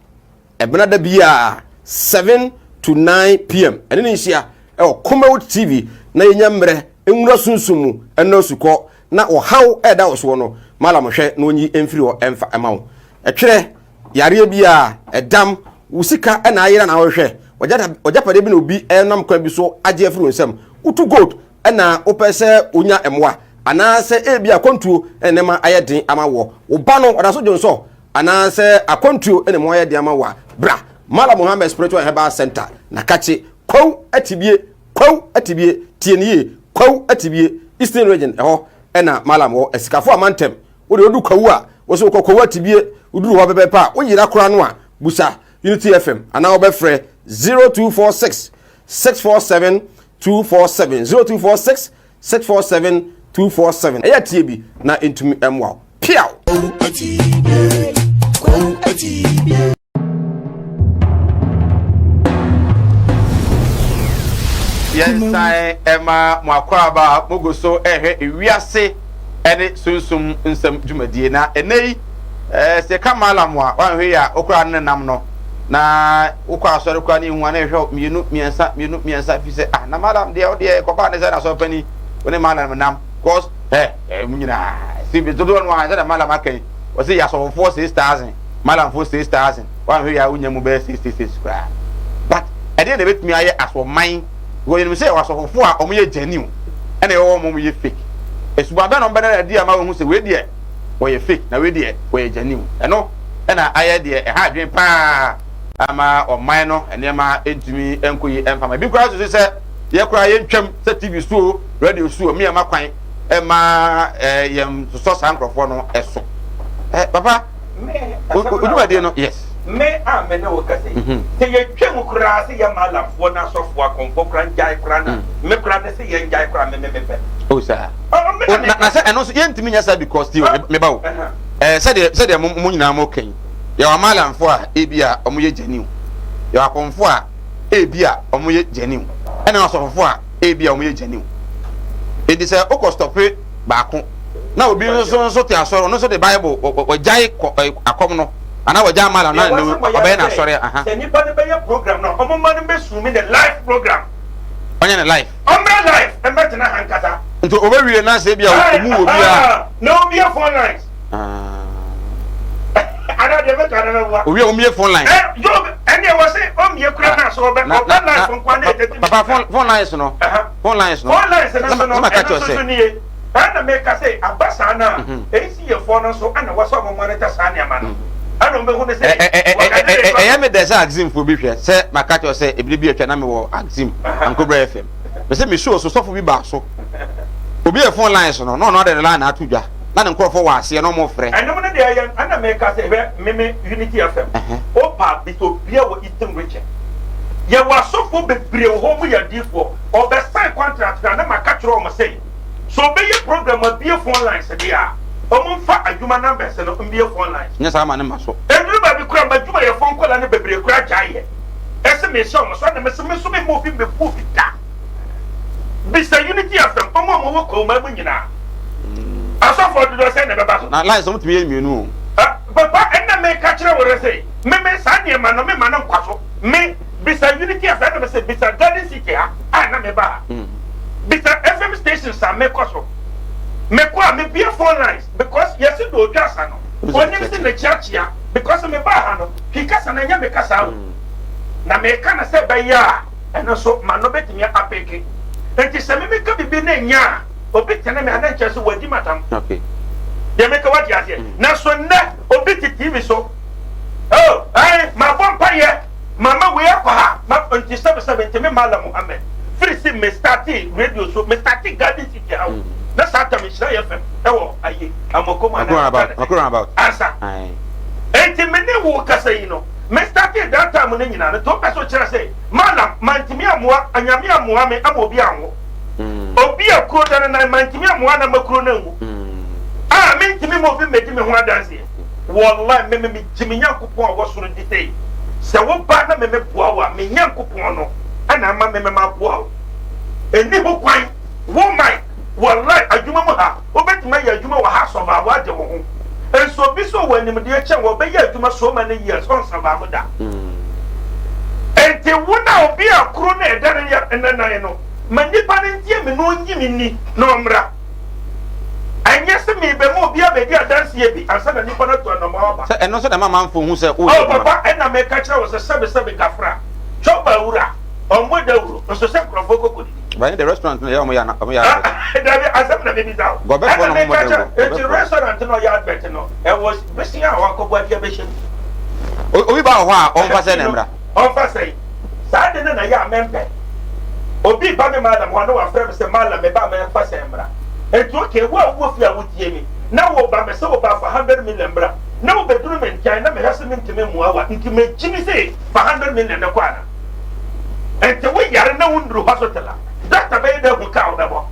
Ɛbena da biara 7 to 9 pm ɛne ne nhyia ɛwɔ Kumawood TV na yɛnya mmerɛ nwura sunsum mu ɛnɔ asukɔ na ɔhaw ɛda wo soɔ no Mallam hwɛ na ɔnyi mfiri hɔ ɛmfa ɛma wo. Ɛtwerɛ, yareɛ biara, ɛdam, wo sika ɛna ayera na wohwehwɛ, w'agyapadeɛ bi na obi ɛnam kwan bi so agye afiri wo nsam, wotu gold ɛna wopɛ sɛ wonya mmoa anaasɛ ebi akwantuo ɛna nneɛma ayɛ den ama woɔ, wo ba no ɔda so dwonsɔ anaasɛ akwantuo na mu ayɛ den ama wo a, bra Mallam Muhammad Spiritual and Herbal Center, Nakakye, Kwawu Atibie, Kwawu Atibie, tie no yie, Kwawu Atibie, Eastern Region, ɛhɔ ɛna Mallam wɔ, Asikafo Amantam, wo deɛ wodu Kwawu a, wo sɛ wokɔ Kwawu Atibie, woduru hɔ pɛpɛɛpɛ a, woyera koraa no a, busa Unity FM anaa wobɛfrɛ 0246 647 247, 0246 647 247 ɛyɛ tie bi na ɛntumi mmoa wo. Piaw! Yɛnsan ɛma mo akwaaba mo gu so ɛhwɛ ewiase ɛne sunsum nsɛm dwumadie na ɛnɛ yi ɛɛ sɛ ka malam a wanhwɛ yi a okura ne nam no na wokɔ asɔre kora ne ehu a na ɛhwɛ mmienu mmiɛnsa mmienu mmiɛnsa fi sɛ ah na malam deɛ ɔdeɛ kɔba ne sɛ na asɔre panyin wo ne malam nam cause ɛ ɛ mu nyinaa si bi dodoɔ no a sɛ na malam aka yi wɔsi yɛ asɔfofoɔ 6,000 malamfoɔ 6,000 wanhwɛ yi a wonya mu bɛyɛ 666 koraa but ɛdeɛ na ebetumi ayɛ asɔman wɔ yɛn sɛ yɛwɔ asɔfofoɔ a wɔyɛ genuine ɛna yɛwɔ wɔn wɔyɛ fake esuban bɛn na wɔn bɛda adi ama wɔn ho sɛ wei deɛ wɔyɛ fake na wei deɛ wɔyɛ genuine ɛno ɛna ayɛ deɛ ɛha adwene paa ama ɔman no nneɛma ntumi nkɔ yi mfama ebi koraa soso sɛ yɛ koraa yɛntwam sɛ tv so o radio so o mmea kwan ɛma ɛɛ yɛn sosɔ saa nkorɔfoɔ no ɛso ɛ papa odwumadie no yes. Me a me ne wo kasa yi mhm. sɛ yɛtwa mu koraa sɛ yɛ malamfoɔ no asɔfoɔ akɔmfoɔ koraa ngyae koraa na mm. me koraa ne sɛ yɛngyae koraa me me mepɛ o saa na sɛ ɛno nso yɛntumi nyɛ saa because ti meba o ɛɛ sɛdeɛ sɛdeɛ mo mo nyinaa mo kɛn yɛwɔ amalamfoɔ a ebi a wɔn yɛ genuine yɛwɔ akɔmfoɔ a ebi a wɔn yɛ genuine ɛna asɔfofoɔ a ebi a wɔn yɛ genuine edi sɛ okɔ stɔpe baako na obi nso nso te asɔre ɔno nso de bible wɔgyae kɔ akɔm no anaa wɔgyae amala na ne ɔbɛyɛ n'asɔre aha. Sɛ nipa no bɛyɛ program no ɔmo ma no bɛ sumi ne live program. Ɔnyɛ ne live. Ɔmmra live ɛmbɛtena ha nkasa. Nti ɔbɛwie na sɛ ebi a ɔmu wɔ bi a. Na ɔmmie phone lines. Ana deɛ mɛka no mɛboa. Owie a ɔmmie phone lines. Ɛ Job ɛne ɛwɔ se ɔmmie kura na so ɔbɛ ɔbɛ live nkoa na ɛtɛti. Papa phone phone lines no. Phone lines no. Phone lines no so no ɛno nso so nie. Ɛna meka sɛ aba saa no a ACA foɔ no nso ɛna wɔ sɛ ɔmo monitor saa nneɛma no. Ɛna ɔmo bɛhu no sɛ ɛyɛ me dɛ sɛ Axim foɔ bi hwɛ sɛ maka kyerɛ sɛ ebire bi atwa na mewɔ Axim Ankobra FM. Mese me show so sɔfo bi baa so. Obi yɛ phone lines no na ɔno ade ne line ato dwa. Na ne nkurɔfoɔ wɔ aseɛ na ɔmo frɛ. Ɛnom no deɛ ɛyɛ ɛna meka sɛ hwɛ meme Unity FM opa bisa obia wɔ Eastern Region yɛwɔ asɔfoɔ bebree wɔ hɔ ɔmo yɛ adiifoɔ ɔbɛ sign contract na na maka kyerɛ ɔmo sɛ sɛ ɔbɛyɛ program abie phone lines deɛ a ɔmo nfa adwuma numbers no mbie phone lines. Nyɛ saa ma ne mma so. Ɛduru baabi koraa m'adwumayɛfoɔ nkwadaa no bebree koraa gyae yɛ ɛsɛ mehyɛ ɔmo so ɛna mese me nso memma obi mmɛbu obi da. Bisa Unity FM ɔmo a ɔmo wɔ Kwauma mu nyinaa. Asɔfoɔ dodoɔ sɛn na ɛbɛba so? Na lines ɔmo tumi yɛ mmienu o. Papa ɛna meka kyerɛ wo sɛ me me saa nneɛma no me ma no nkwa so. Me bisa Unity FM ɛna me sɛ bisa Garden City ha a na meba ha. Bisa FM stations a mekɔ so. Mekɔ a mebue phone lines because yɛse do otwa asa no onim se mekyeakyea because mebaa ha no twi kasa no ɛnyɛ me kasa o. Na meka no sɛ ɛbɛyɛ a ɛno nso m'ano bɛtumi apeke. Enti sɛ me meka biribi na ɛnyɛ a, obi tene me a, na nkyerɛ sɛ wadi m'atam. Deɛ meka wate aseɛ? Mm. Nanso nnɛ obi te TV so, oh, ɛn, mabɔ mpayɛ, mama wei akɔ ha, ma, nti sɛbesɛbe nti me Malam Muhammad, firi si me starte radio so, me starte Garden City ha o, mm. na saa tam nhyira yɛ fam ɛwɔ ayi, Amokom anaa ansa. Enti me ne wo kasa yi no, me starte that time no nyinaa no, nti wopɛ sɛ wokyerɛ sɛ Malam, mantumi ammoa, Anyame ammoa me ama obi anwo. Obi a kuro da no nan, mantumi ammoa no amma kuro no anwu. A mentumi ma obi mmɛdi me ho adanseɛ. Wallahi, me me megye me Nyankopɔn a ɔwɔ soro di sɛ, sɛ woba na me meboa wo a, me Nyankopɔn no na ama me me maboa wo. Ɛnni ho kwan, wo Mike, Wallahi, adwuma mu ha, Wobɛtumi ayɛ adwuma wɔ ha survive agye wo ho. Nso obi sɛ ɔwɔ animdeɛ kyɛn wo ɔbɛyɛ adwuma so many years ɔnsurvive da. Enti wo na obi a kuro no a ɛda ne yɛ ne nan no ma nnipa no ntie me na ɔnyi me nni na ɔmmra. Ɛnyɛ sɛ merebɛma obi abɛdi adanseɛ bi ansa na nnipa no atu anamɔ aba. Sɛ ɛno nso na ɛma amanfoɔ hu sɛ woyɛ Oh adwuma. papa ɛna meka kyerɛ wo sɛ sɛbesɛbe gafra, twɔba wura, ɔmmɔ dawuro nso sɛ nkurɔfoɔ kɔ kɔdidi. But the restaurant no yɛ ɔmo yɛ ɔmo yɛ advert. Dabi asɛm na mebisa wo. Gɔbɛfoɔ na ɔmo mɔ dawuro. Eti restaurant no ɔyɛ advert no ɛwɔ besia a wakɔbɔ adi abɛhyɛ mu. Obi ba wɔ hɔ a ɔnfa sɛ na mmra. Ɔnfa sɛ saa de no na yɛ a mɛmpɛ. Obi ba me malam hɔ a na wafrɛ me sɛ malam me ba mɛnfa sɛ mmra. Eti okay wo a wowɔ fie a wotie me na wo ba me sɛ wo ba fa 100 million mmra na wobɛduru me nkyɛn na mehwɛ sɛ mentumi mmoa wo a nti megye me sɛ fa 100 million no kɔ ana? Enti wo yare na wo nnuru hospital a, doctor bɛyɛ dɛ ahu ka a wobɛbɔ.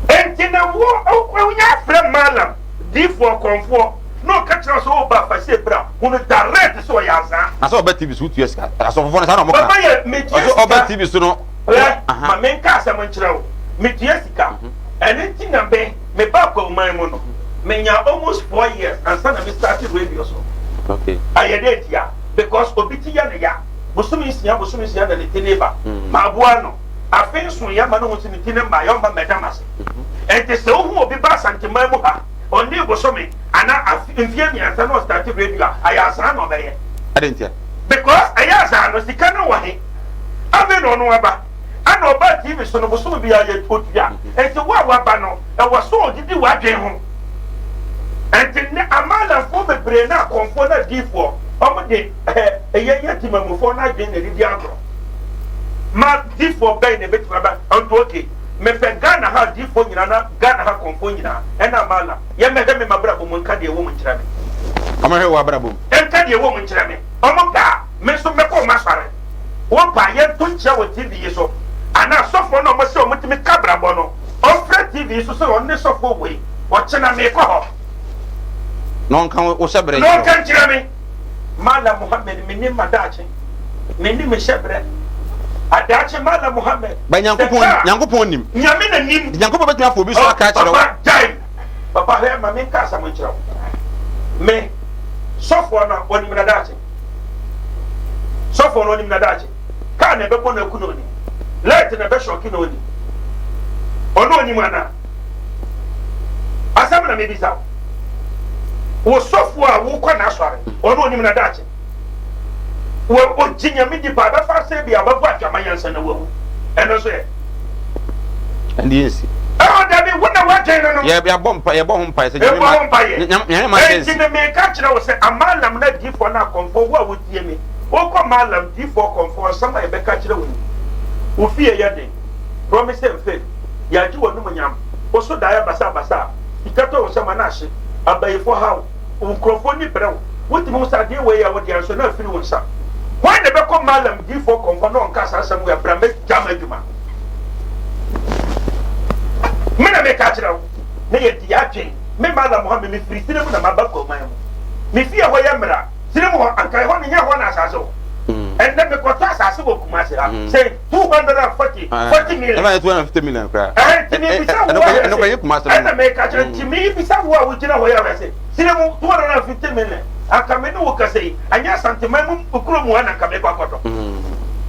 Enti na wo wonya afrɛ mallam, diifoɔ, kɔmfoɔ na ɔka kyerɛ wo sɛ wo ba fa sei bra, hu no direct sɛ ɔyɛ azaa. Na sɛ ɔba TV so wotua sika, asɔfofoɔ no saa na wɔka. Papa yɛ metua Ɔsɛ ɔba sika. TV so no. Hwɛ, ma menka asɛm nkyerɛ wo. Metua sika. Ɛno nti na me, mebaa Kwahuman mu no, menyaa almost 4 years ansa na me start radio so. Ɛyɛ dɛn ntia? Because obi ti yɛ no ya. Bosome 6, bosome 6 na ne ti ne ba. Maboa no. Afe 7 yɛ ma no hu sɛ ne ti ne mma, yɛ ɔmma mmɛda m'ase. Ɛnti sɛ wohu obi ba Asanteman mu ha, ɔnnii bosome anaa afe, mfeɛ 3 na ɔstarte radio a, ayɛ asaa na ɔbɛyɛ. Adɛn ntia? Because ɛyɛ asaa no, sika no wɔ he? Afei na ɔno aba. Ɛna ɔbaa TV so no, bosome biara yɛ otua. Ɛnti wo a waba no, ɛwɔ sɛ ɔdidi w'adwen ho. Ɛnti nnɛ Amalanfoɔ bebree ne akɔmfoɔ ne adiifoɔ, wɔn de ɛɛ yɛn yɛ temamufoɔ no adwen na ɛdidi agorɔ. Ma difoɔ bɛn na ɛbɛtumi aba? Ɛnti okay, mepɛ Ghana ha adiifoɔ nyinaa na Ghana ha akɔmfoɔ nyinaa ɛna Amalan. Yɛmmɛhwɛ me m'abrabɔ mu nka deɛ ɛwɔ mu nkyerɛ me. Wɔmmɛhwɛ w'abrabɔ mu. Nka deɛ ɛwɔ mu nkyerɛ me. Wɔn pɛ a, me nso mɛkɔ wɔn asɔre. Wɔpɛ a, yɛnto nkyea wɔ TV yi so. Anaa sɔfoɔ no a wɔse wɔtumi ka abrabɔ no, ɔmfrɛ TV yi so sɛ ɔno ne sɔfoɔ wei, ɔkyena meekɔ hɔ. Na ɔnka wo hyɛberɛ Na nkyerɛ wo. ɔnka nkyerɛ me. Mallam Muhammad, mennim m'adaakye. Mennim me hyɛberɛ. Adaakye, Mallam Muhammad, But sɛ Nyankopɔn, kaa. Nyankopɔn nim. Nyame na nim. Nti Nyankopɔn bɛtumi afa obi so Oh, aka akyerɛ wo. papa, gyae. Papa, hwɛ, ma menka asɛm nkyerɛ wo. Me, sɔfoɔ no a, ɔnim n'adaakye. Sɔfoɔ no ɔnim n'adaakye. Kaa na ɛbɛbɔ no aku no ɔnim. Light na ɛbɛhyɔke no ɔnim. Ɔno ɔnim anaa? Asɛm na mebisa wo. Wo sɔfoɔ a wokɔ n'asɔre, ɔno ɔnim n'adaakye. Wɔ ɔgye Nyame di paa, bɛfa sɛ bi a ɔbɛbɔ adwaman ansa na wawu. Ɛno nso ɛ? Ɛnde yɛnsi. Ɛwɔ dabi, wo na woadwen no no. Yɛ yɛabɔ mpa yɛbɔ ho mpaeɛ sɛ Nyame Yɛbɔ ho mpaeɛ. Nyame ma sɛ Enti nsi. no meka kyerɛ wo sɛ Amalam no adiyifoɔ no akɔmfoɔ, wo a wotie me, wokɔ Maalam diyifoɔ kɔmfoɔ, nsɛm a yɛbɛka kyerɛ wo ni, Wo fie yɛ den, promise and fail, yɛagye w'anumonyam, wo so daeɛ basabasa a, sika tɔ wo nsam a na ahye, abayifoɔ ha wo, wo nkurɔfoɔ ani brɛ wo, wotumi hu sɛ adeɛ wei yɛ wo dea nso na afiri wo nsa. Hwan na ɛbɛkɔ Maalam diyifoɔ kɔmfoɔ na ɔnka saa asɛm wei a, bra mɛgya m'adwuma. Me na meka kyerɛ wo, na yɛdi adwen. Me Mallam Mohammed, mefiri serɛ mu na maba Kwaman mu. Me fie hɔ yɛ mmara. Serɛ mu hɔ, anka ɛhɔ no nyɛ hɔ na asase wɔ. Ɛnnɛ mekɔtɔ asase wɔ Kumasi ha, sɛ 240, 40 million. Ɛna yɛ 250 million koraa. Ɛhɛn, nti mebisa wo a Ɛno kora yɛ Kumasi no. Ɛna meka kyerɛ, nti mebisa wo a wogyina hɔ yi a sɛ, serɛ mu 250 million, anka me ne wo kasa yi, anyɛ Asanteman mu kuro mu ha na anka mekɔ akɔtɔ.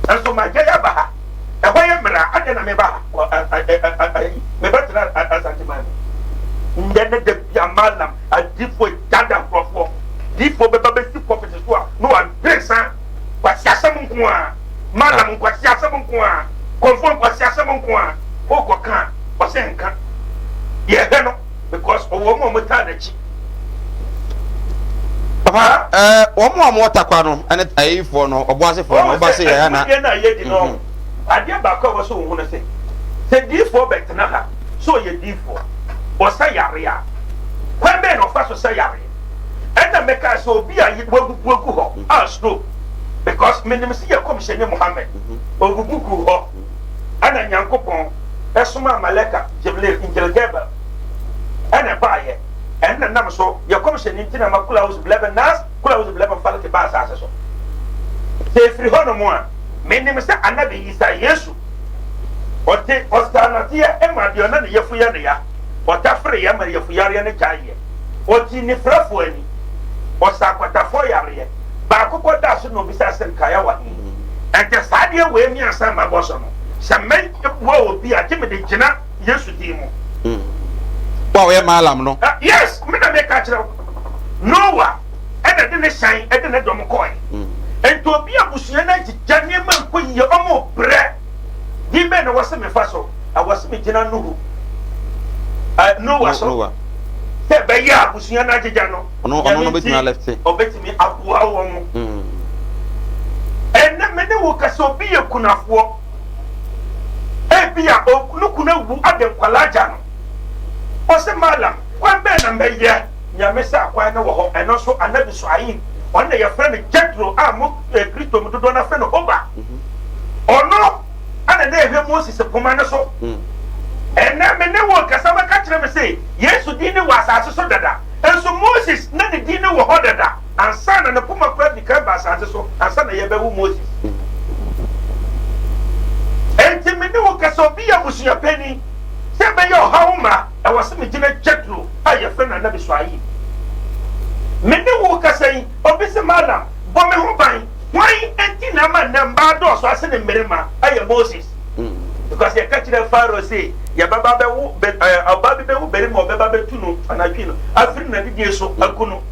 Nso magyae aba ha. Ɛhɔ yɛ mmara, adɛn na meba ha? Mebɛtena Asanteman mu. Ndɛ ne da bia Mallam adiifoɔ dada nkurɔfoɔ. Diifoɔ bɛba bɛsi pulpit so a na wadwen saa. Nkwaseasɛm nko ara. Mallam nkwaseasɛm nko ara. Kɔmfoɔ nkwaseasɛm nko ara. Wokɔka a, ɔsɛ nka. Yɛhwɛ no because ɔwɔ wɔn a wɔtaa n'akyi. Papa, ɛɛ wɔn a wɔwɔ takwa no ɛne ayifoɔ no, ɔboasefoɔ no, ɔba se yɛ na. Adeɛ no a yɛdi no, adeɛ baako a ɛwɔ sɛ ohun no sɛ, sɛ diifoɔ bɛtena ha sɛ ɔyɛ diifoɔ, ɔsa yareɛ a, kwan bɛn na ɔfa so sa yareɛ? Ɛna mɛka sɛ obi a wabubu agu hɔ a stroke, because menim sɛ yɛ kɔmhyɛni Muhammad, obubu guu hɔ, ɛna Nyankopɔn ɛsomaa Malaika Jibril, Angel Gabriel, ɛna ɛbaayɛ. Ɛno na ɛnam so yɛ kɔmhyɛni nti na ma Kul A'udhu Birabbil Nas, Kul A'udhu Birabbil Falaq baa asaase so. Sɛ ɛfiri hɔ nom a, menim sɛ Anabi Isa, Yesu, ɔte, ɔsaa nɔteɛ ma deɛ ɔna ne yafu yɛ no ya, ɔtafereɛ ma yafu yareɛ no gyaeɛ, ɔtii nifrafoɔ ani, ɔsaa kwatafoɔ yareɛ, baako kɔdaa so na ɔbisaa sɛ nkaeɛ wɔ he? Ɛnti saa adeɛ wei mmiɛnsa a mabɔ so no, sɛ mɛboa obi a, gye mede gyina Yesu din mu. Wo a woyɛ Maalam no. Uh, yes, me na meka kyerɛ wo. Noah ɛna de ne hyɛn ɛde ne dɔm kɔe. Nti obi abusua no agyigya nneɛma nkɔ yie, ɔmo brɛ. Din bɛn na wɔse mefa so? Ɛwɔ se megyina Nuhu. Uh, Noah so. Noah. Sɛ ɛbɛyɛ a abusua no agyigya no. Ɔno ɔno no bɛtumi alɛfte. Ɔbɛtumi aboa wɔn. Ɛnɛ me ne wo kasa obi yɛ kunafoɔ. Ebia ne kunu awu ade nkwadaa agya no. Ɔse Mallam, kwan bɛn na mɛyɛ? Nyame sɛ akwan no wɔ hɔ. Ɛno nso Anabi Su'aib, ɔno na yɛfrɛ no Jethro a mo Kristo mu dodoɔ no afrɛ no Hoba. Ɔno na na ɛhwɛ Moses poma no so. Ɛnnɛ me ne wo rekasa wobɛka kyerɛ me se Yesu din no wɔ asase so dada. Nso Moses na ne din no wɔ hɔ dada. Ansa na ne poma koraa di kan ba asase so, ansa na yɛbɛwo Moses. Enti. kasa obi yɛ abusua panin sɛ ɛbɛyɛ ɔhaw ma ɛwɔ sɛ megyina Jethro a yɛfrɛ no Anabi Suaib. Me ne wo kasa yi, obi se Mallam, bɔ me ho ban, hwan nti na ama nnɛ mmaa dɔɔso asene mmarima? Ɛyɛ Moses. Because yɛka kyerɛ Pharaoh se yɛbɛba bɛwo bɛ ɛɛ ɔbaa bi bɛwo barima ɔbɛba bɛtu no anatwi no afiri n'adidie so aku no.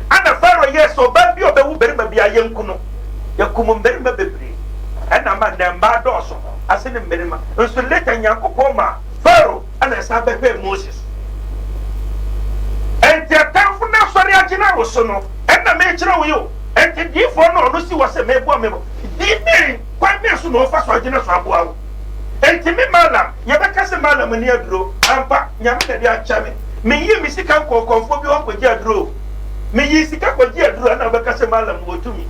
Ɛna Pharaoh yɛɛ sɛ ɔbaa bi a ɔbɛwo barima biara yɛnku no. Yɛkum mmarima bebree. Ɛna ama nnɛ mmaa dɔɔso asene mmarima. Nso later Nyankopɔn maa Pharaoh ɛna ɛsan bɛhwɛɛ Moses. Enti atamfo no asɔre agyina wo so no, ɛna mekyerɛ wo yi o. Enti diifoɔ no a ɔno si hɔ sɛ meboa me di bɛn kwan bɛn so na ɔfa so agyina so aboa wo? Enti me Malam, yɛbɛka sɛ Malam nni aduro? Ampa, Nyame na de akyɛ me. Menyii me sika nkɔɔ kɔmfoɔ bi hɔ nkɔgye aduro o. Meyii sika kɔgye aduro a, ɛna wobɛka sɛ Malam wɔ tumi.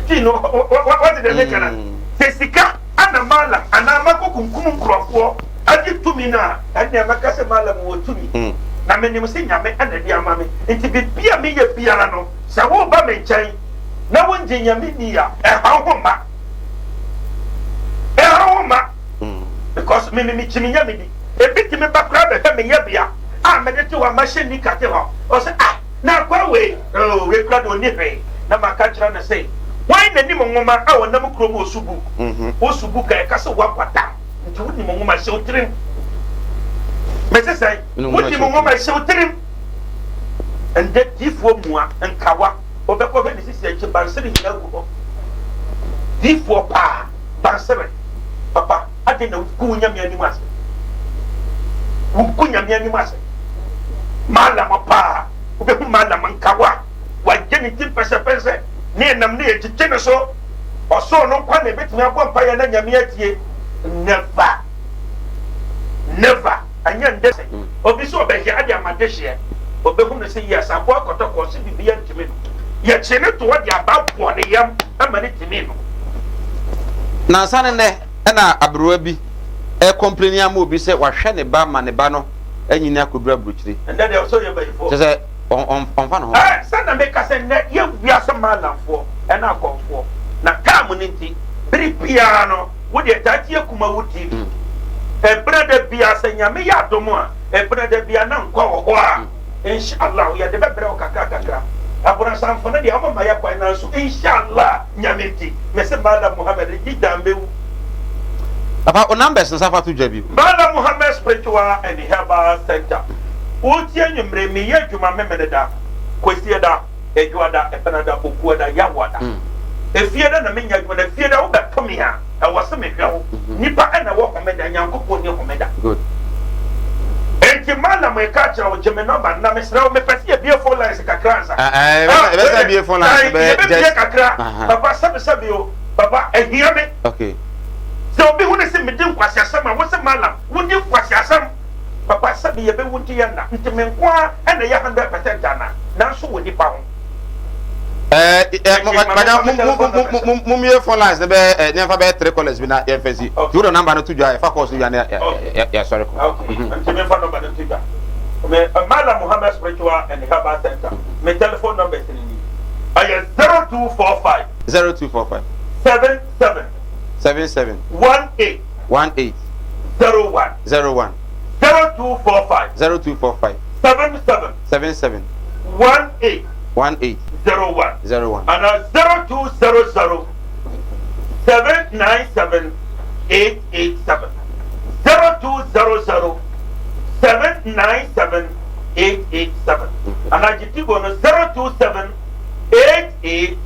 Twi no, wate deɛ meka no ase? Sɛ sika ana Malam anaa makɔ kunkum nkurɔfoɔ agye tumi no a, ɛnneɛ mɛka sɛ Malam wɔ tumi. Na menim sɛ Nyame na de ama me. Nti biribi a meyɛ biara no, sɛ woreba me nkyɛn na wongye Nyame nni a, ɛha wo ho mma. Ɛha wo ho mma. Because me me mekyi me Nyame di. Ebi tumi ba koraa bɛhwɛ me yɛbea a mede te hɔ a mahyɛ nika te hɔ. Ɔse ah! Na akoa wei, oh, wei koraa deɛ ɔnni hwee. Na maka akyerɛ no se, Hwan na nim nwoma a ɔnam kurom ɔsu book? Wosu book a ɛka sɛ woabɔ dam. Nti wonim nwoma, hyɛ wo tirim. Mese sɛn? Wonim nwoma, hyɛ wo tirim. Ɛndɛ diifoɔ mua, nkawa, wobɛkɔ hwɛ ne sisi akyi, bansere nyinaa gu hɔ. Diifoɔ paa, bansere. Papa, adɛn na wogu wo Nyame anim ase? Wogu Nyame anim ase. Mallam paa, wobɛhu Mallam nkawa, wagye ne ti mpɛsɛpɛsɛ, ne ɛnam ne yɛgyegye ne so. Ɔsoro no nkwa na ɛbɛtumi abɔ mpaeɛ na Nyame atie. Never! Never! Ɛnyɛ ndɛ sɛ obi sɛ ɔbɛyɛ ade ama dehyeɛ, ɔbɛhu no sɛ yes, aboa kɔtɔkɔ, ɔse biribiara ntumi no. Yɛkyee no to hɔ de aba bɔɔ ne yam ma no timii no. Nansa ne nnɛ na aberewa bi ɛrekɔmpleni ama obi sɛ wahwɛ ne ba ma ne ba no anyini akɔduru aburokyire. Ɛnnɛ deɛ ɔsɛ ɔyɛ bayifoɔ. Kyerɛ sɛ ɔmfa ne ho. Ɛɛ sɛ na meka sɛ nnɛ yɛ wiase maalamfoɔ ɛne akɔmfoɔ na time no nti bere biara no wo deɛ taa tie Kumawu TV ɛbena da biara sɛ Nyame yɛ adom a ɛbena da biara na nkwa wɔ hɔ a Inshallah yɛde bɛbrɛ wo kakra kakra aborasamfo no deɛ ɔmo mma yɛ kwan nanso Inshallah Nyame nti mese Mallam Muhammad gye gya mɛwu. Papa wo numbers no san fa to dwa bio. Mallam Muhammad Spiritual and Herbal Center Wotie anwummere meyɛ adwuma Memeneda, Kwasiada, Adwuada, Ɛbenada, Okuada, Yawoada, Efiada na menyɛ adwuma na Efiada wobɛto me a ɛwɔ se mehwɛ wo. Nipa na ɛwɔ homeda, Nyankopɔn nni homeda. Enti Mallam reka akyerɛ wo gye me number no na mesrɛ wo mepɛ sɛ yɛbue phone lines kakra ansa. Ah, yɛbɛsan abue phone lines no bɛyɛ just. Yɛbɛbue kakra. Papa sɛbe sɛbe o, papa ɛhia me. Okay. Sɛ obi hu ne se medi nkwaseasɛm a, wo se Mallam wodi nkwaseasɛm. Papa sɛbe yɛbɛwu nti yɛnna nti me nko ara na ɛyɛ 100% anaa? Nanso wɔ nipa ho. Mummue phone lines no bɛyɛ ne yɛmfa bɛyɛ three callers bi na yɛmfa si. Nti wode number no to dwa yɛfa calls no dwa na yɛasɔre kɔ. Okay, nti memfa number no to dwa. Me Mallam Muhammad Spiritual and Herbal Center, me telephone numbers no ni. Ɛyɛ 0245. 0245. 77. 77. 18. 18. 01. 01. 0245. 0245. 77. 77. 18. 18. 01. 01. Anaa 0200 797 887. 0200 797 887. Anaa Gyitigo no 027 88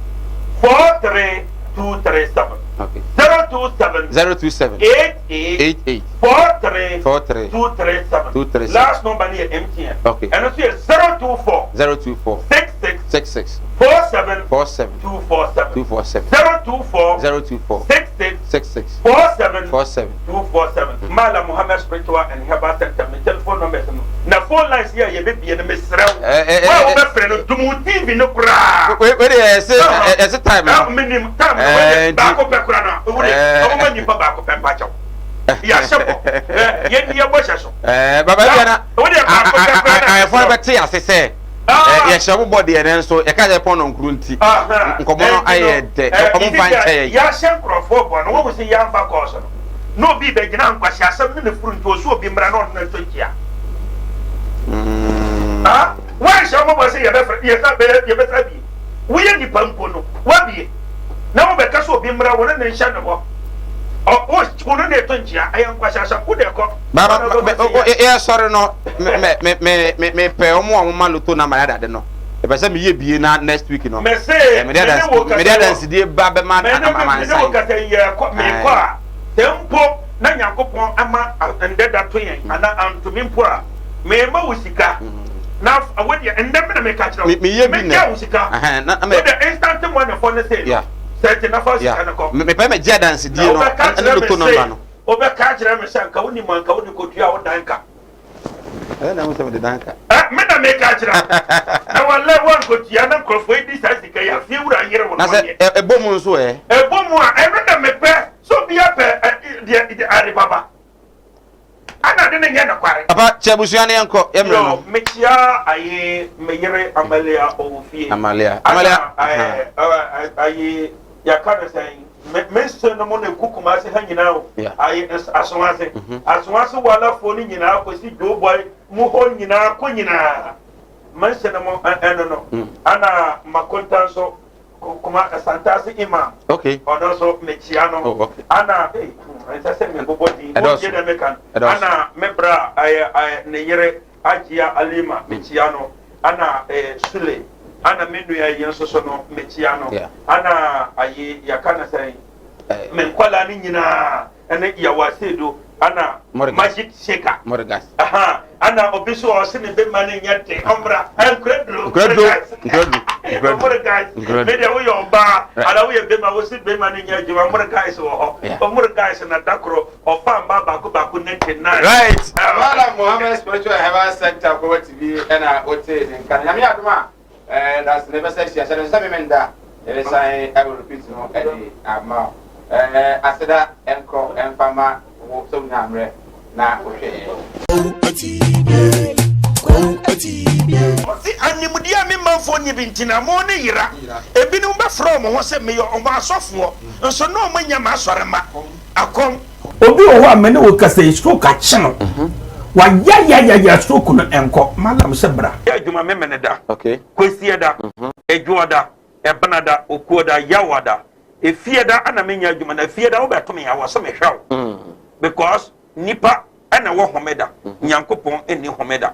43 237. Okay. 027 027 88 88 43 43 237. 237. Last number no yɛ MTN. Okay. Ɛno nso yɛ 024 024 66 66 47 47 247. 247 024 024 66 66 47 47 247. Mallam Muhammad Spiritual and Herbal Center me telephone numbers no na phone lines yi a yɛbɛbie no mesrɛ wo wo a wobɛfrɛ no dum wo TV no koraa. Wei deɛ ɛse ɛse time no. Menim time no wei deɛ baako pɛ koraa na wo deɛ ɔmoma nnipa baako pɛ mpakyɛw. Yɛahyɛ bɔ yɛnni yɛbɔ hyɛ so. Baba bia na ayɛfoɔ no bɛte ase sɛ yɛhyɛ wo bɔ deɛ nanso yɛka sɛ pɔn nɔnkoro nti nkɔmmɔ no ayɛ dɛ ɔmo mfa nkyɛ yɛn. Yɛahyɛ nkurɔfoɔ bɔ no wɔn sɛ yɛamfa kɔɔso no. Na obi rebɛgyina nkwaseasɛm ne ne furu nti ɔse obi mmra na ɔno na ntɔ nkyia. Ah, woanhyɛ wo bɔ sɛ yɛbɛfrɛ yɛsa bɛyɛ yɛbɛsa abie. Woyɛ nipa mpo no, woabie. Na wobɛka sɛ obi mmra wo ne ne nhyɛ ne bɔ. Ɔ wo wo ne ne to nkyia, ɛyɛ nkwaseasɛm. Wo deɛ kɔ. Ba ba ba yɛ sɔre no me me me me me pɛ wɔn a wɔn ma loto na ma yɛ adade no. Ɛpɛ sɛ meyɛ bie na next week no. Mese me ne wo kasa mede adansidie ba bɛma amansan. Me ne wo kasa yi yɛ kɔ mekɔ a sɛ mpo na Nyankopɔn ama ndɛ da to yɛn anaa anto me mpo a mema wo sika na wo deɛ ndɛ me na meka kyerɛ wo megya wo sika wo deɛ instant money fɔ ne sei no sɛ te na fa sika no kɔ. Mepɛ mɛgye adansidie no ɛne loto number no. Wobɛka akyerɛ me sɛ anka wonim anka wode kɔtua wo dan ka. Ɛyɛ na sɛ mede dan ka. Ɛ me na meka akyerɛ wo. Na wallahi woankotua na nkurɔfoɔ yi di saa sika yi a, fie wura nyere wo na sɛ ɛbɔ mu nso ɛ? Ɛbɔ mu a, ɛno na mepɛ sɛ obiara pɛ deɛ deɛ aribaba. Ana ade no nyɛ nokware. Papa, kyɛ abusua no yɛnkɔ, yɛ mmerɛ no. Yo, mekyia aye me yere Amalia ɔwɔ fie. Amalia, Amalia. Ana aye yɛaka no sɛn? Me me nse no mo na egu Kumasi ha nyinaa o. Ayi Asoase. Mhm. Asoase walafoɔ no nyinaa kɔsi Joeboy mu hɔ nyinaa kɔ nyinaa. Me nse no mo ɛno no. Mm. Ana Makonta nso kuma Santase Imam. Okay. Ɔno nso mekyia no. Oh, okay. Ana ee ɛnsɛ sɛ mebobɔ din. Wogye dɛ meka no. Ana me bra ɛyɛ ɛyɛ ne yere. Ajia Alima mekyia no, ana eh, Sule, ana me nua yi nso so no mekyia no, ana ayi yɛka no sɛn, eh. me nkwadaa no nyinaa ɛne Yawa Sedo, ana Magic Shaker, Morgas, aha, ana obi so ɔse ne bɛma no nyɛ den ɔmmra, nkuraduro, nkuraduro, Morgas, me deɛ woyɛ ɔbaa, ana woyɛ bɛma, wo se bɛma no nyɛ adwuma, Morgas wɔ hɔ, Morgas na dakoro. Ɔfaa mmaa baako baako 99. Right. Malam Mohammed Spiritual and Herbal Center Kowa TV ɛna wote ne nka no. Nyame adom a ɛɛ that's ne bɛsɛ hyia hyɛ no sɛ meme nda yɛbɛsan ɛwɔ repeat no ɛde ama wo. Ɛɛ aseda ɛnkɔ ɛmfa ma wo sɛ wonya mmerɛ na wohwɛ yɛn. Ɔse animdeɛ a me manfoɔ nni bi nti na mo ne yera. Ebinom bɛfrɛ wɔn ho sɛ meyɛ wɔn asɔfoɔ, nso na wɔnyɛ m'asɔremma. Akɔm. Obi wɔ hɔ a me ne wo kasa yi stroke akye no wayayayaya stroke no ɛnkɔ malam sɛ bra. Yɛ adwuma Memeneda, Kwasiada, Adwoada, Ɛbenada, Okuoda, Yawada, Efiada ana menyɛ adwuma na Efiada wobɛto me a wɔse mehwɛ wo because nipa ɛna ɛwɔ homeda Nyankopɔn nni homeda.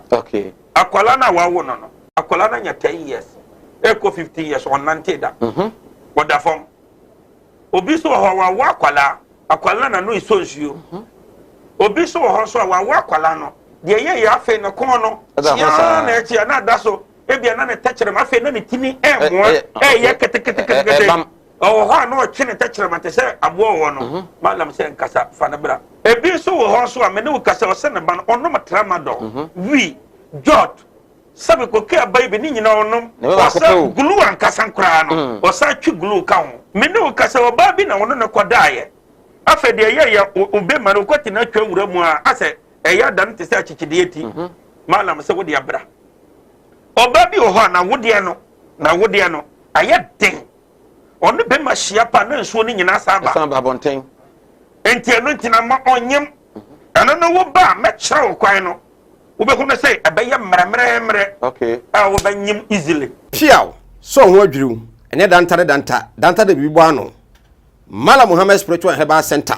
Akwadaa no a wawo no no akwadaa no anya 10 years ɛkɔ 15 years ɔnnante da ɔda fam. Obi nso wɔ hɔ a wawo akwadaa, akwadaa no n'ano resɔ nsuo. Mhm. Obi nso wɔ hɔ nso a wawo akwadaa no, deɛ ɛyɛ yɛ afei ne kɔn no kyiaa na ɛkyia na ada so, ebia na ne tɛkyerɛma afei na ne tini ɛɛmoa ɛɛyɛ keteketekete. Ɔwɔ hɔ a na ɔtwe ne tɛkyerɛma te sɛ aboa wɔ no. Mhm. Malam sɛ nkasa fa no bra. Ebi nso wɔ hɔ nso a me ne wo kasa ɔsɛ ne ba no ɔnom tramadol, mhm. wii, jot, Sɛbi koke aba yi bi ne nyinaa ɔnom. Ɔsa glue ankasa koraa no, mm. ɔsa twe glue ka ho. Me ne wo kasa ɔbaa bi na ɔno ne kɔdaeɛ. Afei deɛ ɛyɛ yɛ obema no kɔte no atwa wura mu a asɛ ɛyɛ ada no te sɛ akyekyedeɛ ti. Mhm. Malam sɛ wode abra. Ɔbaa bi wɔ hɔ a n'awodeɛ no n'awodeɛ no ayɛ den. Ɔne bɛma hyia pa na nsuo no nyinaa san ba. San ba abɔnten. Nti ɛno nti na ma ɔnyem. Mhm. Ɛno no wo ba a mɛkyerɛ wo kwan no. Wobɛhu no sɛ ɛbɛyɛ mmerɛmmerɛmmerɛ a wobɛnyem easily. Piaw! Sɛ wo ho adwiriw, ɛnyɛ danta ne danta, danta de biribi bɔ ano. Mallam Muhammad Spiritual and Herbal Center,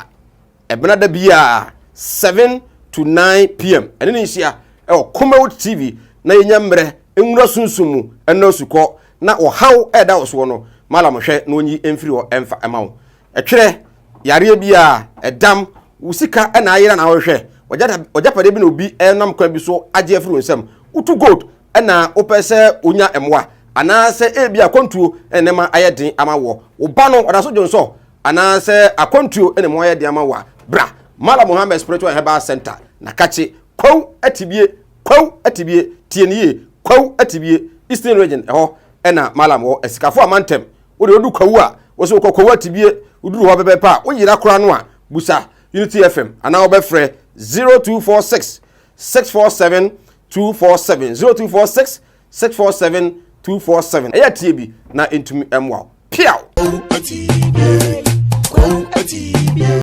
ɛbena da biara 7 to 9 pm, ɛne ne nhyia ɛwɔ Kumawood TV na yɛnya mmerɛ nwura sunsum mu ɛnna osukɔ na ɔhaw ɛda wo soɔ no, Mallam hwɛ na ɔnyi mfiri hɔ ɛmfa ɛma wo. Ɛtwerɛ, yareɛ biara, ɛdam, wo sika na ayera na wohwehwɛ, w'agyapadeɛ bi na obi nam kwan bi so agye afiri wo nsam, wotu gold na wopɛ sɛ wonya mmoa, anaasɛ ebi akwantuo na nneɛma ayɛ den ama woɔ, wo ba no ɔda so dwonsɔ, anaasɛ akwantuo na emu ayɛ den ama wo a, bra Mallam Muhammad Spiritual and Herbal Center, Nakakye, Kwawu Atibie, Kwawu Atibie, tie no yie, Kwawu Atibie, Eastern Region, ɛhɔ na Mallam wɔ, Asikafo Amantam. Wo deɛ wodu Kwawu a, wo sɛ wokɔ Kwawu Atibie, woduru hɔ pɛpɛɛpɛ a, woyera koraa no a, busa Unity FM anaa wobɛfrɛ 0246 647 247, 0246 647 247. Ɛyɛ tie bi na ɛntumi mmoa wo. Piaw! Kwawu Atibie, Kwawu Atibie.